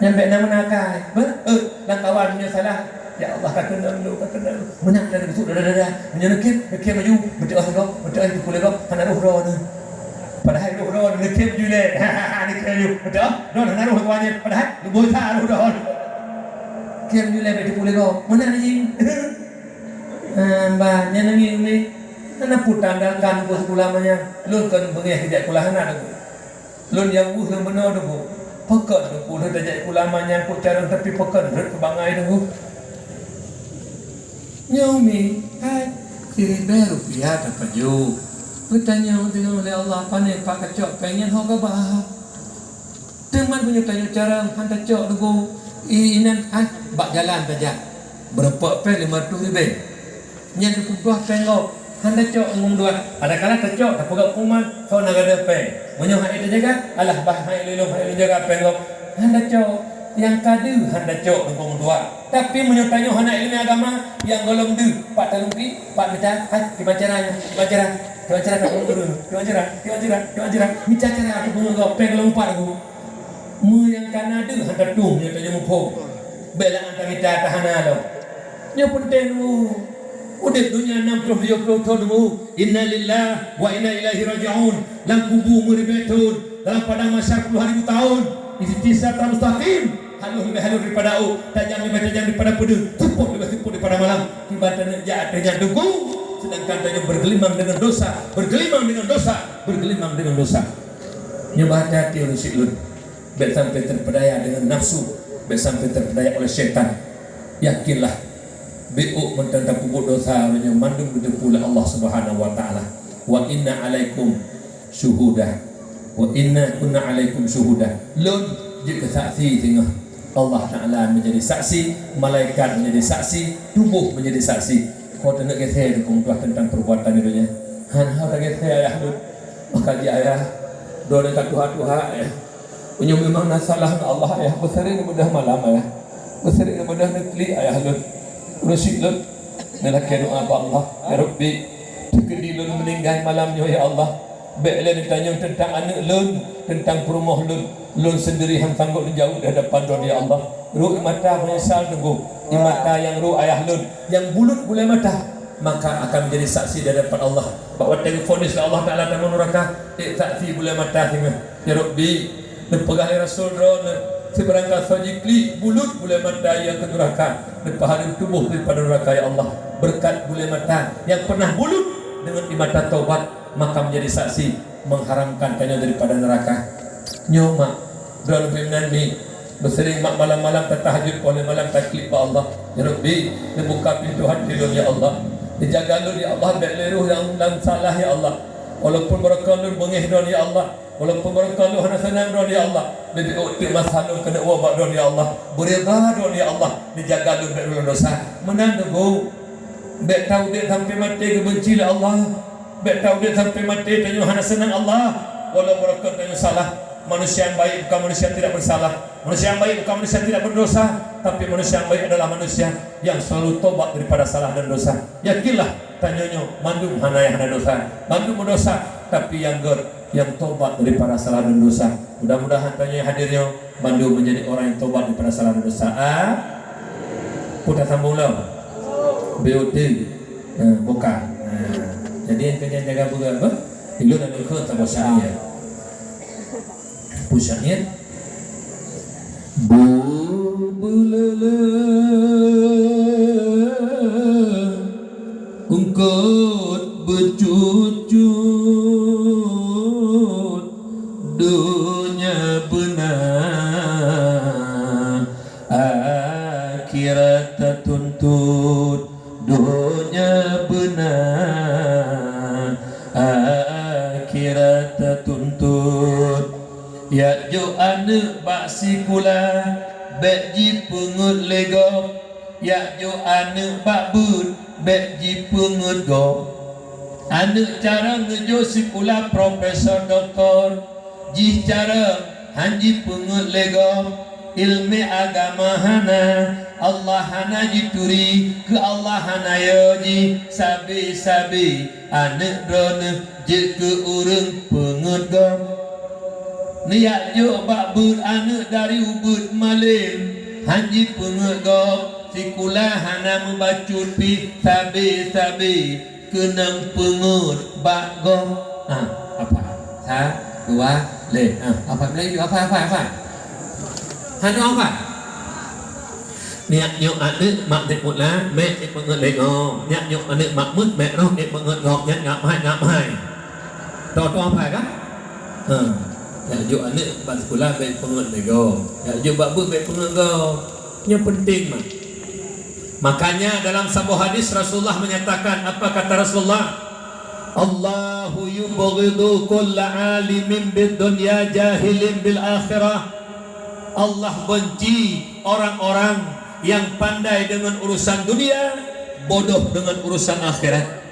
Nyan bèk na meunakai. Beuh, eh, lam kawan meunyoe salah. Ya Allah, ka keunong lôn, ka keunong lôn. Meunan dah geusuet dada-dada. Meunyoe neukhem, neukhem laju. Beutôi gob, beutôi di pulé gob, hana roh droeneuh. Padahai roh droeneuh, neukhem laju lé. Neukhem laju. Beutôi, droeneuh hana roh kawan nyan. Padahai leubeh that roh droeneuh. Khem laju lé bèk di pulé gob. Meunan jih. Ah, bah, nyan nangis umi. Hana peue tandalkan bos ulama nyan. Lôn kon beungèh keu jak sikula hana deungoe. Lôn nyang weueh lôn bunoe deungoe. Pakon deungoe lôn tajak sikula ma nyang kok carông tapi pakon rhot keu bangai deungoe. Nyoe mi, hai, siribèe rupiah tapajoh. Beutanyong deungoe lé Allah, pané pat kacok péng nyan ho gabah. Teuma meunyoe tanyoe carông han tacok deungoe, i-, inan, hai, bak jalan tajak. Beureumpok péng lima reutôh ribèe. Nyan teupeubuah péng gob, han tacok ngon dua. Adakala tacok, tapeugah peuman, soe na gada péng. Meunyoe han tajaga, alah bah han ilôn, han ilôn jaga péng gob. Han tacok, nyang ka deuh han tacok ngon dua. Tapi meunyoe tanyoe hana ileumèe agama, nyang gohlom deuh, pat taleueng pi, pat mita, hai, kiban cara nyoe, kiban cara, kiban cara tapeuguru, kiban cara, kiban cara, kiban cara, mita cara tapeuguru gob, péng gohlom pat gob. Meunyoe nyang ka na deuh han tatueng, nyoe tanyoe muphom. Bèk lagèe ata mita tahana lom. Nyoe peunteng nyoe. Udép donya nam ploh tujoh ploh thon nyoe. Innalillahi wa inna ilaihi raji'un. Lam kubu meuribèe thon, dalam padang mahsyar puluhan ribu tahun. Ihtisab mustaqim. Halôh leubèh halôh daripada ôk, tajam leubèh tajam daripada peudeueng, seupôt leubèh seupôt daripada malam. Kiban taneuk jak ateueh nyan teungku, sedangkan tanyoe bergelimang dengan dosa, bergelimang dengan dosa, bergelimang dengan dosa. Nyoe beuhati-hati ureueng syiek lôn. Bèk sampai terpedaya dengan nafsu. Bék sampai terpedaya oleh syaitan. Yakinlah, bék mantong tapeubuet desya, uroe nyoe mandum geuteupeue lé Allah Subhanahu wa Taala. "Wa inna 'alaikum syuhuda. Wa inna kunna 'alaikum syuhuda." Lôn jeuet keu saksi singoh. Allah Taala menjadi saksi, malaikat menjadi saksi, tuboh menjadi saksi. Ho taneuk geusé teupeue teuntang perbuatan di dunia. Han ho tageusé ayah lôn. Maka di ayah, droeneuh ka tuha-tuha, ayah. Meunyoe memang na salah ngon Allah, ayah, beusering beudôh malam, ayah. Beusering beudôh neuklik, ayah lôn. Ureueng syiek lôn, neulakée doa bak Allah, "Ya Rabbi, teukeudi lôn meuninggai malam nyoe, ya Allah, bék lé neutanyong teuntang aneuk lôn, teuntang peurumoh lôn. Lôn seundiri han sanggob neujaweueb di hadapan Droeneuh, ya Allah. Rhot ie mata meunyeusal teungku, ie mata nyang rhot ayah lôn, nyang buleut bulée mata, maka akan menjadi saksi di hadapan Allah." Bak watée geufonis lé Allah Taala tamong nuraka, ék saksi bulée mata singoh. Ya Rabbi, neupeugah lé Rasul Droeneuh, sibarang gasoe jiklik buleut bulée mata nyang keu nuraka, neupeuhareuem tuboh daripada nuraka, ya Allah. Beureukat bulée mata nyang pernah buleut deungon ie mata taubat, maka menjadi saksi mengharamkan tanyoe daripada nuraka. Nyoe mak, Droeneuh pih meunan mi, beusering mak malam-malam tatahajud, poh lhée malam taklik bak Allah. Ya Rabbi, neubuka pintoe haté lôn, ya Allah. Neujaga lôn, ya Allah, bék lé roh nyang lam salah, ya Allah. Walaupun beureukat lôn beungéh droeneuh, ya Allah. Walaupun beureukat lôn hana seunang droeneuh, ya Allah. Bék, bék, bék masa lôn keuneuk woe bak droeneuh, ya Allah. Beuridha droeneuh, ya Allah. Neujaga lôn bék lôn desya. Meunan teungku. Bék taudép sampai maté geubenci lé Allah. Bék taudép sampai maté tanyoe hana seunang Allah. Walau beureukat tanyoe salah. Manusia yang baik bukan manusia tidak bersalah. Manusia yang baik bukan manusia tidak berdosa, tapi manusia yang baik adalah manusia yang selalu tobat daripada salah dan dosa. Yakinlah, tanyoe nyoe mandum hana nyang hana dosa, mandum berdosa, tapi nyang gét, nyang tobat daripada salah dan dosa. Mudah-mudahan tanyoe hadir nyoe mandum menjadi orang yang tobat daripada salah dan dosa. Ah? Putar sambung lom. B O T. Eh, bukan. Eh, jadi nyang kena jaga peugah apa? Ilun dan ikut tak bosan ya. Pusat nyan. Beubeuleuleuen eungkôt beucut-cut, donya beuna akhirat tatuntut. Donya beuna, akhirat tatuntut. Yak jok aneuk bak sikula, bék jipeungeut lé gob. Yak jok aneuk bak beuet, bék jipeungeut gob. Aneuk carông neujok sikula profesor doktor, jih carông han jipeungeut lé gob. Ileumé agama hana, Allah hana jituri, keu Allah hana yo jih, sabe-sabe aneuk droeneuh jeuet keu ureuëng peungeut gob. Neuyak jok bak beuet aneuk dari ubeuet malém, han jipeungeut gob, sikula hana meubacut pih, sabe-sabe keunong peungeut bak gob. Ha, apa? Sa, dua, lé. Ha, apa Melayu? Apa, apa, apa? Hana apa? Niyak nyok aneuk mak nek mula, mek nek peungeut lego. Niyak nyok aneuk mak mut, mek roh nek peungeut gob, nyan ngap hai, ngap hai. Toh, toh apa kah? Ha. Yak jok aneuk bak sikula mek peungeut lego. Yak jok bak beuet mek peungeut gob. Nyoe penting mah. Makanya dalam saboh hadis Rasulullah menyatakan, apa kata Rasulullah? "Allahu yubghidu kulla alimin bid dunya jahilin bil akhirah." Allah benci orang-orang yang pandai dengan urusan dunia, bodoh dengan urusan akhirat.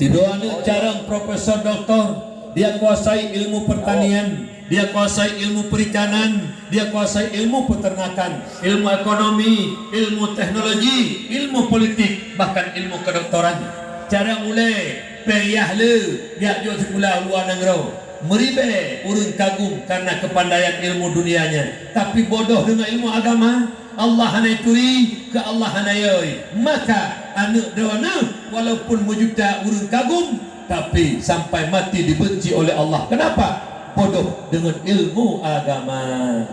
Sidroe aneuk carông profesor doktor, dia kuasai ilmu pertanian, dia kuasai ilmu perikanan, dia kuasai ilmu peternakan, ilmu ekonomi, ilmu teknologi, ilmu politik, bahkan ilmu kedokteran. Carông ulée, péng yah le, jak jok sikula luwa nanggroe. Meuribée ureuëng kagum karena kepandaian ilmu dunianya, tapi bodoh deungon ilmu agama. Allah hana turi, keu Allah hana yoi. Maka aneuk droeneuh walaupun meujuta ureuëng kagum, tapi sampai mati dibenci oleh Allah. Kenapa? Bodoh deungon ilmu agama.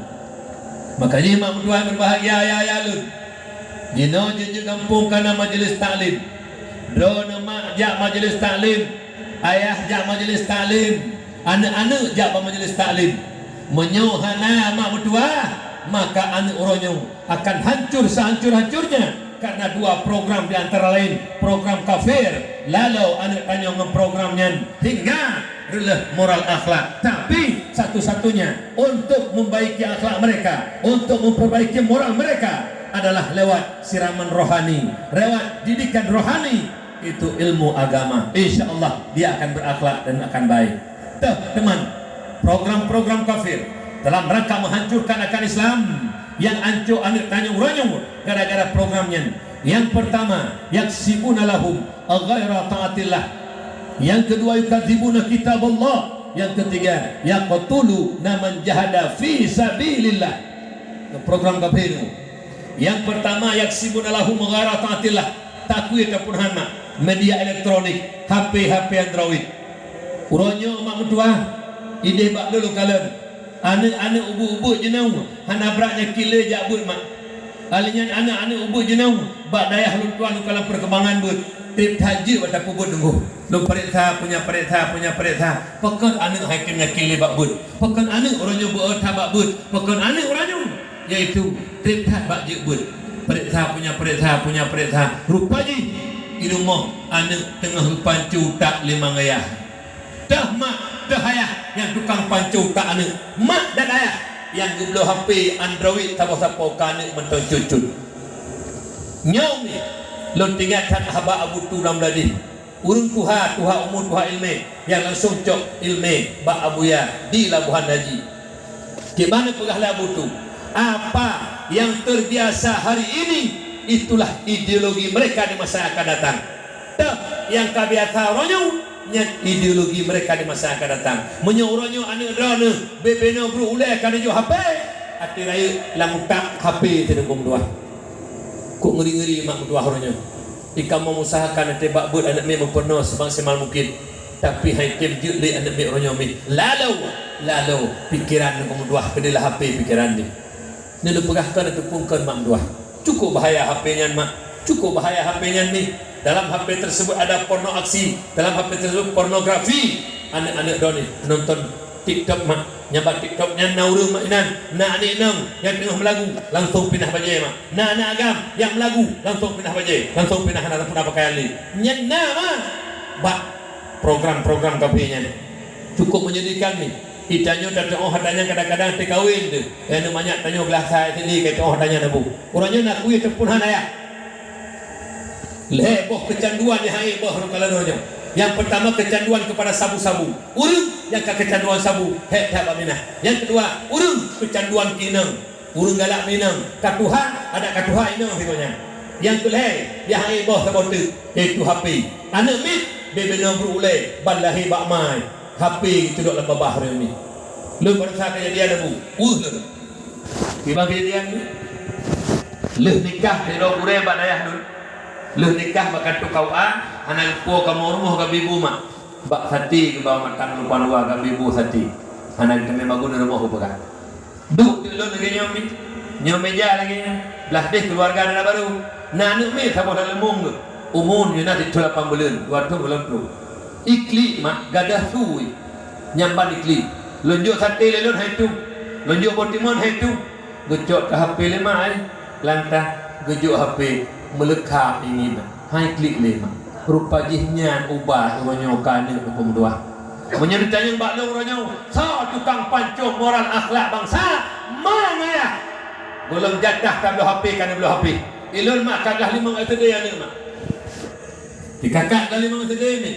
Makanya mak meutuah berbahagia ya, ya lun. Jinoe jeuet gampông kana majelis taklim. Droeneuh mak jak majelis taklim, ayah jak majelis taklim, aneuk-aneuk jak bak majelis taklim. Meunyoe hana mak meutuah, Maka aneuëk uroe nyoe akan hancur sehancur-hancurnya karena dua program, di antara lain program kafir. Lalu aneuëk tanyoe ngon program nyan hingga reuloh moral akhlak. Tapi satu-satunya untuk membaiki akhlak mereka, untuk memperbaiki moral mereka adalah lewat siraman rohani, lewat didikan rohani, itu ilmu agama. Insya Allah dia akan berakhlak dan akan baik. Teuh, teman, program-program kafir dalam rangka menghancurkan akal Islam yang ancô aneuëk tanyoe uroe nyoe gara-gara program nyan. Yang pertama, yaksibuna lahum ghaira taatillah. Yang kedua, yukadzibuna kitaballah. Yang ketiga, yaqtuluna man jahada fi sabilillah. Program kafir. Yang pertama, yaksibuna lahum ghaira taatillah. Takue tapeunahan mak, media elektronik, H P-H P Android. Uroe nyoe mak meutuah, ideh bak lôn kalon. Aneuëk-aneuëk ubeuet-ubeuet jinoe hana brat nyakét lé jak beuet mak. Alèh nyan aneuëk-aneuëk ubeuet jinoe bak dayah lôn tuan lôn kalon perkembangan beuet. Treb that jeuet bak tapeubuet teungku. Lôn pareksa, punya pareksa, punya pareksa. Pakon aneuëk hai keuh nyakét lé bak beuet. Pakon aneuëk uroe nyoe beuet that bak beuet. Pakon aneuëk uroe nyoe. Yaitu treb that bak jeuet beuet. Pareksa, punya pareksa, punya pareksa. Rupa jih di rumoh aneuëk teungoh geupancô utak lé mang ayah. Teuh mak, teuh ayah nyang tukang pancô utak aneuëk. Mak dan ayah nyang geubloe H P Android saboh sapo keu aneuëk mantong cut-cut. Nyoe mi, lôn teuingat that haba Abu Tu Ramdadi. Ureuëng tuha, tuha umu, tuha iéleumé nyang langsong cok iéleumé bak Abuya di Labuhan Haji. Kiban peugah lé Abu Tu, apa yang terbiasa hari ini, itulah ideologi mereka di masa yang akan datang. Teuh, nyang ka biasa uroe nyoe, nyan ideologi mereka di masa yang akan datang. Meunyoe uroe nyoe aneuëk droeneuh bebena brok ulèe ka neujok H P, até rayeuk lam utak H P teudeukum dua. Kok ngeri-ngeri mak meutuah uroe nyoe. Di kamoe meusahakan até bak beuet aneuëk miet meupeurunoe semaksimal mungkin. Tapi hai tem jeuet lé aneuëk miet uroe nyoe mi. Lalu, lalu pikeran meutuah keudéh lah H P pikeran jih. Neupeugah kon ateueh pungkon mak meutuah. Cukup bahaya H P nyan mak. Cukup bahaya H P nyan mi. Dalam H P tersebut ada porno aksi. Dalam H P tersebut pornografi. Aneuëk-aneuëk droeneuh nonton TikTok mak. Nyang bak TikTok nyan na ureuëng mak inan, na aneuëk inong nyang teungoh meulagu, langsong pinah bajée mak. Na aneuëk agam nyang meulagu, langsong pinah bajée, langsong pinah hana tapeunapakai lé. Nyan na mak. Bak program-program kafé nyan. Cukup menyedihkan ni. Di tanyoe tateuoh atra nyan kadang-kadang teukawen teuh. Nyang manyak tanyoe glah sai sendiri ka teuoh atra nyan abu. Uroe nyoe nakui ataupun hana ya. Lhée boh keucanduan nyang hai boh rukala nyoe. Nyang peutama keucanduan keupada sabu-sabu. Ureuëng nyang ka keucanduan sabu, hék that bak minah. Nyang keudua, ureuëng keucanduan keu inong. Ureuëng galak minong, ka tuha, adak ka tuha inong sigoe nyan. Nyang keulhée, nyang hai boh saboh teuk, yaitu H P. Aneuëk miet, bebena brok ulée, ban lahé bak mai. H P geutudok lam babah ureuëng miet. Lôn baroesa kejadian abu, uh lôn. Kiban kejadian ni. Lheueh nikah sidroe gurée bak dayah lôn. Lheueh nikah bak kanto K U A, hana geupuwoe kamoe rumoh gabe bu mak. Bak sati geuba mata lupa luwa gabe bu sati. Hana geuteumé bagun rumoh geupeugah. Duek teuk lôn lagée nyoe mi. Nyoe meja lagée nyoe. Blah deh keuluwarga dara barô. Na aneuëk miet saboh lam leumong geuh. Umu nyoe na siplôh lapan buleuen, dua thôn gohlom trok. Iklik mak gadoh sui. Nyang ban iklik. Lôn jok saté lé lôn hai tu. Lôn jok boh timon hai tu. Geucok keu H P lé mak ai. Lantah geujok H P meuleuka ingin. Hai klik lé mak. Rupa jih nyan ubat uroe nyoe ka aneuëk huköm dua. Meunyoe ditanyong bak lôn uroe nyoe, soe tukang pancong moral akhlak bansa? Ma ngaya. Gohlom jatah ka bloe H P, ka na bloe H P. Ilôn mak ka glah limong S D aneuëk mak. Dikakak ka limong S D ni.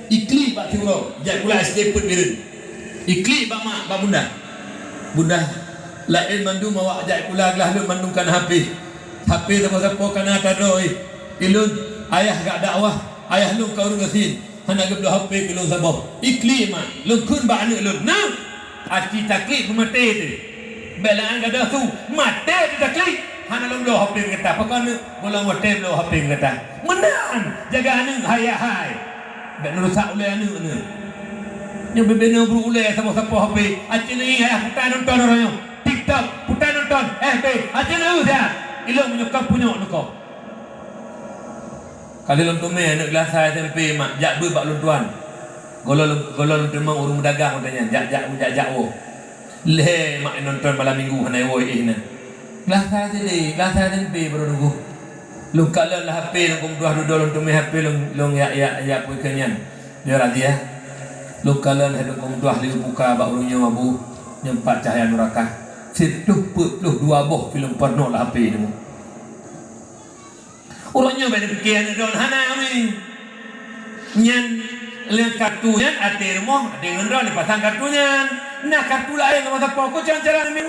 Iklik bak siuroe, jak kula S D peuet bireuen. Iklik bak mak, bak bunda. Bunda, laén mandum awak jak kula glah lôn mandum ka na H P. H P sapo-sapo ka na tadoi. Ilôn, ayah gak dakwah, ayah lôn ka ureuëng gasien. Hana geubloe H P keu lôn saboh. Iklik mak, lôn kheun bak aneuëk lôn. Nah! Aci taklik peumaté teuh. Bék lagée gadoh su, maté teuh taklik. Hana lôn bloe H P keu gata. Pakon aneuëk, gohlom watée bloe H P keu gata. Meunan, jaga aneuëk hai ya hai. Bék neurusak ulée aneuëk nyoe. Nyoe bibina bru ulée saboh-saboh H P. Aci neuieng ayah putai nonton uroe nyoe. TikTok, putai nonton, F B, aci neuieng dah. Ilong meunyoe ka punyok neuko. Kali lôn teumé aneuëk glah sa S M P mak jak beuet bak lôn tuan. Gohlom, gohlom lôn teumeung ureuëng meudagang watée nyan, jak, jak, jak, jak woe. Lhèe mak nonton malam minggu hana woe éh na. Glah sa sidéh, glah sa sidéh barô teungku. Lôn kalon lah H P lôn, keu meutuah dudoe lôn teumé H P lôn, lôn yak, yak, yak peue keu nyan. Dia razia. Lôn kalon hai lôn keu meutuah lheuh buka bak ureueng nyoe abu, nyoe pat cahya nuraka. Sireutôh peuet ploh dua boh filem porno lah H P teungku. Uroe nyoe bèk neupike aneuk droen hana mi. Nyan lé kartu nyan até rumoh, até ngon droen pasang kartu nyan. Nah, kartu laén lam masa poh, kon cara-cara nyan.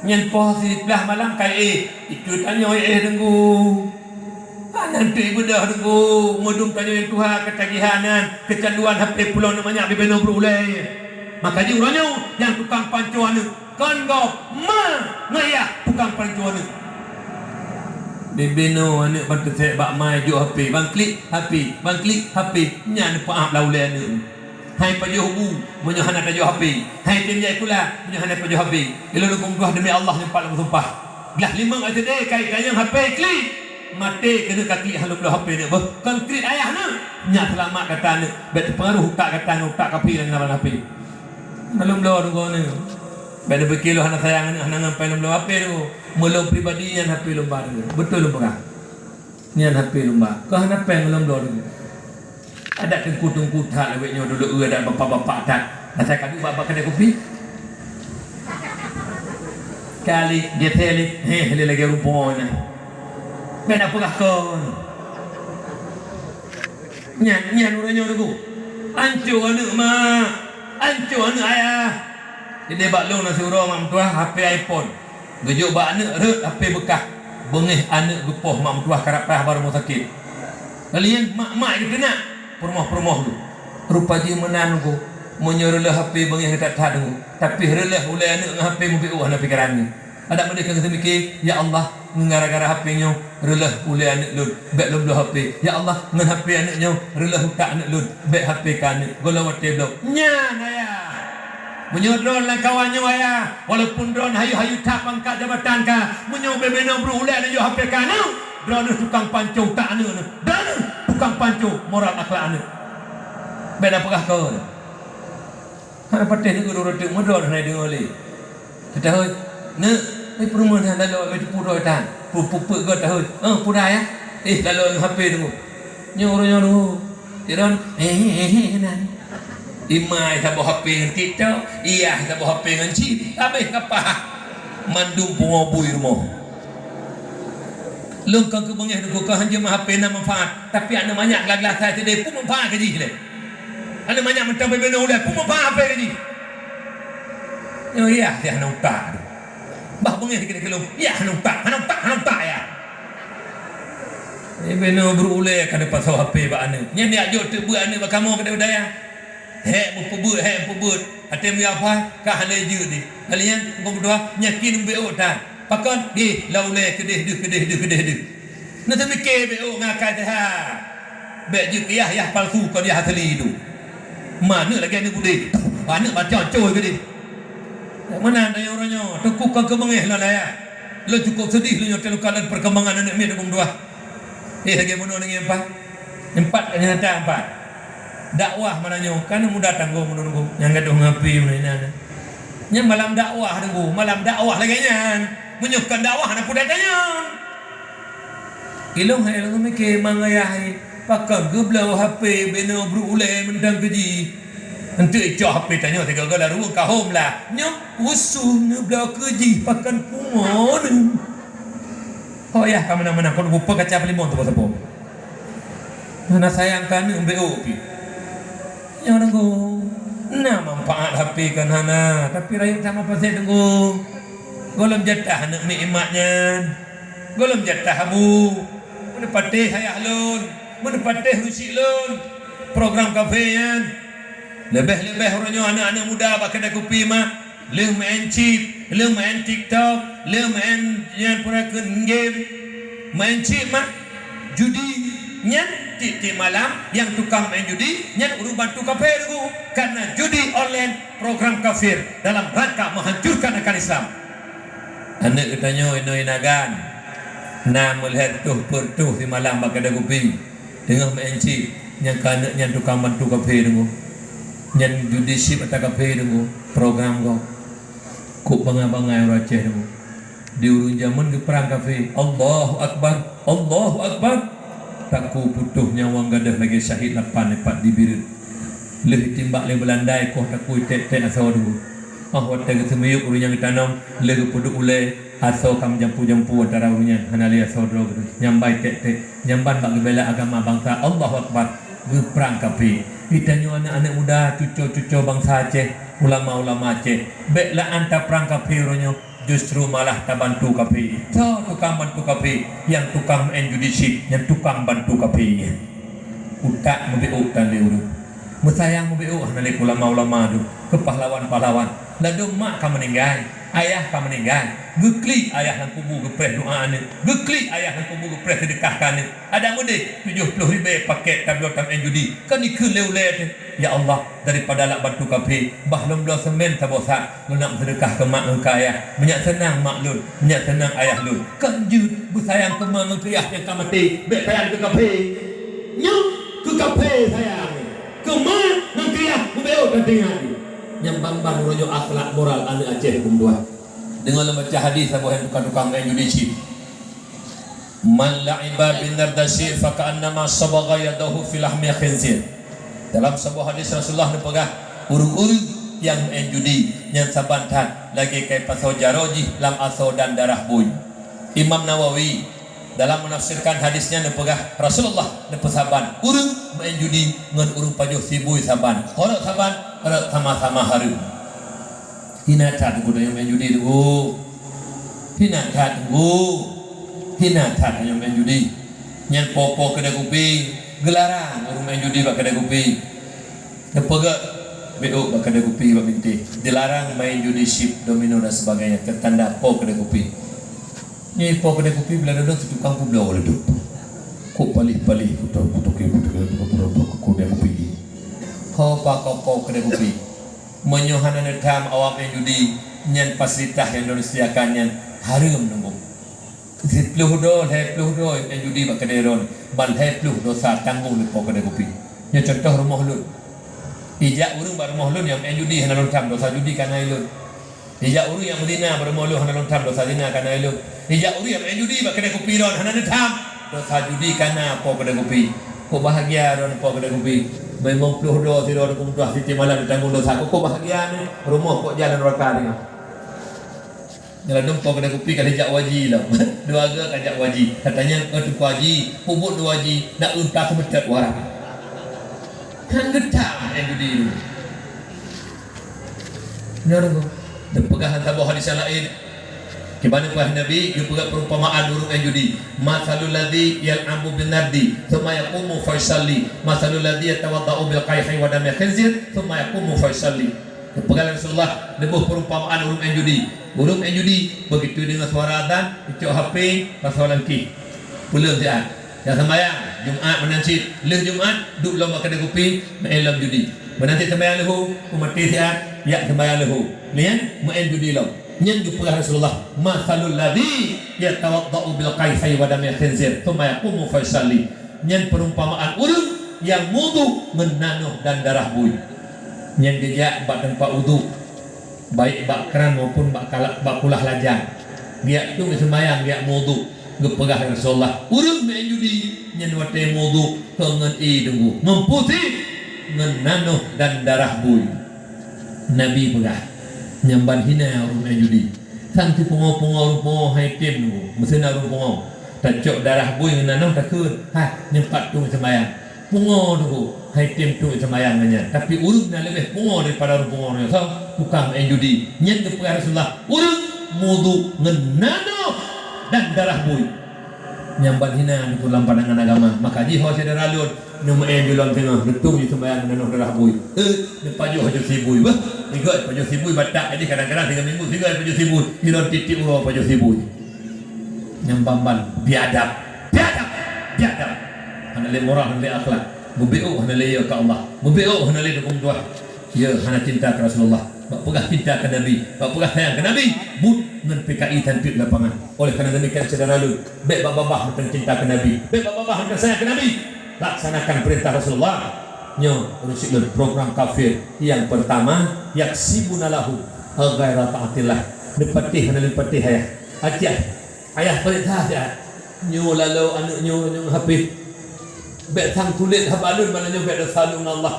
Nyan poh siplah malam kai éh, itu tanyoe éh teungku. Hana teubeudôh teungku, meudum tanyoe nyang tuha ketagihan nyan, keucanduan H P pulo aneuk manyak bibinoe bru ulèe. Maka jih uroe nyoe nyang tukang panco aneuk. Kon gob, ma, ngon yah, tukang panco aneuk. Bibinoe aneuk ban teusek bak ma jok H P, ban klik H P, ban klik H P, nyan peu'ah lam ulèe aneuk. Hai pajoh bu, meunyoe hana tajoh H P. Hai tem jai sikula, meunyoe hana pajoh H P. Ilôn lôn peugah demi Allah nyoe pat lôn sumpah. Glah limong S D kai tanyong H P klik. Maté keuneuk ka klik hana lôn bloe H P aneuk beuh. Kon klik ayah aneuk. Nyak seulamat gata aneuk. Bèk teupeungaruh utak gata ngon utak kafé nyang na lam H P. Hana lôn bloe teungku aneuk. Bèk neupike lôn hana sayang aneuk, hana ngon pai lôn bloe H P teungku. Meulôn pribadi nyan H P lôn ba teungku. Beutôi lôn peugah. Nyan H P lôn ba. Kon hana pai lôn bloe teungku. Adak teungku-teungku that lawét nyoe dulu, eu, adak bapak-bapak that. Asai ka duek bak, bak keudè kupi. Kali, dia telik. Heh, dia lagèe rupa nyan. Bèk na peugah kon. Nyan, nyan uroe nyoe teungku. Anco aneuk mak, anco aneuk ayah. Jadi bak lôn na siuroe mak meutuah H P iPhone. Geujok bak aneuk rhot H P beukah. Beungèh aneuk geupoh mak meutuah karab prah bak rumoh sakét. Lalu nyan mak-mak geuteunak peurumoh-peurumoh tu. Rupa jih meunan teungku. Meunyoe reuloh H P beungèh geutat that teungku. Tapi reuloh ulèe aneuk ngon H P meubiôh hana pikeran nyoe. Adak meudeh ka geuteumiké, "Ya Allah, ngon gara-gara H P nyoe reuloh ulèe aneuk lôn, bèk lôn bloe H P. Ya Allah, ngon H P aneuk nyoe reuloh utak aneuk lôn, bèk H P keu aneuk." Gohlom watèe bloe. Nyan ayah. Meunyoe droen lam kawan nyoe ayah, walaupun droen hayeu-hayeu that pangkat jabatan ka, meunyoe bibinoe bru ulèe neujok H P keu aneuk, droeneuh tukang panco utak aneuk nyoe. Droeneuh tukang panco moral akhlak aneuk. Bèk na peugah kon. Hana patéh neuk ureueng teuk meudroe hana deungoe lé. Teutahôi, "Neuk, eh, peurumoh nyan laloe, eh, teupeu droe tan." Pu-, pu-, peuet goe tahôi, "Oh, peue dah, ya?" Eh, laloe ngon H P teungku. Nyoe uroe nyoe teungku. Sidroe, eh, eh, eh, nan. Imai saboh H P ngon TikTok, iyah saboh H P ngon chip. Habéh kapah. Mandum pungo bui rumoh. Lôn kon keu beungèh teungku, kon hanjeuet meuhapé na manfaat, tapi aneuk manyak glah-glah sai sidéh, peue manfaat keu jih lé? Aneuk manyak mantong bibinoe ulèe, peue manfaat hapé keu jih? Nyoe yah, yah hana utak tu. Bah beungèh dikit-dikit lôn, yah hana utak, hana utak, hana utak yah. Bibinoe bru ulèe ka neupasoe hapé bak aneuk. Nyan jak jok teuk beuet aneuk bak kamoe keudéh u dayah. Hék meupeubeuet, hék meupeubeuet. Até meuyafa ka hana jeuet di. Kali nyan, Teungku meutuah, nyan keuneuk beuet that. Pakon? Deh, lam ulèe keudeh deuh, keudeh deuh, keudeh deuh. Neuteumiké beuet ngon akai teuha. Bèk jeuet keu yah, yah palsu kon yah asli tu. Meuaneuk lagèe aneuk budeh. Aneuk macam coy keudeh. Meunan tanyoe uroe nyoe, teungku kon keu beungèh lôn ayah. Lôn cukôp seudeh lôn nyoe teuka lôn perkembangan aneuk miet Teungku meutuah. Eh, lagèe bunoe nangèe empat. Empat ka nyata empat. Dakwah malam nyoe, ka na muda tanggong meunurutku. Nyang gadoh ngapi meunurut inan. Nyan malam dakwah teungku, malam dakwah lagèe nyan. Meunyoe kon dakwah, hana peue tanyoe. Ilôn hai lôn meumiké mang ayah hai, pakon geubloe H P binoe bru ulèe mantong keu jih. Enteuk icok H P tanyoe sigoe-goe lam ruweueng ka hom lah. Nyoe usu neubloe keu jih pakon pungo nyoe. Ho yah ka meunan-meunan, kon beupe kaca peulimong teupeu-teupeu. Hana sayang keu aneuk beuet pih. Nyoe teungku, na manfaat H P kan hana, tapi rayeuk sama pasé teungku. Gohlom jatah aneuk miet imat nyan. Gohlom jatah abu. Meuneupatéh ayah lôn, meuneupatéh rusyik lôn. Program kafé nyan. Leubeh-leubeh uroe nyoe aneuk-aneuk muda bak keudè kupi mak. Lheueh maén chip, lheueh maén TikTok, lheueh maén nyan pura kheun game. Maén chip mak, judi, nyan tiep-tiep malam nyang tukang maén judi nyan ureueng bantu kafé teungku. Karena judi online program kafir dalam rangka menghancurkan akal Islam. Aneuk geutanyoe inoe inagan na meulhèe reutôh peuet reutôh simalam bak keudè kupi teungoh maén chip, nyang ka aneuk nyan tukang bantu kafé teungku. Nyan judi chip ata kafé deungoe, program gob. Kok bangai-bangai ureuëng Aceh deungoe. Di ureuëng jameun geuprang kafé, "Allahu Akbar, Allahu Akbar." Takue putôh nyawöng gadôh lagée syahid lapan ipat di Bireuen. Lheueh timbak lé Beulanda, koh takue tek-tek asoe deungoe. Óh watée geuseumiyueb ureuëng nyang geutanom, lheueh geupeuduek ulée, asoe ka meujampu-jampu antara ureuëng nyan, hana lé asoe droe geuh. Nyang ban tek-tek, nyang ban bak geubela agama bansa. Allahu Akbar. Geuprang kafé. Geutanyoe aneuëk-aneuëk muda, cuco-cuco bansa Aceh, ulama-ulama Aceh, bék la'an taprang kafé uroe nyoe, justru malah tabantu kafé. Soe tukang bantu kafé? Nyang tukang meu'en judi chip, nyang tukang bantu kafé. Utak meubiôk tan lé ureuëng. Meusayang meubiôk hana lé keu ulama-ulama tu, keu pahlawan-pahlawan. Ladôm mak ka meuninggai, ayah ka meuninggai. Geuklik ayah lam kubu geupreh doa aneuëk. Geuklik ayah lam kubu geupreh seudeukah keu aneuëk. Adak meudeh tujoh ploh ribée pakét tabloe tameu'en judi. Kan dikheun lé ulée teuh, "Ya Allah, daripada lôn bantu kafé, bah lôn bloe seumén saboh sak, lôn nak meuseudeukah keu mak ngon keu ayah. Meunyak seunang mak lôn, meunyak seunang ayah lôn." Kan jeuet beusayang keu mak ngon keu yah nyang ka maté, bék sayang keu kafé. Nyoe keu kafé sayang, keu mak ngon keu yah meubiôk dan teuingat. Nyang ban-ban uroe nyoe akhlak moral aneuëk Aceh huköm Tuhan. Deungoe lôn baca hadis saboh nyang tukang-tukang meu'en judi chip. "Man la'iba bin nardasyi fa ka'annama sabagha yadahu fi lahmi khinzir." Dalam saboh hadis Rasulullah neupeugah, ureuëng-ureuëng nyang meu'en judi nyan saban that lagée ka ipasoe jaroe jih lam asoe dan darah bui. Imam Nawawi dalam menafsirkan hadis nyan neupeugah, Rasulullah neupeusaban ureuëng meu'en judi ngon ureuëng pajoh sie bui saban. Kon rot saban, rot sama-sama hareuem. Hina that teungku tanyoe meu'en judi teungku. Hina that teungku. Hina that tanyoe meu'en judi. Nyan po-po keudè kupi, geularang ureuëng meu'en judi bak keudè kupi. Neupeugah biôk bak keudè kupi bak bintéh. Dilarang main judi chip, domino dan sebagainya, tanda po keudè kupi. Nyoe po keudè kupi bila dodong si tukang peubloe leudok. Kok palih-palih kuto-, kutoke, kutoke, kutoke, kutoke keudè kupi. Ho pakoe po keudè kupi. Meunyoe hana neutham awak meu'en judi, nyan fasilitas nyang droeneuh sediakan nyan hareuem teungku. Siploh droe, lhèe ploh droe meu'en judi bak keudè droeneuh, ban lhèe ploh dosa tanggong lé po keudè kupi. Nyoe cuntoh rumoh lôn. Ijak ureuëng bak rumoh lôn nyang meu'en judi hana lôn tham, dosa judi ka na ilôn. Ijak ureuëng nyang meuzina bak rumoh lôn hana lôn tham, dosa zina ka na ilôn. Ijak ureuëng nyang meu'en judi bak keudè kupi droeneuh hana neutham, dosa judi ka na po keudè kupi. Kok bahagia droeneuh po keudè kupi. Limong ploh droe sidroe teungku meutuah siti malam jitanggong dosa. Kok, kok bahagia nyoe, rumoh kok jalan neuraka teungoh. Nyan ladôm po keudè kupi ka dijak u haji lom. Dua geuh ka jak u haji. Katanya, "Eh, Teungku Haji, peubuet dua haji, nak unta seumeutet warang." Kan geutam, eh, judi tu. Nyan tu. Dan peugah lam saboh hadis nyang laén. Kiban peugah Nabi, geupeugah perumpamaan ureuëng meu'en judi. "Matsalul ladzi yal'abu bin nardi, tsumma yaqumu fa yusalli. Matsalul ladzi yatawadda'u bil qaihi wa damil khinzir, tsumma yaqumu fa yusalli." Geupeugah lé Rasulullah, neuboh perumpamaan ureuëng meu'en judi. Ureuëng meu'en judi, begitu deungoe suara azan, icok H P, pasoe lam kih. Peuleueh siat. Jak seumayang, Jumat meunan cit. Lheueh Jumat, duek lom bak keudè kupi, meu'en lom judi. Meunan cit seumayang leuhô, peumaté siat, jak seumayang leuhô. Nyan, meu'en judi lom. Nyan geupeugah Rasulullah, "Matsalul ladzi yatawadda'u bil qaihi wa damil khinzir, tsumma yaqumu fa yusalli." Nyan perumpamaan ureuëng nyang meuwudhu ngon nanoh dan darah bui. Nyang geujak bak teumpat wudhu, baik bak kran maupun bak kala-, bak kulah lajang. Geujak tueng seumayang, geujak meuwudhu. Geupeugah lé Rasulullah, ureuëng meu'en judi nyan watée meuwudhu kon ngon ié teungku, ngon putéh, ngon nanoh dan darah bui. Nabi peugah, "Nyan ban hina ureuëng meu'en judi." Sang si pungo-pungo ureuëng pungo hai tem teungku, meuseuna ureuëng pungo. Tacok darah bui ngon nanoh takheun, "Hah, nyan pat tueng seumayang." Pungo teungku, hai tem tueng seumayang ngon nyan. Tapi ureuëng na leubeh pungo daripada ureuëng pungo nyoe, soe? Tukang meu'en judi. Nyan geupeugah Rasulullah, ureuëng meuwudhu ngon nanoh dan darah bui. Nyan ban hina teungku lam pandangan agama. Maka jih ho syedara lôn, neumeu'en di lom teungoh, neutueng jiseumayang nanoh darah bui. Eh, neupajoh pajoh sie bui. Beuh, igoe pajoh sie bui batak. Jadi kadang-kadang tiga minggu sigoe pajoh sie bui. Di lom tieb-tieb uroe pajoh sie bui. Nyang ban-ban biadab. Biadab. Biadab. Hana lé moral, hana lé akhlak. Meubiôk hana lé yö keu Allah. Meubiôk hana lé dukung Tuhan. Yö hana cinta keu Rasulullah. Bak peugah cinta keu Nabi. Bak peugah sayang keu Nabi. Buet ngon P K I tan tieb lapangan. Oleh karena demikian, syedara lôn, bék bak babah mantong cinta keu Nabi. Bék bak babah mantong sayang keu Nabi. Laksanakan perintah Rasulullah. Nyoe ureueng syiek lôn, program kafir nyang peurtama, yaksibuna lahu ghaira taatillah. Neupatéh hana lôn patéh ayah. Aci, ayah peurintah siat. Nyoe laloe aneuk nyoe ngon H P. Bèk sang tuléh haba lôn, malah nyoe bèk desya lôn ngon Allah.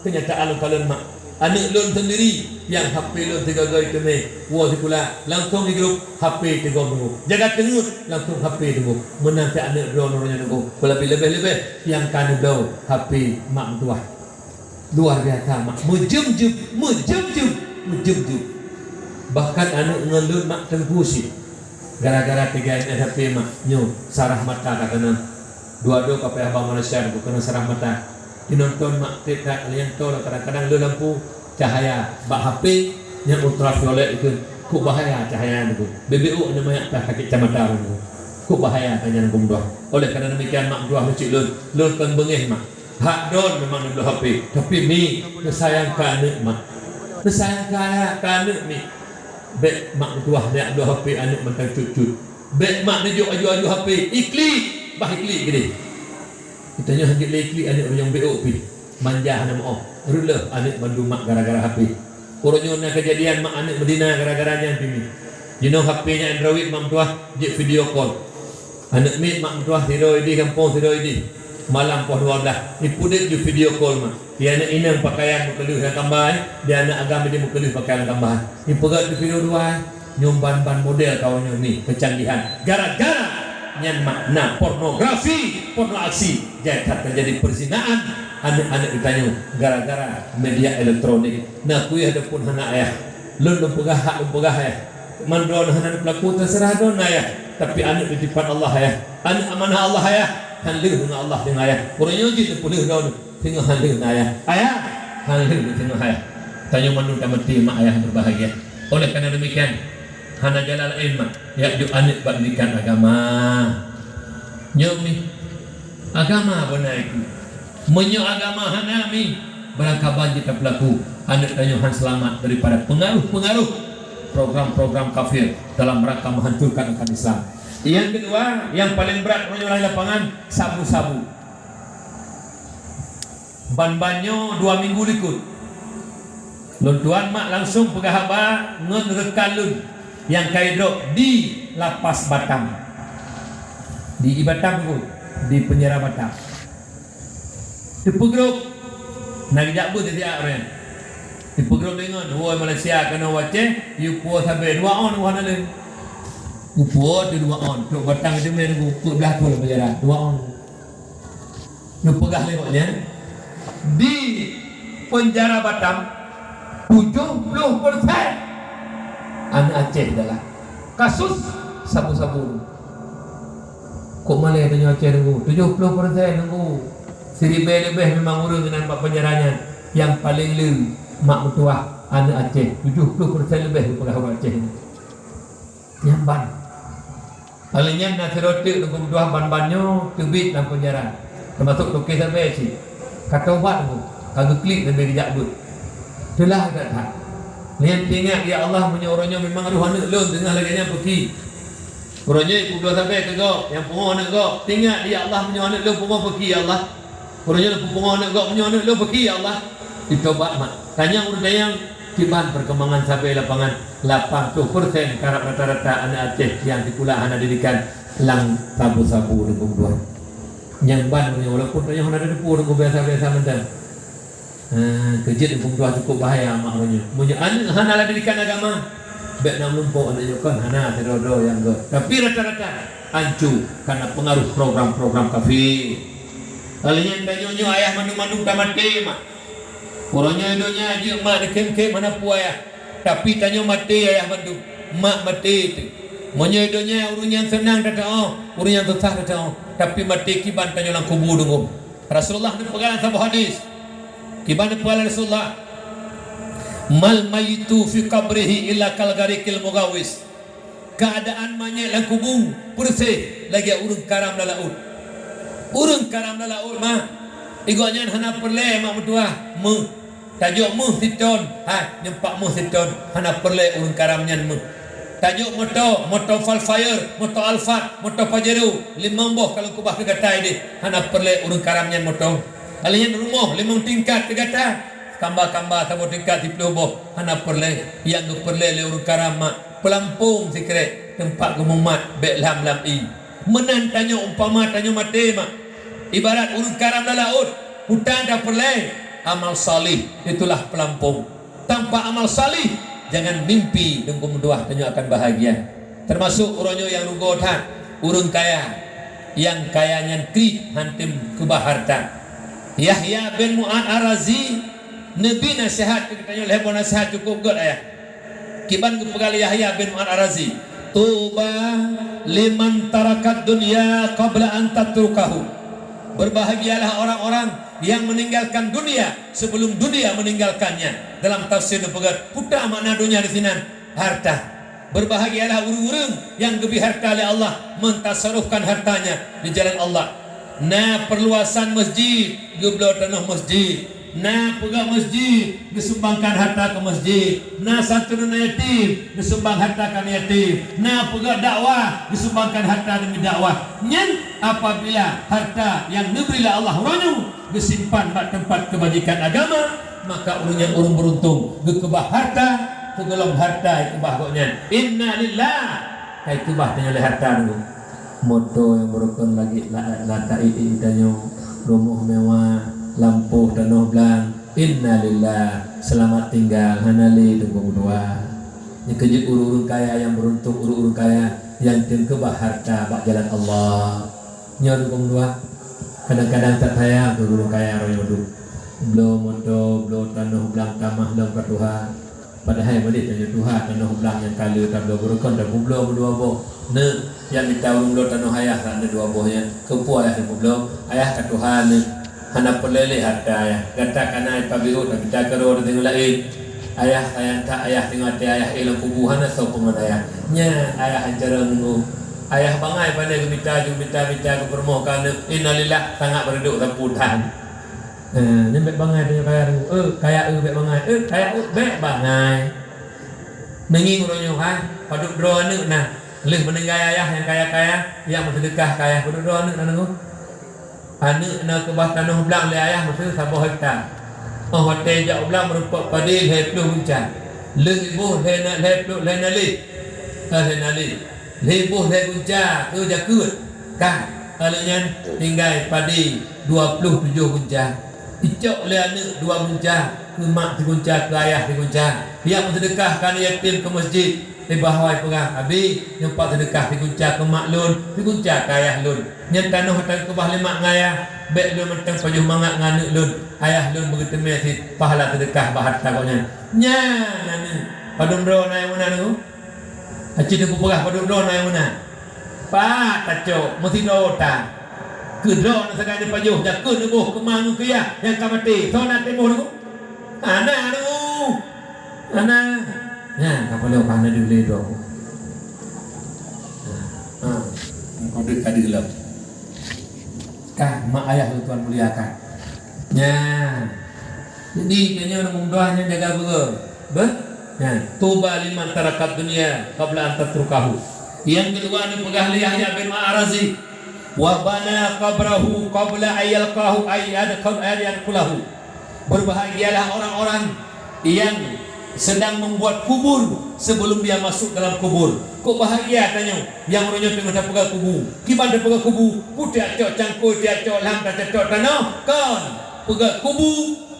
Keunyataan lôn kalon mak. Aneuk lôn seundiri nyang H P lôn sigoe-goe teumé woe sikula, langsong di grup H P teugom teungku. Jaga teungeut, langsong H P teungku. Meunan cit aneuk droeneuh nyoe teungku. Peulabeh leubeh-leubeh nyang ka neubloe H P mak meutuwah. Luar biasa mak. Meujeuem-jeuem, meujeuem-jeuem, meujeuem-jeuem. Bahkan aneuk ngon lôn mak teungku cit. Gara-gara tiga M S H P mak nyoe sarah mata ka keunong. Dua-dua ka payah ba Malaysia teungku keunong sarah mata. Inonton mak trép that liang tol kadang-kadang le lampu cahaya bak H P nyang ultraviolet itu. Kok bahaya cahaya nyan teungku. Bebek uk nyan manyak tah sakét kacamata teungku. Kok bahaya cahaya nyan teungku meutuwah. Oleh karena demikian mak meutuwah lôn cit lôn, lôn kon beungéh mak. Hak droen memang neubloe H P, tapi mi, neusayang keu aneuk mak. Neusayang keu ayah, keu aneuk mi. Bèk mak meutuwah neubloe H P aneuk mantong cut-cut. Bèk mak neujok aju-aju H P, iklik, bah iklik keudeh. Geutanyoe hanjeuet lé iklik aneuk ureueng beuôk pih. Manja hana meu'oh. Reuloh aneuk mandum mak gara-gara H P. Uroe nyoe na keujadian mak aneuk meudina gara-gara nyan pih mi. Jinoe H P nyan Android mak meutuwah jeuet video call. Aneuk miet mak meutuwah sidroe ideh gampông sidroe ideh. Malam poh dua belas, ipeudeuet ju video call mak. Di aneuk inong pakaian meukeuleuh nyang kamba, di aneuk agam ideh meukeuleuh pakaian kamba. Ipeugöt ju video dua. Nyoe ban-ban model kawan nyoe mi keucanggihan. Gara-gara nyan mak na pornografi, porno aksi. Jai that teujadi perzinaan aneuk-aneuk geutanyoe gara-gara media elektronik. Na kueh adapun hana ayah. Lôn lôn peugah hak lôn peugah ayah. Man droeneuh hana neupeulaku teuseurah droeneuh ayah. Tapi aneuk titipan Allah ayah. Aneuk amanah Allah ayah. Han lheueh ngon Allah deungon ayah. Uroe nyoe jih neupeulheueh droeneuh. Singoh han lheueh ngon ayah. Ayah, han lheueh singoh ayah. Tanyoe mandum tamaté mak ayah berbahagia. Oleh karena demikian, hana jalan laén mak, jak jok aneuk bak didikan agama. Nyoe mi, agama beuna itu. Meunyoe agama hana mi, barangkaban jih tapeulaku, aneuk tanyoe han seulamat daripada pengaruh-pengaruh program-program kafir dalam rangka menghancurkan agama Islam. Yang kedua, yang paling berat meunyoe lam lapangan, sabu-sabu. Ban-ban nyoe dua minggu likot, lôn tuan mak langsong peugah haba ngon reukan lôn nyang ka idrop di Lapas Batam. Di, di Batam tu, di penjara Batam. Teupeugrop, na geujak beuet di siat ureueng. Teupeugrop deungon, woe Malaysia keunoe u Aceh, yue puwoe sabe dua ôn, wah naleueng. Yue puwoe tu dua ôn, trok Batam itu meunan nunggu, peuet blah thon penjara, dua ôn. Neupeugah lé gobnyan, di penjara Batam, tujoh ploh persen aneuk Aceh dalam kasus sabu-sabu. Kok malèe tanyoe Aceh nunggu? Tujoh ploh persen nunggu. Siribèe leubeh memang ureueng nan bak penjara nyan. Nyang paleng le mak meutuwah aneuk Aceh. Tujoh ploh persen leubeh geupeugah ureueng Aceh nyan. Nyan ban. Óh lheueh nyan na sidroe teuk teungku meutuwah ban-ban nyoe teubiet lam penjara, teumasok toke sabe cit. Ka tobat teungku, ka geuklik sabe geujak beuet. Teulah that-that. Nyan teuingat, "Ya Allah, meunyoe uroe nyoe memang roh aneuk lôn teungoh lagèe nyan peuki." Uroe nyoe peubloe sabe keu gob, nyang pungo aneuk gob. Teuingat, "Ya Allah, meunyoe aneuk lôn pungo peuki, ya Allah." Uroe nyoe lôn peupungo aneuk gob, meunyoe aneuk lôn peuki, ya Allah. Ditobat mak. Tanyong ureueng tanyong, kiban perkembangan sabe lapangan, lapan ploh persen karab rata-rata aneuk Aceh nyang sikula hana didikan lam sabu-sabu teungku meutuwah. Nyang ban meunyoe, walaupun tanyoe hana tateupeue teungku, biasa-biasa mantong. Ha, keu jeuet teungku meutuwah cukup bahaya mak uroe nyoe. Meunyoe aneuk hana lam didikan agama, bèk na meulumpok aneuk nyoe kon hana sidroe-droe nyang göt. Tapi rata-rata ancu karena pengaruh program-program kafir. Óh lheueh nyan tanyoe nyoe ayah mandum-mandum tamaté mak. Uroe nyoe donya jeuet mak neukhém-khém hana peue ayah, tapi tanyoe maté ayah mandum, mak maté teuk. Meunyoe donya ureueng nyang seunang tateu'oh, ureueng nyang susah tateu'oh, tapi maté kiban tanyoe lam kubu teungku. Rasulullah neupeugah lam saboh hadis. Kiban neupeugah lé Rasulullah, "Mal mayyitu fi qabrihi illa kal ghariqil mughawwis." Keuadaan manyét lam kubu peureuseh lagèe ureueng karam lam laôt. Ureueng karam lam laôt, mak, gobnyan hana peureulèe mak meutuwah meuh. Tajok meuh siton, ha, nyoe pat meuh siton, hana peureulèe ureueng karam nyan meuh. Tajok moto, moto Vellfire, moto Alphard, moto Pajero, limong boh ka lôn keubah keu gata ideh, hana peureulèe ureueng karam nyan moto. Kalian rumoh limong tingkat keu gata, kamba-kamba saboh tingkat siplôh boh, hana peureulée. Nyang geupeureulée lé ureuëng karam mak peulampong sikrek teumpat geumumat bék lham lam ié. Meunan tanyoe umpama tanyoe maté mak, ibarat ureuëng karam lam laôt, peue nyang tapeureulée? Amal salih, itulah peulampong. Tanpa amal salih, jangan mimpi deungon meutuah tanyoe akan bahagia. Teumasok uroe nyoe nyang rugoe that, ureuëng kaya. Nyang kaya nyan kriet han tem keubah harta. Yahya bin Mu'ad Ar-Razi neubi naseuhat keu geutanyoe lhée boh naseuhat cukôp gét ayah. Kiban geupeugah lé Yahya bin Mu'ad Ar-Razi, "Tuba liman tarakat dunya qabla an tatrukahu." Berbahagialah orang-orang yang meninggalkan dunia sebelum dunia meninggalkannya. Dalam tafsir neupeugah, peue makna dunia di sinan? Harta. Berbahagialah ureuëng-ureuëng nyang geubri harta lé Allah, mentasarufkan hartanya di jalan Allah. Na perluasan masjid, geubloe tanoh masjid. Na peugét masjid, geusumbangkan harta keu masjid. Na santunan yatim, geusumbang harta keu yatim. Na peugét dakwah, geusumbangkan harta demi dakwah. Nyan apabila harta nyang neubri lé Allah uroe nyoe geusimpan bak teumpat keubajikan agama, maka ureuëng nyan ureuëng beuruntung, geukeubah harta, teugohlom harta ikeubah gobnyan. Innalillah, ka ikeubah tanyoe lé harta nyoe. Moto nyang beurukon lagée la-, lata ié tanyoe, rumoh mewah, lampôh tanoh blang. Innalillah, seulamat tinggal, hana lé teungku meutuah. Nyan keuh jeuet ureuëng-ureuëng kaya nyang beuruntung, ureuëng-ureuëng kaya nyang tem keubah harta bak jalan Allah. Nyoe teungku meutuah, kadang-kadang that sayang keu ureuëng kaya roh nyoe duek. Bloe moto, bloe tanoh blang tamah lom ka tuha. Padahai meudeh tanyoe tuha tanoh blang nyang ka lheueh tabloe beurukon tapeubloe meudua boh. Neuh, nyang mita ureuëng bloe tanoh ayah rak neuh dua boh nyan. Keupeue ayah tapeubloe? Ayah ka tuha neuh. Hana peureulée lé hareuta ayah. Gata kana ipabiru tamita keudroe di teungoh laén. Ayah sayang that ayah teungoh até ayah éh lam kubu hana soe peungon ayah. Nyan ayah hancorong nunggu. Ayah bangai pandai geumita, geumita, mita geupeurumoh ka neuh. Innalillah, sangat meureudok sapeue that. Eh, nyan bék bangai tanyoe kaya tu. Eh, kaya eu bék bangai. Eh, kaya eu bék bangai. Meungieng uroe nyoe hai, padub droe aneuëk na. Lheueh meuninggai ayah nyang kaya-kaya, nyang meuseudeukah keu ayah, padub droe aneuëk na nunggu. Aneuëk na keubah tanoh blang lé ayah meuseu saboh hekta. Óh watée jak u blang meurumpok padé lhée ploh gunca. Lheueh iboh lhée na, lhée ploh, lhée naleh. Eh, lhée naleh. Lhée boh lhée gunca keu jakeuet, ka, ka lheueh nyan tinggai padé dua ploh tujoh gunca. Icok lé aneuëk dua gunca, keu mak sigunca, keu ayah sigunca. Nyang meuseudeukah keu aneuëk yatim keu masjid, ibawa ipeugah, "Abi, nyoe pat seudeukah sigunca keu mak lôn, sigunca keu ayah lôn. Nyan tanoh ata keubah lé mak ngon ayah, bék lôn mantong pajoh mangat ngon aneuëk lôn, ayah lôn beugeuteumé cit pahala seudeukah bak hareuta gobnyan." Nyan aneuëk, padub droe na nyang meunan nyoe? Aci teupeugah padub droe na nyang meunan. Pat tacok, meusidroe tan. Keu droe na sagai neupajoh, jakeuet neuboh keu ma ngon keu yah nyang ka maté. Soe na teuboh nyoe? Hana nyoe. Hana. Nyan, ka peunoh ka hana diulée droe. Ha, ha. Engkau deuh ka deuh lom. Ka, mak ayah lôn Tuhan muliakan. Nyan. Jadi, tanyoe ureuëng meudoá nyan jaga beureueng. Beh? Nyan. Tuba liman tarakat dunya qabla an tatrukahu. Nyang keudua neupeugah lé Yahya bin Ma'razi, "Wa bana qabrahu qabla an yalqahu ay yadkhul, ay yadkhulahu." Berbahagialah orang-orang yang sedang membuat kubur sebelum dia masuk dalam kubur. Kok bahagia tanyoe nyang uroe nyoe teungoh tapeugah kubu. Kiban tapeugah kubu, peue tiak cok cangkôi, tiak cok lham, tacatok tanoh? Kon. Peugah kubu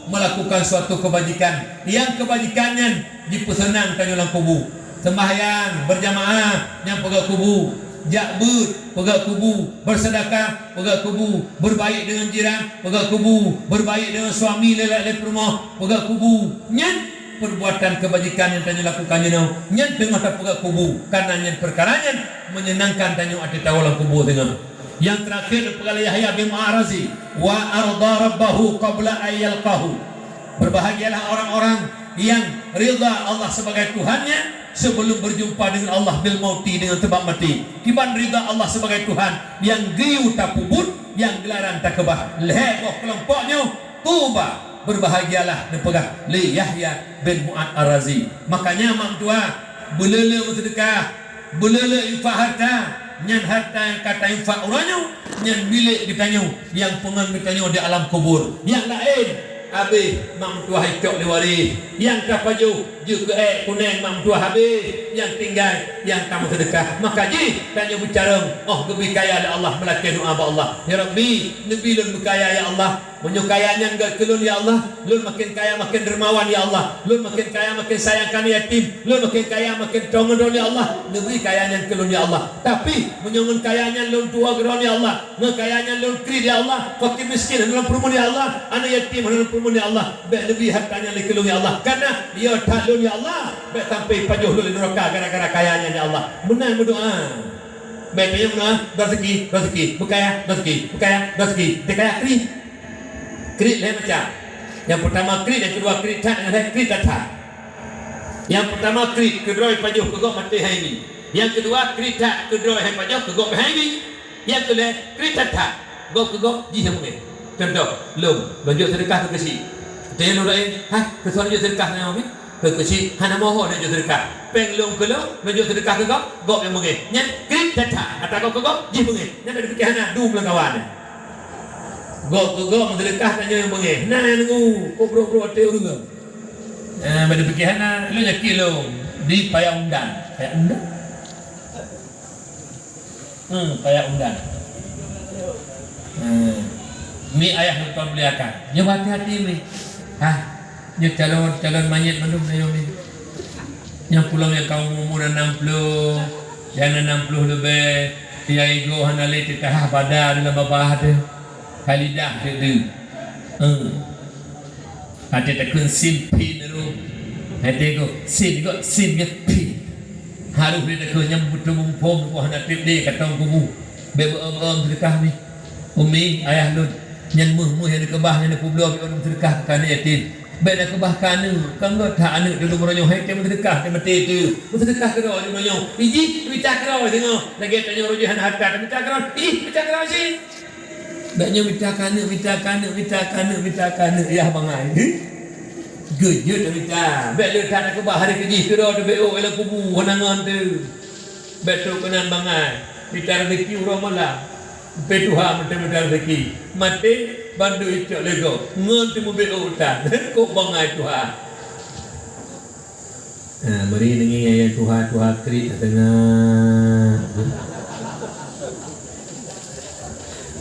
melakukan suatu kebajikan. Nyang kebajikan nyan jipeuseunang tanyoe lam kubu. Sembahyang berjamaah nyang peugah kubu, jak beuet peugah kubu, bersedekah peugah kubu, berbaik dengan jiran peugah kubu, berbaik dengan suami lé lé peurumoh peugah kubu. Nyan perbuatan kebajikan nyang tanyoe lakukan jinoe, nyan teungoh tapeugah kubu, karena nyan peukara nyan menyenangkan tanyoe até tawoe lam kubu teungoh. Nyang terakhir peugah lé Yahya bin Ma'razi, "Wa arda rabbahu qabla an yalqahu." Berbahagialah orang-orang yang ridha Allah sebagai Tuhannya sebelum berjumpa dengan Allah bil mauti, dengan sebab mati. Kiban ridha Allah sebagai Tuhan, nyang geuyue tapeubuet, nyang geularan takeubah. Lhée boh keulompok nyoe, tuba, berbahagialah neupeugah lé Yahya bin Mu'ad Ar-Razi. Makanya mak meutuah, beuleu-leu meuseudeukah, beuleu-leu infak harta, Nyan harta nyang ka tainfak uroe nyoe, nyan milék geutanyoe nyang peungon geutanyoe di alam kubur. Nyang laén habéh mak meutuwah icok lé waréh, nyang tapajoh jeuet keu ék kuneng mak meutuwah habéh, nyang tinggai nyang tameuseudekah. Maka jih tanyoe beucarông óh geubri kaya lé Allah, meulakée doá bak Allah, "Ya Rabbi, neubi lôn meukaya ya Allah." Meunyoe kaya nyan gét keu lôn, ya Allah, lôn makin kaya makin dermawan, ya Allah, lôn makin kaya makin sayang keu aneuk yatim, lôn makin kaya makin trong ngon droeneuh, ya Allah, neubri kaya nyan keu lôn, ya Allah. Tapi meunyoe ngon kaya nyan lôn tuwoe keu droeneuh, ya Allah, ngon kaya nyan lôn kriet, ya Allah, fakir miskin hana lôn peureumeun, ya Allah, aneuk yatim hana lôn peureumeun, ya Allah, bék neubri hareuta nyan lé keu lôn, ya Allah. Kareuna yo that lôn, ya Allah, bék sampai pajoh lôn lé nuraka gara-gara kaya nyan, ya Allah. Meunan meudoá. Bék tanyoe meudoá, "Raseuki, raseuki, beukaya, raseuki, beukaya, raseuki." Teuh kaya kriet. Kriet lhée macam. Nyang peurtama kriet, nyang keudua kriet that, nyang lhée kriet that-that. Nyang peurtama kriet, keudroe pajoh keu gob maté hai mi. Nyang keudua kriet that, keudroe hai pajoh keu gob hai mi. Nyang keulhée kriet that-that, gob keu gob jih nyang beungéh. Cuntoh, lôn, lôn jok seudeukah keu keuchik. Teuh lôn rayeuk, "Hai, keu soe jok seudeukah nyoe mi?" Keu keuchik hana moho neujok seudeukah. Péng lôn keu lôn, neujok seudeukah keu gob, gob nyang beungéh. Nyan kriet that-that, ata gob keu gob jih beungéh. Nyan bék neupiké hana dum lam kawan. Gob keu gob meuseudeukah tanyoe nyang beungéh. Na nyang nunggu, kok brok-brok até ureuëng. Ah, bék neupiké hana, lôn yakin lôn di payah undang. Payah undang? Hmm, payah undang. Hmm. Mi ayah lôn tuan muliakan. Nyoe hati-hati mi. Hah, nyoe calon, calon manyét mandum nyoe mi. Nyang pulang nyang ka umur-umur nam ploh, nyang nam ploh leubeh, ya igo hana lé teutahah bada dalam babah teuh. Khalidah teuh. Hmm. Até takheun sin phi nero. Até go sin go sin go phi. Harôh lé takheun nyang beutôi muphom go hana treb lé katong kubu. Bék beuom-om seudeukah mi. Umi, ayah lôn, nyan méuh-méuh nyang neukeubah nyang neupeubloe beuom seudeukah keu aneuk yatim. Bék neukeubah keu aneuk, kan gét that aneuk tulông uroe nyoe hai tém seudeukah tém maté teuh. Meuseudeukah keudroe uroe nyoe. Ijih mita keudroe singoh. Lagée tanyoe uroe jih hana hareuta, mita keudroe. Ijih mita keudroe cit. Bék nyoe mita keu aneuk, mita keu aneuk, mita keu aneuk, mita keu aneuk, yah bangai. Geujeuet mita. Bék le that na keubah hari keujih keudroe teubeuôk lam kubu hana ngon teuh. Bék trok keunan bangai. Mita raseuki uroe malam. Pé tuha meuteumita raseuki. Maté bandum icok lé gob. Ngon teuh meubeuôk that. Kok bangai tuha. Ha, bri deungi ayah tuha-tuha kriet tengah.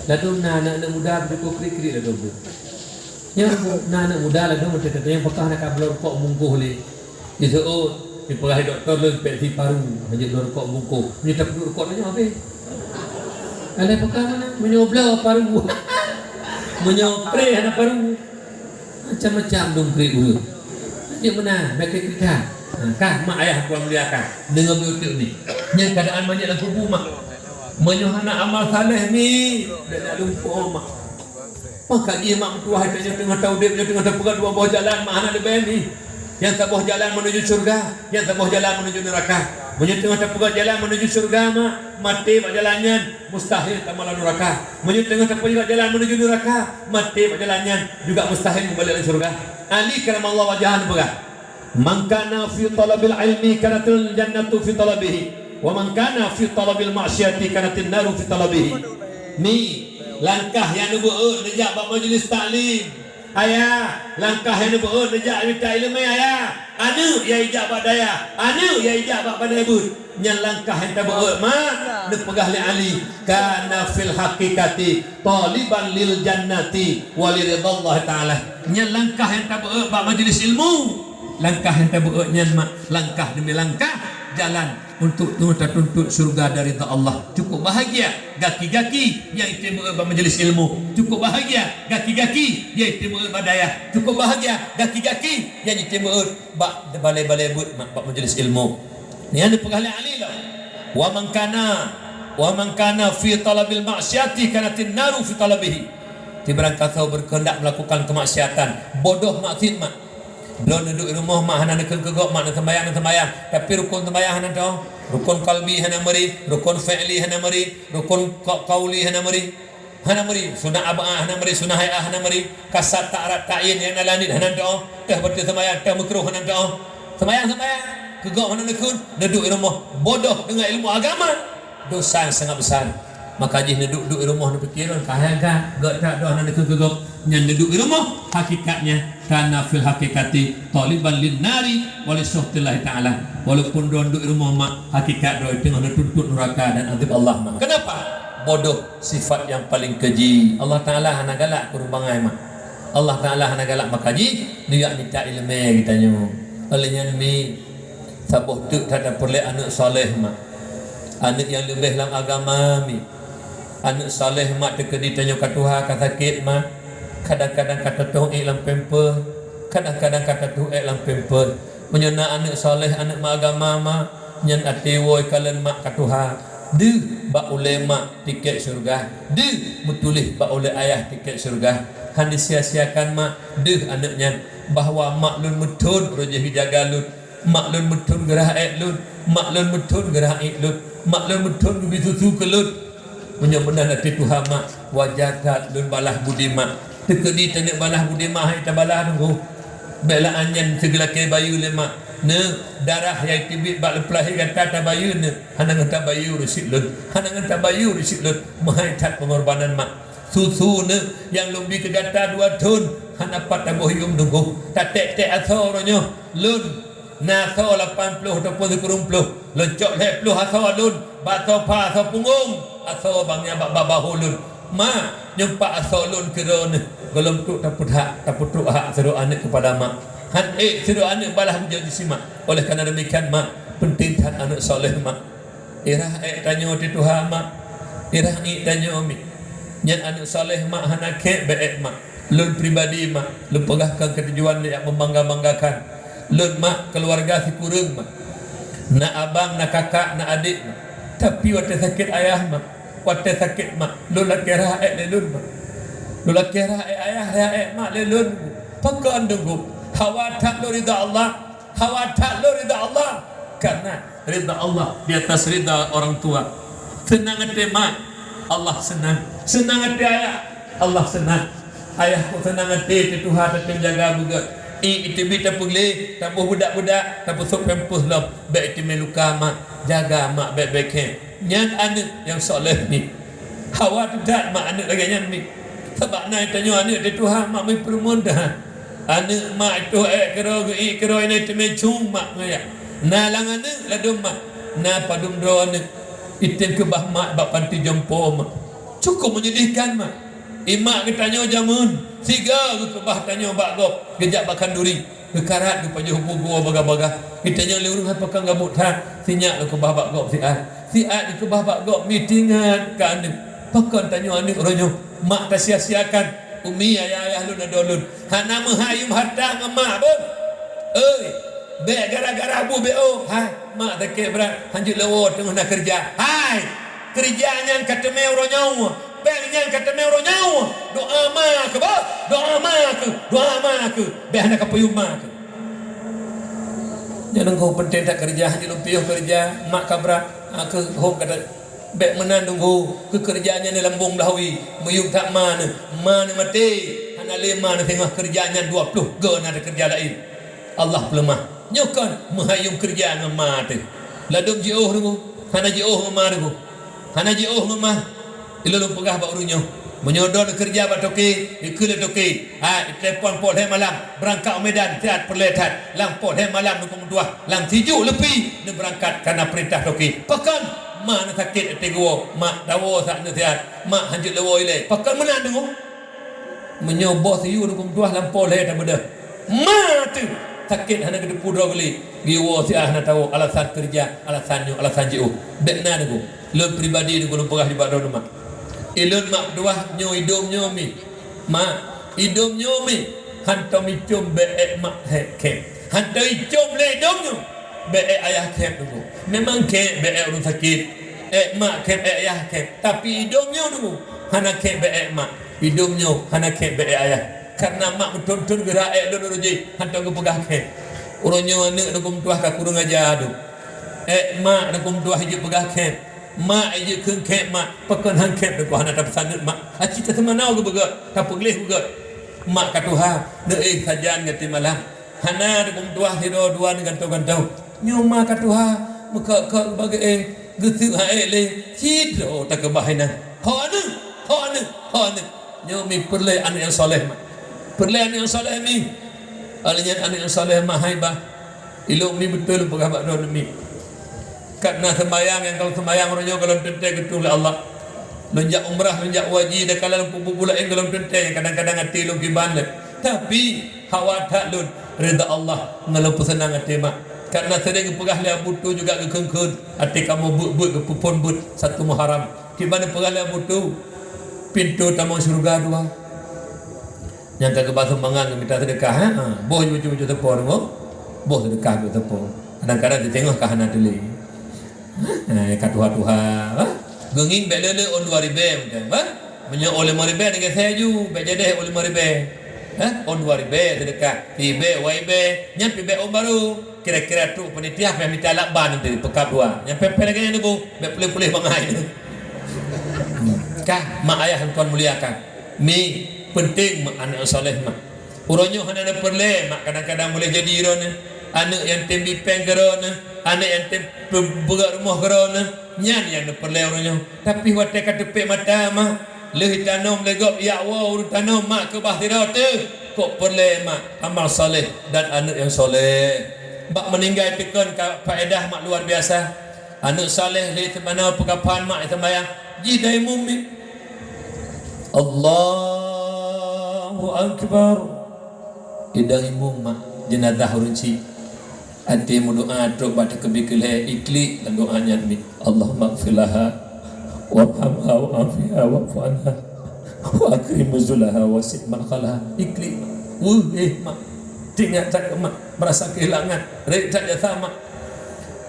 Ladôm na aneuk-aneuk muda beudeuh kriet-kriet ladôm tu. Nyan na aneuk muda ladôm teuka nyang peugah na ka bloe rukok bungkôh lé. Jiseuôt, jipeugah dokto lôn infeksi paru, hana jibloe rukok bungkôh. Meunyoe tapeuduek rukok tanyoe habéh. Alah peugah meunan, meunyoe bloe paru. Meunyoe pré hana paru. Macam-macam dong kriet ureuëng. Cit meunan, bèk kriet-kriet that. Ha, kah mak ayah ku muliakan. Deungoe beuteuk ni. Nyan keuadaan manyét lam kubu, mak. Meunyoe hana amal saleh ni, bèk na lumpoe, mak. Maka jih mak meutuwah, nyoe teungoh taudép, nyoe teungoh tapeugah dua boh jalan, mak, hana leubeh ni. Nyang saboh jalan menuju syeuruga, nyang saboh jalan menuju neuraka. Meunyoe teungoh tapeugah jalan menuju syeuruga, mak, maté bak jalan nyan, mustahil tamong lam neuraka. Meunyoe teungoh tapeugah jalan menuju neuraka, maté bak jalan nyan juga mustahil mubalek lam syeuruga. Ali karamallahu wajhah neupeugah, "Man kana fi talabil ilmi kanatil jannatu fi talabihi, wa man kana fi talabil ma'siyati kanatin naru fi talabihi." Ni, langkah nyang neubeuet neujak bak majlis taklim, ayah, langkah nyang neubeuet neujak mita ileumèe, ayah. Aneuk nyang ijak bak dayah, aneuk nyang ijak bak bandai beuet. Nyan langkah nyang tabeuet, mak. Neupeugah lé Ali, "Kana fil haqiqati taliban lil jannati wa li ridallah ta'ala." Nyan langkah nyang tabeuet bak majlis ilmu. Langkah nyang tabeuet nyan, mak, langkah demi langkah jalan untuk tatuntut syeuruga dan ridha Allah. Cukup bahagia gaki-gaki nyang item beuet bak majlis ilmu. Cukup bahagia gaki-gaki nyang item beuet bak dayah. Cukup bahagia gaki-gaki nyang item beuet bak balai-balai beuet, mak, bak majlis ilmu. Nyan dipeugah lé Ali lom, "Wa man kana, wa man kana fi talabil ma'siyati kanatin naru fi talabihi." Sibarang kasoe berkehendak melakukan kemaksiatan, bodoh maksiat, mak. Droe neuduek rumoh, mak, hana neukheun keu gob, mak, neuseumbahyang, neuseumbahyang, tapi rukon seumbahyang hana teu'oh, rukon qalbi hana meuri, rukon fi'li hana meuri, rukon qa-, qauli hana meuri. Hana meuri, sunat ab'ad hana meuri, sunat hai'ah hana meuri, kasat ta'rif ta'yin nyang na lam niet hana teu'oh, teuh bateue seumbahyang, teuh meukruh hana teu'oh. Seumbahyang, seumbahyang, keu gob hana neukheun, neuduek rumoh, bodoh deungon ilmu agama. Dosa nyang sangat besar. Maka jih neuduek-duek i rumoh neupike lôn, ka hai gak, gak that doh na neukheun keu gob. Nyan neuduek i rumoh, hakikatnya kana fil haqiqati taliban lin nari wa li sukhtillahi ta'ala. Walaupun droe duek i rumoh mak, hakikat droe teungoh neutuntut nuraka dan azab Allah mak. Kenapa? Bodoh sifat yang paling keji. Allah Ta'ala hana galak keu ureueng bangai mak. Allah Ta'ala hana galak, maka jih neujak mita ileumèe geutanyoe. Oleh nyan mi, saboh teuk that tapeureulèe aneuk saleh mak. Aneuk nyang leubeh lam agama mi. Aneuk saleh mak teukeudi tanyoe ka tuha ka sakét mak. Kadang-kadang ka tatuh ék lam pamper, kadang-kadang ka tatuh ék lam pamper. Meunyoe na aneuk saleh, aneuk mak agama mak, nyan até woe kalon mak ka tuha. Deuh bak ulèe mak tiket syeuruga. Deuh meutuléh bak ulèe ayah tiket syeuruga. Hana sia-siakan mak, deuh aneuk nyan, bahwa mak lôn meuthon roh jih geujaga lôn. Mak lôn meuthon geurhah ék lôn, mak lôn meuthon geurhah ék lôn, mak lôn meuthon geubri susu keu lôn. Meunyoe meunan até tuha mak, wajar that lôn balah budi mak. Teukeudi taneuk balah budi mak, hai tabalah teungku. Bèk lé nyan sigeulakèe bayeue lé mak. Neuh, darah nyang teubiet bak leuplah gata tabayeue neuh, hana ngon tabayeue reusit lôn, hana ngon tabayeue reusit lôn. Meuhai that peungorbanan mak. Susu neuh nyang lôn bri keu gata dua thon, hana pat taboh yuem teungku. Taték-ték asoe uroe nyoe, lôn na asoe lapan ploh ataupun sikureueng ploh, lôn cok lhèe ploh asoe lôn, bak soe pha asoe punggong, asoe bang nyang bak babah lôn. Mak, nyoe pat asoe lôn keudroe neuh, gohlom trok tapeutrok hak, tapeutrok hak sidroe aneuk keupada mak. Han ék sidroe aneuk balah bujoe jih si mak. Oleh karena demikian mak, penting that aneuk saleh mak. Irhah ék tanyoe teuh tuha mak, irhah ék tanyoe mi. Nyan aneuk saleh mak hana khép bèk ék mak. Lôn pribadi mak, lôn peugah kon keu tujuan lé jak membangga-banggakan. Lôn mak keuluwarga sikureueng mak. Na abang, na kakak, na adék mak. Tapi watèe sakét ayah mak, watèe sakét mak, lôn lakèe rhah ék lé lôn mak. Lôn lakèe rhah ék ayah, rhah ék mak lé lôn. Pakon teungku? Hawa that lôn ridha Allah. Hawa that lôn ridha Allah. Karena ridha Allah di atas ridha orang tua. Seunang até mak, Allah seunang. Seunang até ayah, Allah seunang. Ayah kok seunang até teuh tuha tatem jaga beugèt. Ék teubiet tapeugleh, taboh budak-budak, tapeusôk pampers lom. Bèk teumé luka mak, jaga mak bèk-bèk khém. Nyan aneuk nyang saleh nyan. Hawa teuh that mak aneuk lagèe nyan mi. Sabab na tanyoe aneuk teuh tuha mak meupeureumeun dah. Aneuk mak itoh ék keudroe geuék keudroe nyan teumé cung mak ngon ayah. Na lam aneuk ladôm mak, na padum droe aneuk. Item keubah mak bak panti jompo mak. Cukup menyedihkan mak. Imak geutanyoe jameun, sigoe geukeubah tanyoe bak gob, geujak bak khanduri. Geukarat geupajoh bugoe bagah-bagah. Geutanyoe lé ureueng hai pakon gabuk that, sinyak geukeubah bak gob siat. Siat geukeubah bak gob mi teuingat keu aneuk. Pakon tanyoe aneuk uroe nyoe, mak tasia-siakan. Umi, ayah-ayah lôn, adoe lôn. Hana meuhai yuem hareuta ngon mak beuh. Oi, bèk gara-gara bu B O. Hai, mak sakét brat, hanjeuet lé woe teungoh na keureuja. Hai, keureuja nyan ka teumé uroe nyoe. Péng nyan ka teumé uroe nyoe, doa ma keuh bah, doa ma keuh, doa ma keuh, bèk hana kapeuyuem ma keuh. Nyan ngon penting that keureuja, hanjeuet lôn piôh keureuja, mak ka brat, ah, keuh hom kata. Bèk meunan teungku, keu keureuja nyan lambông blah wie, meuyuem that ma neuh, ma neuh maté, hana lé ma neuh singoh keureuja nyan dua ploh, geu na keureuja laén. Allah peuleumah. Nyoe kon meuhai yuem keureuja ngon ma teuh. Ladôm jiôh teungku, hana jiôh ngon ma teungku. Hana jiôh ngon ma. Ilôn lôn peugah bak ureueng nyoe, meunyoe droeneuh keureuja bak toke, ikheun lé toke, ha, itelepon poh lhèe malam, beurangkat u Medan, siat peureulèe that, lam poh lhèe malam neukeumeudua, lam sijuek leupie neubeurangkat kareuna peurintah toke. Pakon? Ma neuh sakét até geuwoe, mak dawoe sa neuh siat, mak hanjeuet lé woe ilèe. Pakon meunan teungku? Meunyoe boh siyueng neukeumeudua lam poh lhèe tabeudôh, ma teuh sakét hana geuteupeue droe geuli, geuwoe siat hana tawoe, alasan keureuja, alasan nyoe, alasan jiôh. Bèk na teungku. Lôn pribadi teungku lôn peugah nibak droeneuh mak. Ilôn mak meutuah nyoe idôm nyoe mi. Mak, idôm nyoe mi. Hantom icôm bèk ék mak khém. Hantom icôm lé idôm nyoe bèk ék ayah khém teungku. Memang khém bèk ék ureueng sakét. Ék mak khém, ék ayah khém. Tapi idôm nyoe teungku hana khém bèk ék mak. Idôm nyoe hana khém bèk ék ayah. Kareuna mak meuthon-thon geurhah ék lôn uroe jih hantom geupeugah khém. Uroe nyoe aneuk teungku meutuah ka kureueng aja teungku. Ék mak teungku meutuah jeuet peugah khém. Mak jeuet kheun khém mak, pakon han khém teungku hana tapeusaneut mak. Aci taseumanoe geubeugèt, tapeugleh beugèt. Mak ka tuha, neuéh sajan geuti malam. Hana teungku meutuah sidroe dua neugantoe-gantoe. Nyoe ma ka tuha, meukot-kot geuba geuéh. Geuteuk hai lé, sidroe takeubah inan. Ho aneuk, ho aneuk, ho aneuk. Nyoe mi peureulée aneuk nyang saleh, mak. Peureulée aneuk nyang saleh mi. Alah nyan aneuk nyang saleh, mak, hai bah. Ilong mi beutôi lôn peugah bak droeneuh mi. Karena sembahyang nyang kalon sembahyang uroe nyoe kalon teuntée geutueng lé Allah. Lôn jak umrah, lôn jak haji, dan kalon peue-peue laén kalon teuntée, kadang-kadang até lôn kiban lé. Tapi hawa that lôn, ridha Allah ngon lôn peuseunang até, mak. Karena sering geupeugah lé Abu Tu juga geukheun-kheun, até kamoe beuet-beuet geupeuphon beuet satu Muharram. Kiban peugah lé Abu Tu, pintoe tamong syeuruga dua. Nyang ka geuba sumbangan geumita seudeukah, ha? Ha, boh jujur-jujur teupeu deungoe, boh seudeukah jujur teupeu. Kadang-kadang di teungoh ka hana teuléh. Ha, ka tuha-tuha, ha? Geungieng bék le-le ôn dua ribée mantong, ha? Meunyoe ôn limong ribée, neugeusée ju, bék jadeh ôn limong ribée. Ha? Ôn dua ribée seudeukah, siribée, dua ribée, nyan pih bék ôn barô. Kira-kira trok panitia payah mita lakban nanti peukab dua. Nyang pempel lagée nyan neuboh, bék puléh-puléh bangai. Hmm. Kah, mak ayah nyang Tuhan muliakan. Mi, penting mak aneuk saleh mak. Uroe nyoe hana neupeureulée mak, kadang-kadang boleh jadi droeneuh. Aneuk nyang tem bipeng keu droeneuh, aneuk nyang tem pe-, peugöt rumoh keu droeneuh, nyan nyang neupeureulée uroe nyoe. Tapi watée ka teupék mata mak, lheueh tanom lé gob jak woe ureuëng tanom mak keubah sidroe teuh. Kok peureulée mak amal saleh dan aneuk nyang saleh. Bak meuninggai teukon ka faedah mak luar biasa. Aneuk saleh lé teumanoe peukaphan mak, teumanoe jih dai mumi. Allahu Akbar. Idang imum mak jenazah ureuëng chik. Até meudoá trok bak takeubi keu lhée, iklik lam doá nyan mi. Allahumma ighfir laha warhamha wa'afiha wa'fu anha wa akrim nuzulaha wasi' madkhalaha. Iklik mak. Weueh mak. Teuingat that mak merasa kehilangan. Rét that jasa mak.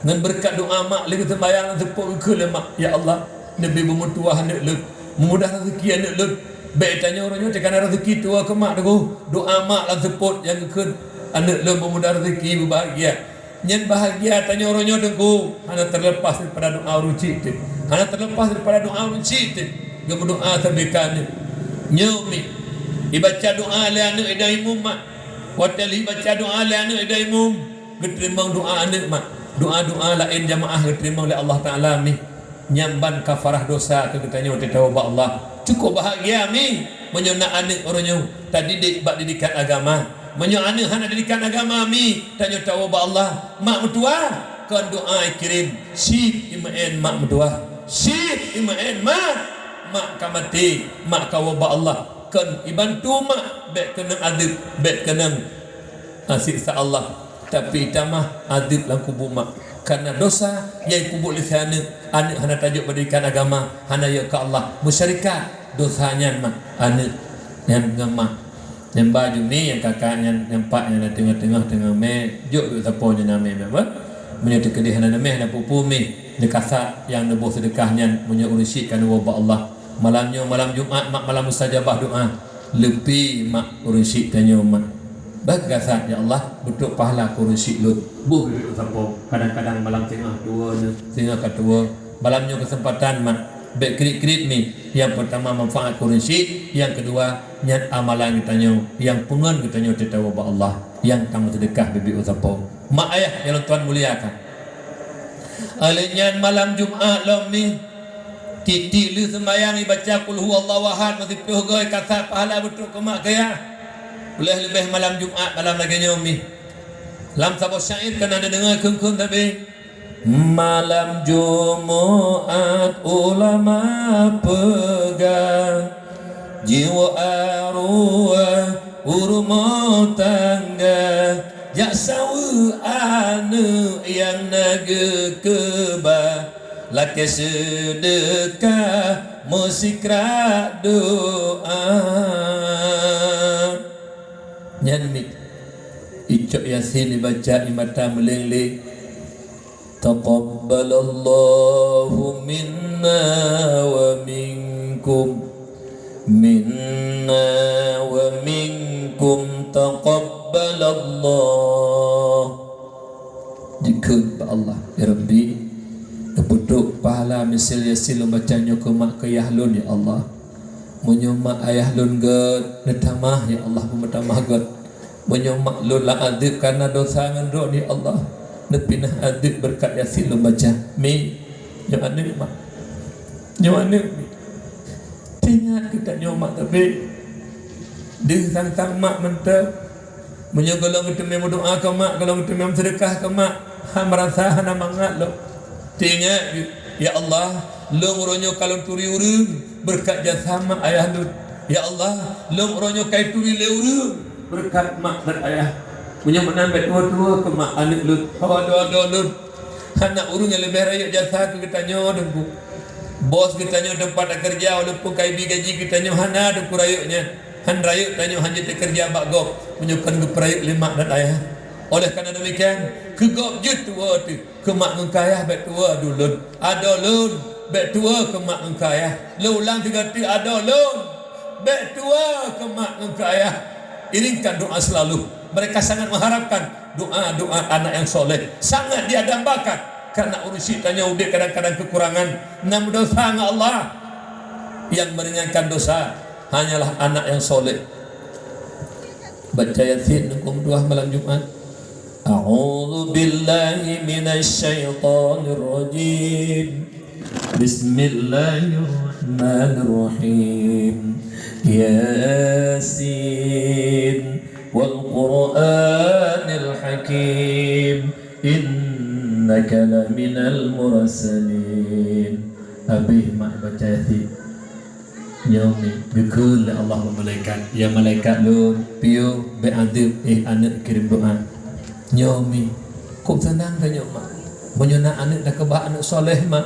Ngon beureukat doá mak lé geuseumbahyang lam seupôt geukheun lé mak, "Ya Allah, neubi beumeutuwah aneuk lôn, meumudah raseuki aneuk lôn." Bék tanyoe uroe nyoe teuka na raseuki tuwoe keu mak teungku. Doá mak lam seupôt nyang geukheun, "Aneuk lôn beumudah raseuki, beubahgia." Nyan bahgia tanyoe uroe nyoe teungku, hana teuleupah daripada doá ureuëng chik teuh. Hana teuleupah daripada doá ureuëng chik teuh. Geumeudoá sabe ka aneuk. Nyoe mi, ibaca doá lé aneuk idang imum mak. Watée lheueh ibaca doá lé aneuk idang imum, geuteurimong doá aneuk mak. Doá-doá laén jamaah geuteurimong lé Allah Taala mi. Nyan ban kafarah dosa keu geutanyoe teuh tawoe bak Allah. Cukup bahagia mi meunyoe na aneuk uroe nyoe tadidik bak didikan agama. Meunyoe aneuk hana didikan agama mi, tanyoe tawoe bak Allah. Mak meutuwah, kon doá ikirém, syiek imeu'én mak meutuwah. Syiek imeu'én mak, mak ka maté, mak ka woe bak Allah. Kon ibantu mak, bék keunong adeueb, bék keunong, ah, siksa Allah. Tapi itamah adeueb lam kubu mak. Karena dosa nyang ipeubuet lé si aneuk, aneuk hana tajok bak didikan agama, hana yok keu Allah, meusyarikat dosa nyan mak, aneuk nyan ngon mak. Nyan baju mi nyang kakak nyan, nyang pat nyan na teungoh-teungoh teungoh mé, jok duek sapo nyan na mé, mé apa? Meunyoe teukeudeh hana neumé, hana peue-peue mi, neukasat nyang neuboh seudeukah nyan, meunyoe ureuëng syiek ka neuwoe bak Allah. Malam nyoe malam Jumat mak, malam mustajabah doá. Leupie mak ureuëng syiek tanyoe mak. Beugasat, "Ya Allah, beutrok pahala keu ureuëng syiek lôn." Boh biet sapo. Kadang-kadang malam singoh tuwoe nyoe, singoh ka tuwoe. Malam nyoe keuseumpatan mak. Bék kriet-kriet mi. Nyang peurtama manfaat keu ureuëng syiek, nyang keudua nyan amalan geutanyoe, nyang peungon geutanyoe teuh tawoe bak Allah, nyang tameuseudeukah biet-biet sapo. Mak ayah nyang lôn tuan muliakan. Alheuh nyan malam Jumat lom mi, tieb-tieb lheueh seumbahyang ibaca Qul huwallahu ahad meusiplôh goe, kasat pahala beutrok keu mak keu yah. Uleh leubeh malam Jumat malam lagée nyoe mi. Lam saboh syair ka na neudeungoe kheun-kheun sabe. Malam Jumat ulama peugah, jiwoe arwah u rumoh tangga, jak saweue aneuk nyang na geukeubah, lakée seudeukah meusikrak doá. Nyan mi, icok Yasin ibaca, imata meuleng-leng. Taqabbalallahu minna wa minkum. Minna wa minkum taqabbalallah. Jikheun bak Allah, "Ya Rabbi, neupeutrok pahala miseue Yasin lôn baca nyoe keu mak keu yah lôn, ya Allah. Meunyoe mak ayah lôn gét, neutamah, ya Allah, beumeutamah gét. Meunyoe mak lôn lam adeueb kareuna dosa ngon droe, ya Allah, neupinah adeueb beureukat Yasin lôn baca." Mi, Nyoe aneuk mak. Nyoe aneuk. Teuingat geutanyoe mak teubiet. Deuh sang-sang mak mantong. Meunyoe gohlom geuteumé meudoá keu mak, gohlom geuteumé meuseudeukah keu mak, han meurasa hana mangat lom. Teuingat geuh, "Ya Allah, lôn uroe nyoe ka lôn turi ureuëng beureukat jasa mak ayah lôn. Ya Allah, lôn uroe nyoe ka ituri lé ureuëng beureukat mak dan ayah." Meunyoe meunan bèk tuwoe-tuwoe keu mak aneuk lôn, ho adoe-adoe lôn. Hana ureuëng nyang leubeh rayeuk jasa keu geutanyoe, Teungku. Bos geutanyoe teumpat takeureuja, walaupun ka ibi gaji geutanyoe hana, Teungku, rayeuk nyan. Han rayeuk tanyoe han jeuet takeureuja bak gob, meunyoe kon geupeurayeuk lé mak dan ayah. Oleh karena demikian, keu gob jeuet tuwoe teuh, keu mak ngon keu ayah bèk tuwoe adu lôn. Adoe lôn, bèk tuwoe keu mak ngon keu ayah. Lôn ulang sigoe teuk, adoe lôn, bèk tuwoe keu mak ngon keu ayah. Iringkan doa selalu. Mereka sangat mengharapkan doa-doa anak yang soleh. Sangat dia dambakan. Karena ureuëng syiek tanyoe udép kadang-kadang kekurangan, na meudosa ngon Allah. Yang meringankan dosa hanyalah anak yang soleh. Baca Yasin ngon dua malam Jumat. A'udzu billahi minasy syaithanir rajim. Bismillahirrahmanirrahim. Yasin wal Qur'anil Hakim. Innaka laminal mursalin. Habéh mak baca Yasin. Nyoe mi geukheun lé Allah bak malaikat, "Ya malaikat lôn, piôh bèk adeueb, éh aneuk kirém doá." Nyoe mi, kok seunang tanyoe mak. Meunyoe na aneuk takeubah aneuk soleh mak,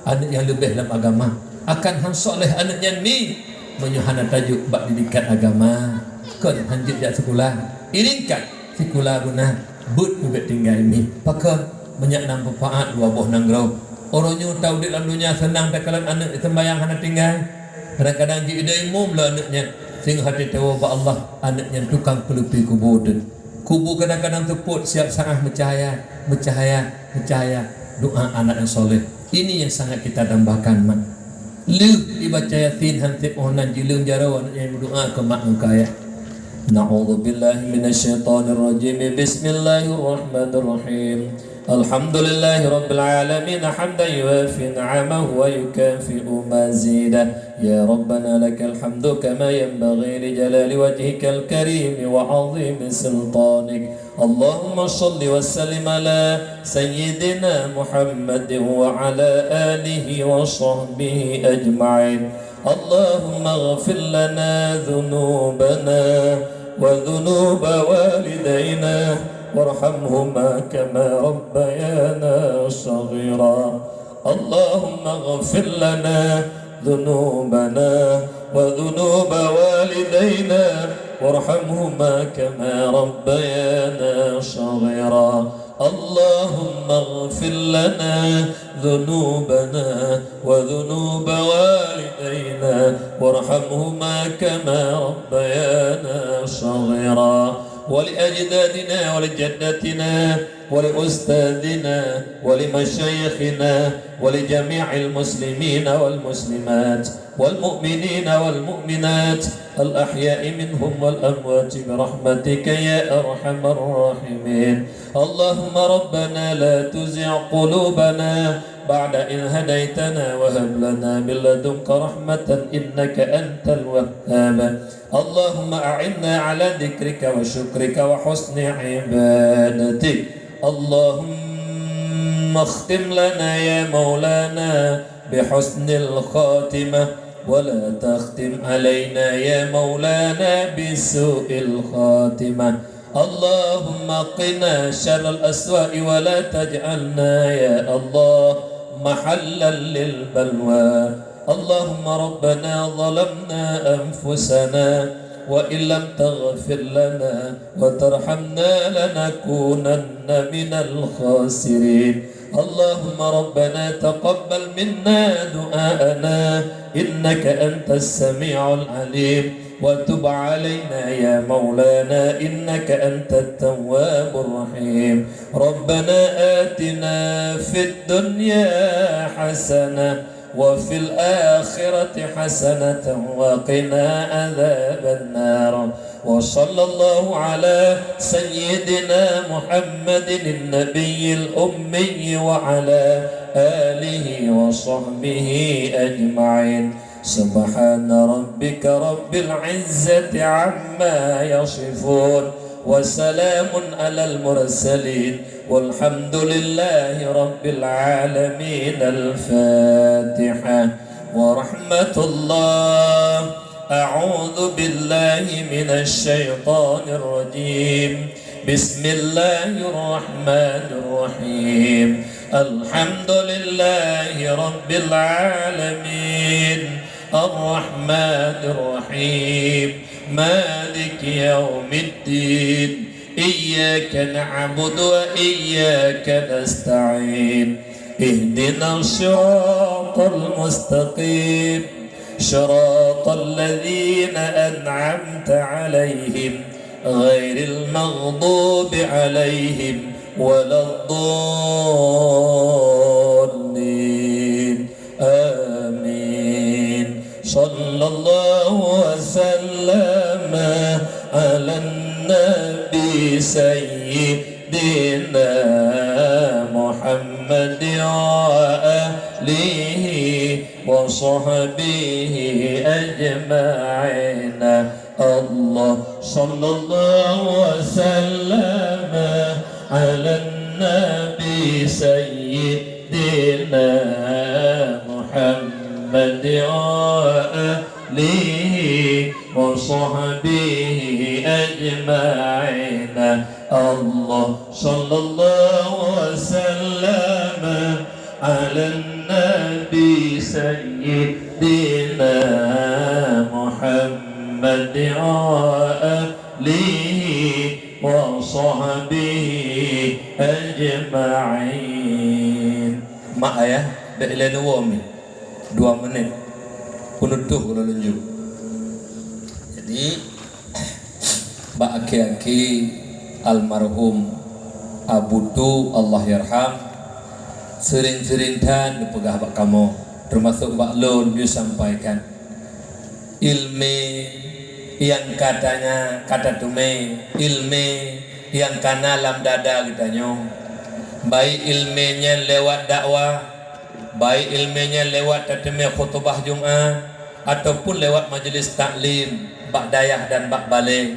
aneuk nyang leubeh lam agama. Akan han soleh aneuk nyan mi, meunyoe hana tajok bak didikan agama. Kon han jeuet jak sikula. Iringkan sikula guna, beuet keu bèk tinggai mi. Pakon? Meunyak na manfaat dua boh nanggroe. Uroe nyoe ta udép lam donya seunang takalon aneuk seumbahyang hana tinggai. Kadang-kadang jiidai imum lé aneuk nyan, singoh até tawoe bak Allah, aneuk nyan tukang peuleupi kubu teuh. Kubu kadang-kadang teupot siap saát meucahya, meucahya, meucahya. Doa anak nyang soleh. Ini yang sangat kita dambakan, mak. Lheueh ibaca Yasin han sép 'oh nan jileueng jaroe aneuk nyan meudoá keu mak ngon keu ayah. Na'udzubillahi minasyaitonirrajim. Bismillahirrahmanirrahim. Alhamdulillahi rabbil alamin, hamdan yuwafi ni'amahu wa yukafi'u mazidah. Ya Rabbana lakal hamdu kama yanbaghi li jalali wajhikal karim wa 'azimi sultanik. Allahumma shalli wa sallim ala sayyidina Muhammadin wa ala alihi wa sahbihi ajma'in. Allahumma ighfir lana dhunubana wa dhunuba walidaina warhamhuma kama rabbayana shaghira. اللهم اغفر لنا ذنوبنا وذنوب والدينا وارحمهما كما ربيانا صغيرا. اللهم اغفر لنا ذنوبنا وذنوب والدينا وارحمهما كما ربيانا صغيرا. ولأجدادنا ولجداتنا ولأستاذنا ولمشايخنا ولجميع المسلمين والمسلمات والمؤمنين والمؤمنات الأحياء منهم والأموات برحمتك يا أرحم الراحمين. اللهم ربنا لا تزغ قلوبنا بعد إذ هديتنا وهب لنا من لدنك رحمة إنك أنت الوهاب. اللهم أعنا على ذكرك وشكرك وحسن عبادتك. اللهم اختم لنا يا مولانا بحسن الخاتمة، ولا تختم علينا يا مولانا بسوء الخاتمة. اللهم قنا شر الأسواء ولا تجعلنا يا الله محلا للبلوى. اللهم ربنا ظلمنا أنفسنا وإن لم تغفر لنا وترحمنا لنكونن من الخاسرين. اللهم ربنا تقبل منا دعاءنا إنك أنت السميع العليم وتب علينا يا مولانا إنك أنت التواب الرحيم. ربنا آتنا في الدنيا حسنة وفي الآخرة حسنة وقنا عذاب النار. وصلى الله على سيدنا محمد النبي الأمي وعلى آله وصحبه أجمعين. سبحان ربك رب العزة عما يصفون. وسلام على المرسلين. والحمد لله رب العالمين. الفاتحة. ورحمة الله. أعوذ بالله من الشيطان الرجيم. بسم الله الرحمن الرحيم. الحمد لله رب العالمين. الرحمن الرحيم. مالك يوم الدين. إياك نعبد وإياك نستعين. اهدنا الصراط المستقيم. صراط الذين أنعمت عليهم غير المغضوب عليهم ولا الضالين. آمين. صلى الله وسلم على النبي سيدنا محمد وآله وصحبه أجمعين. الله. صلى الله وسلم على النبي سيدنا محمد وآله وصحبه أجمعين. الله. صلى الله وسلم على النبي سيدنا محمد وآله وصحبه أجمعين. Mak ayah, bèk lé neuwoe mi. Dua menit. Penutuh keunoe lôn jok. Jadi, bak akhé-akhé almarhum Abu Tu, Allah yarham, seuring-seuring that neupeugah bak kamoe, teumasok bak lôn, neusampaikan, ileumèe nyang ka tanya, ka tateumèe, ileumèe nyang ka na lam dada geutanyoe, baik ileumèe nyan lewat dakwah, baik ileumèe nyan lewat tateumèe khutubah Jumat, ataupun lewat majlis taklim bak dayah dan bak balè,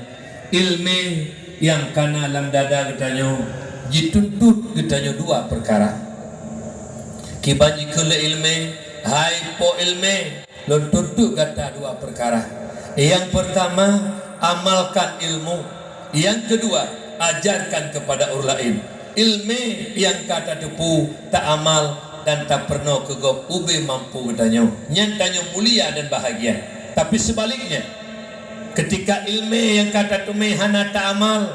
ileumèe nyang ka na lam dada geutanyoe jituntut geutanyoe dua peukara. Kiban jikheun lé ileumèe, "Hai po ileumèe, lôn tuntut gata dua peukara. Nyang peurtama, amalkan ilmu. Nyang keudua, ajarkan keupada ureueng laén." Ileumèe nyang ka tateupeue, taamal dan tapeurunoe keu gob ubé mampu geutanyoe, nyan tanyoe mulia dan bahagia. Tapi seubaliknya, keutika ileumèe nyang ka tateumèe hana taamal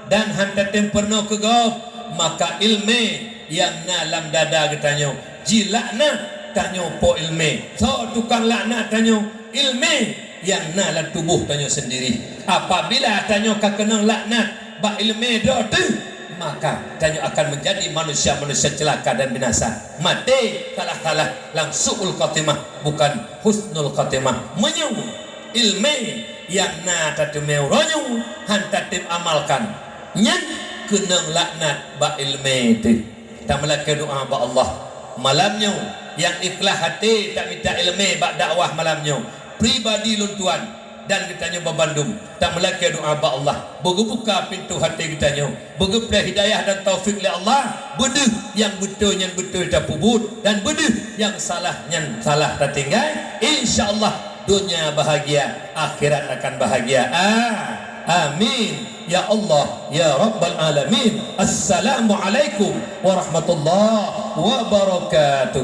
dan han tatem peurunoe keu gob, maka ileumèe nyang na lam dada geutanyoe jilaknat tanyoe po ileumèe. Soe tukang laknat tanyoe? Ileumèe nyang na lam tuboh tanyoe sendiri. Apabila tanyoe ka keunong laknat bak ileumèe droe teuh, maka tanyoe akan menjadi manusia-manusia celaka dan binasa. Maté salah-salah lam su'ul khatimah, bukan husnul khatimah. Meunyoe ileumèe nyang na tateumèe uroe nyoe han tatem amalkan, nyan keunong laknat bak ileumèe teuh. Tameulakèe doa bak Allah. Malam nyoe, nyang ikhlaih até tamita ileumèe bak dakwah malam nyoe, pribadi lôn tuan dan geutanyoe banmandum, tameulakèe doa bak Allah, beugeubuka pintoe até geutanyoe, beugeupreh hidayah dan taufik lé Allah, beudeuh nyang beutôi nyan beutôi tapeubuet, dan beudeuh nyang salah nyan salah tatinggai. Insya Allah, donya bahagia, akhirat akan bahagia. Ah, amin. Ya Allah, ya Rabbal Alamin. Assalamualaikum warahmatullahi wabarakatuh.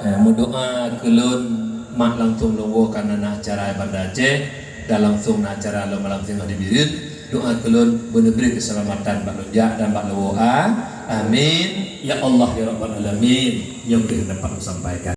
Eh, meudoa keu lôn, mak langsong lôn woe kareuna na acara Banda Aceh, dan langsong na acara lôn malam singoh di Bireuen. Doa keu lôn beuneubri keuseulamatan bak lôn jak dan bak lôn woe. Ah, amin. Ya Allah, ya Rabbal Alamin. Nyoe keuh dapat lôn sampaikan.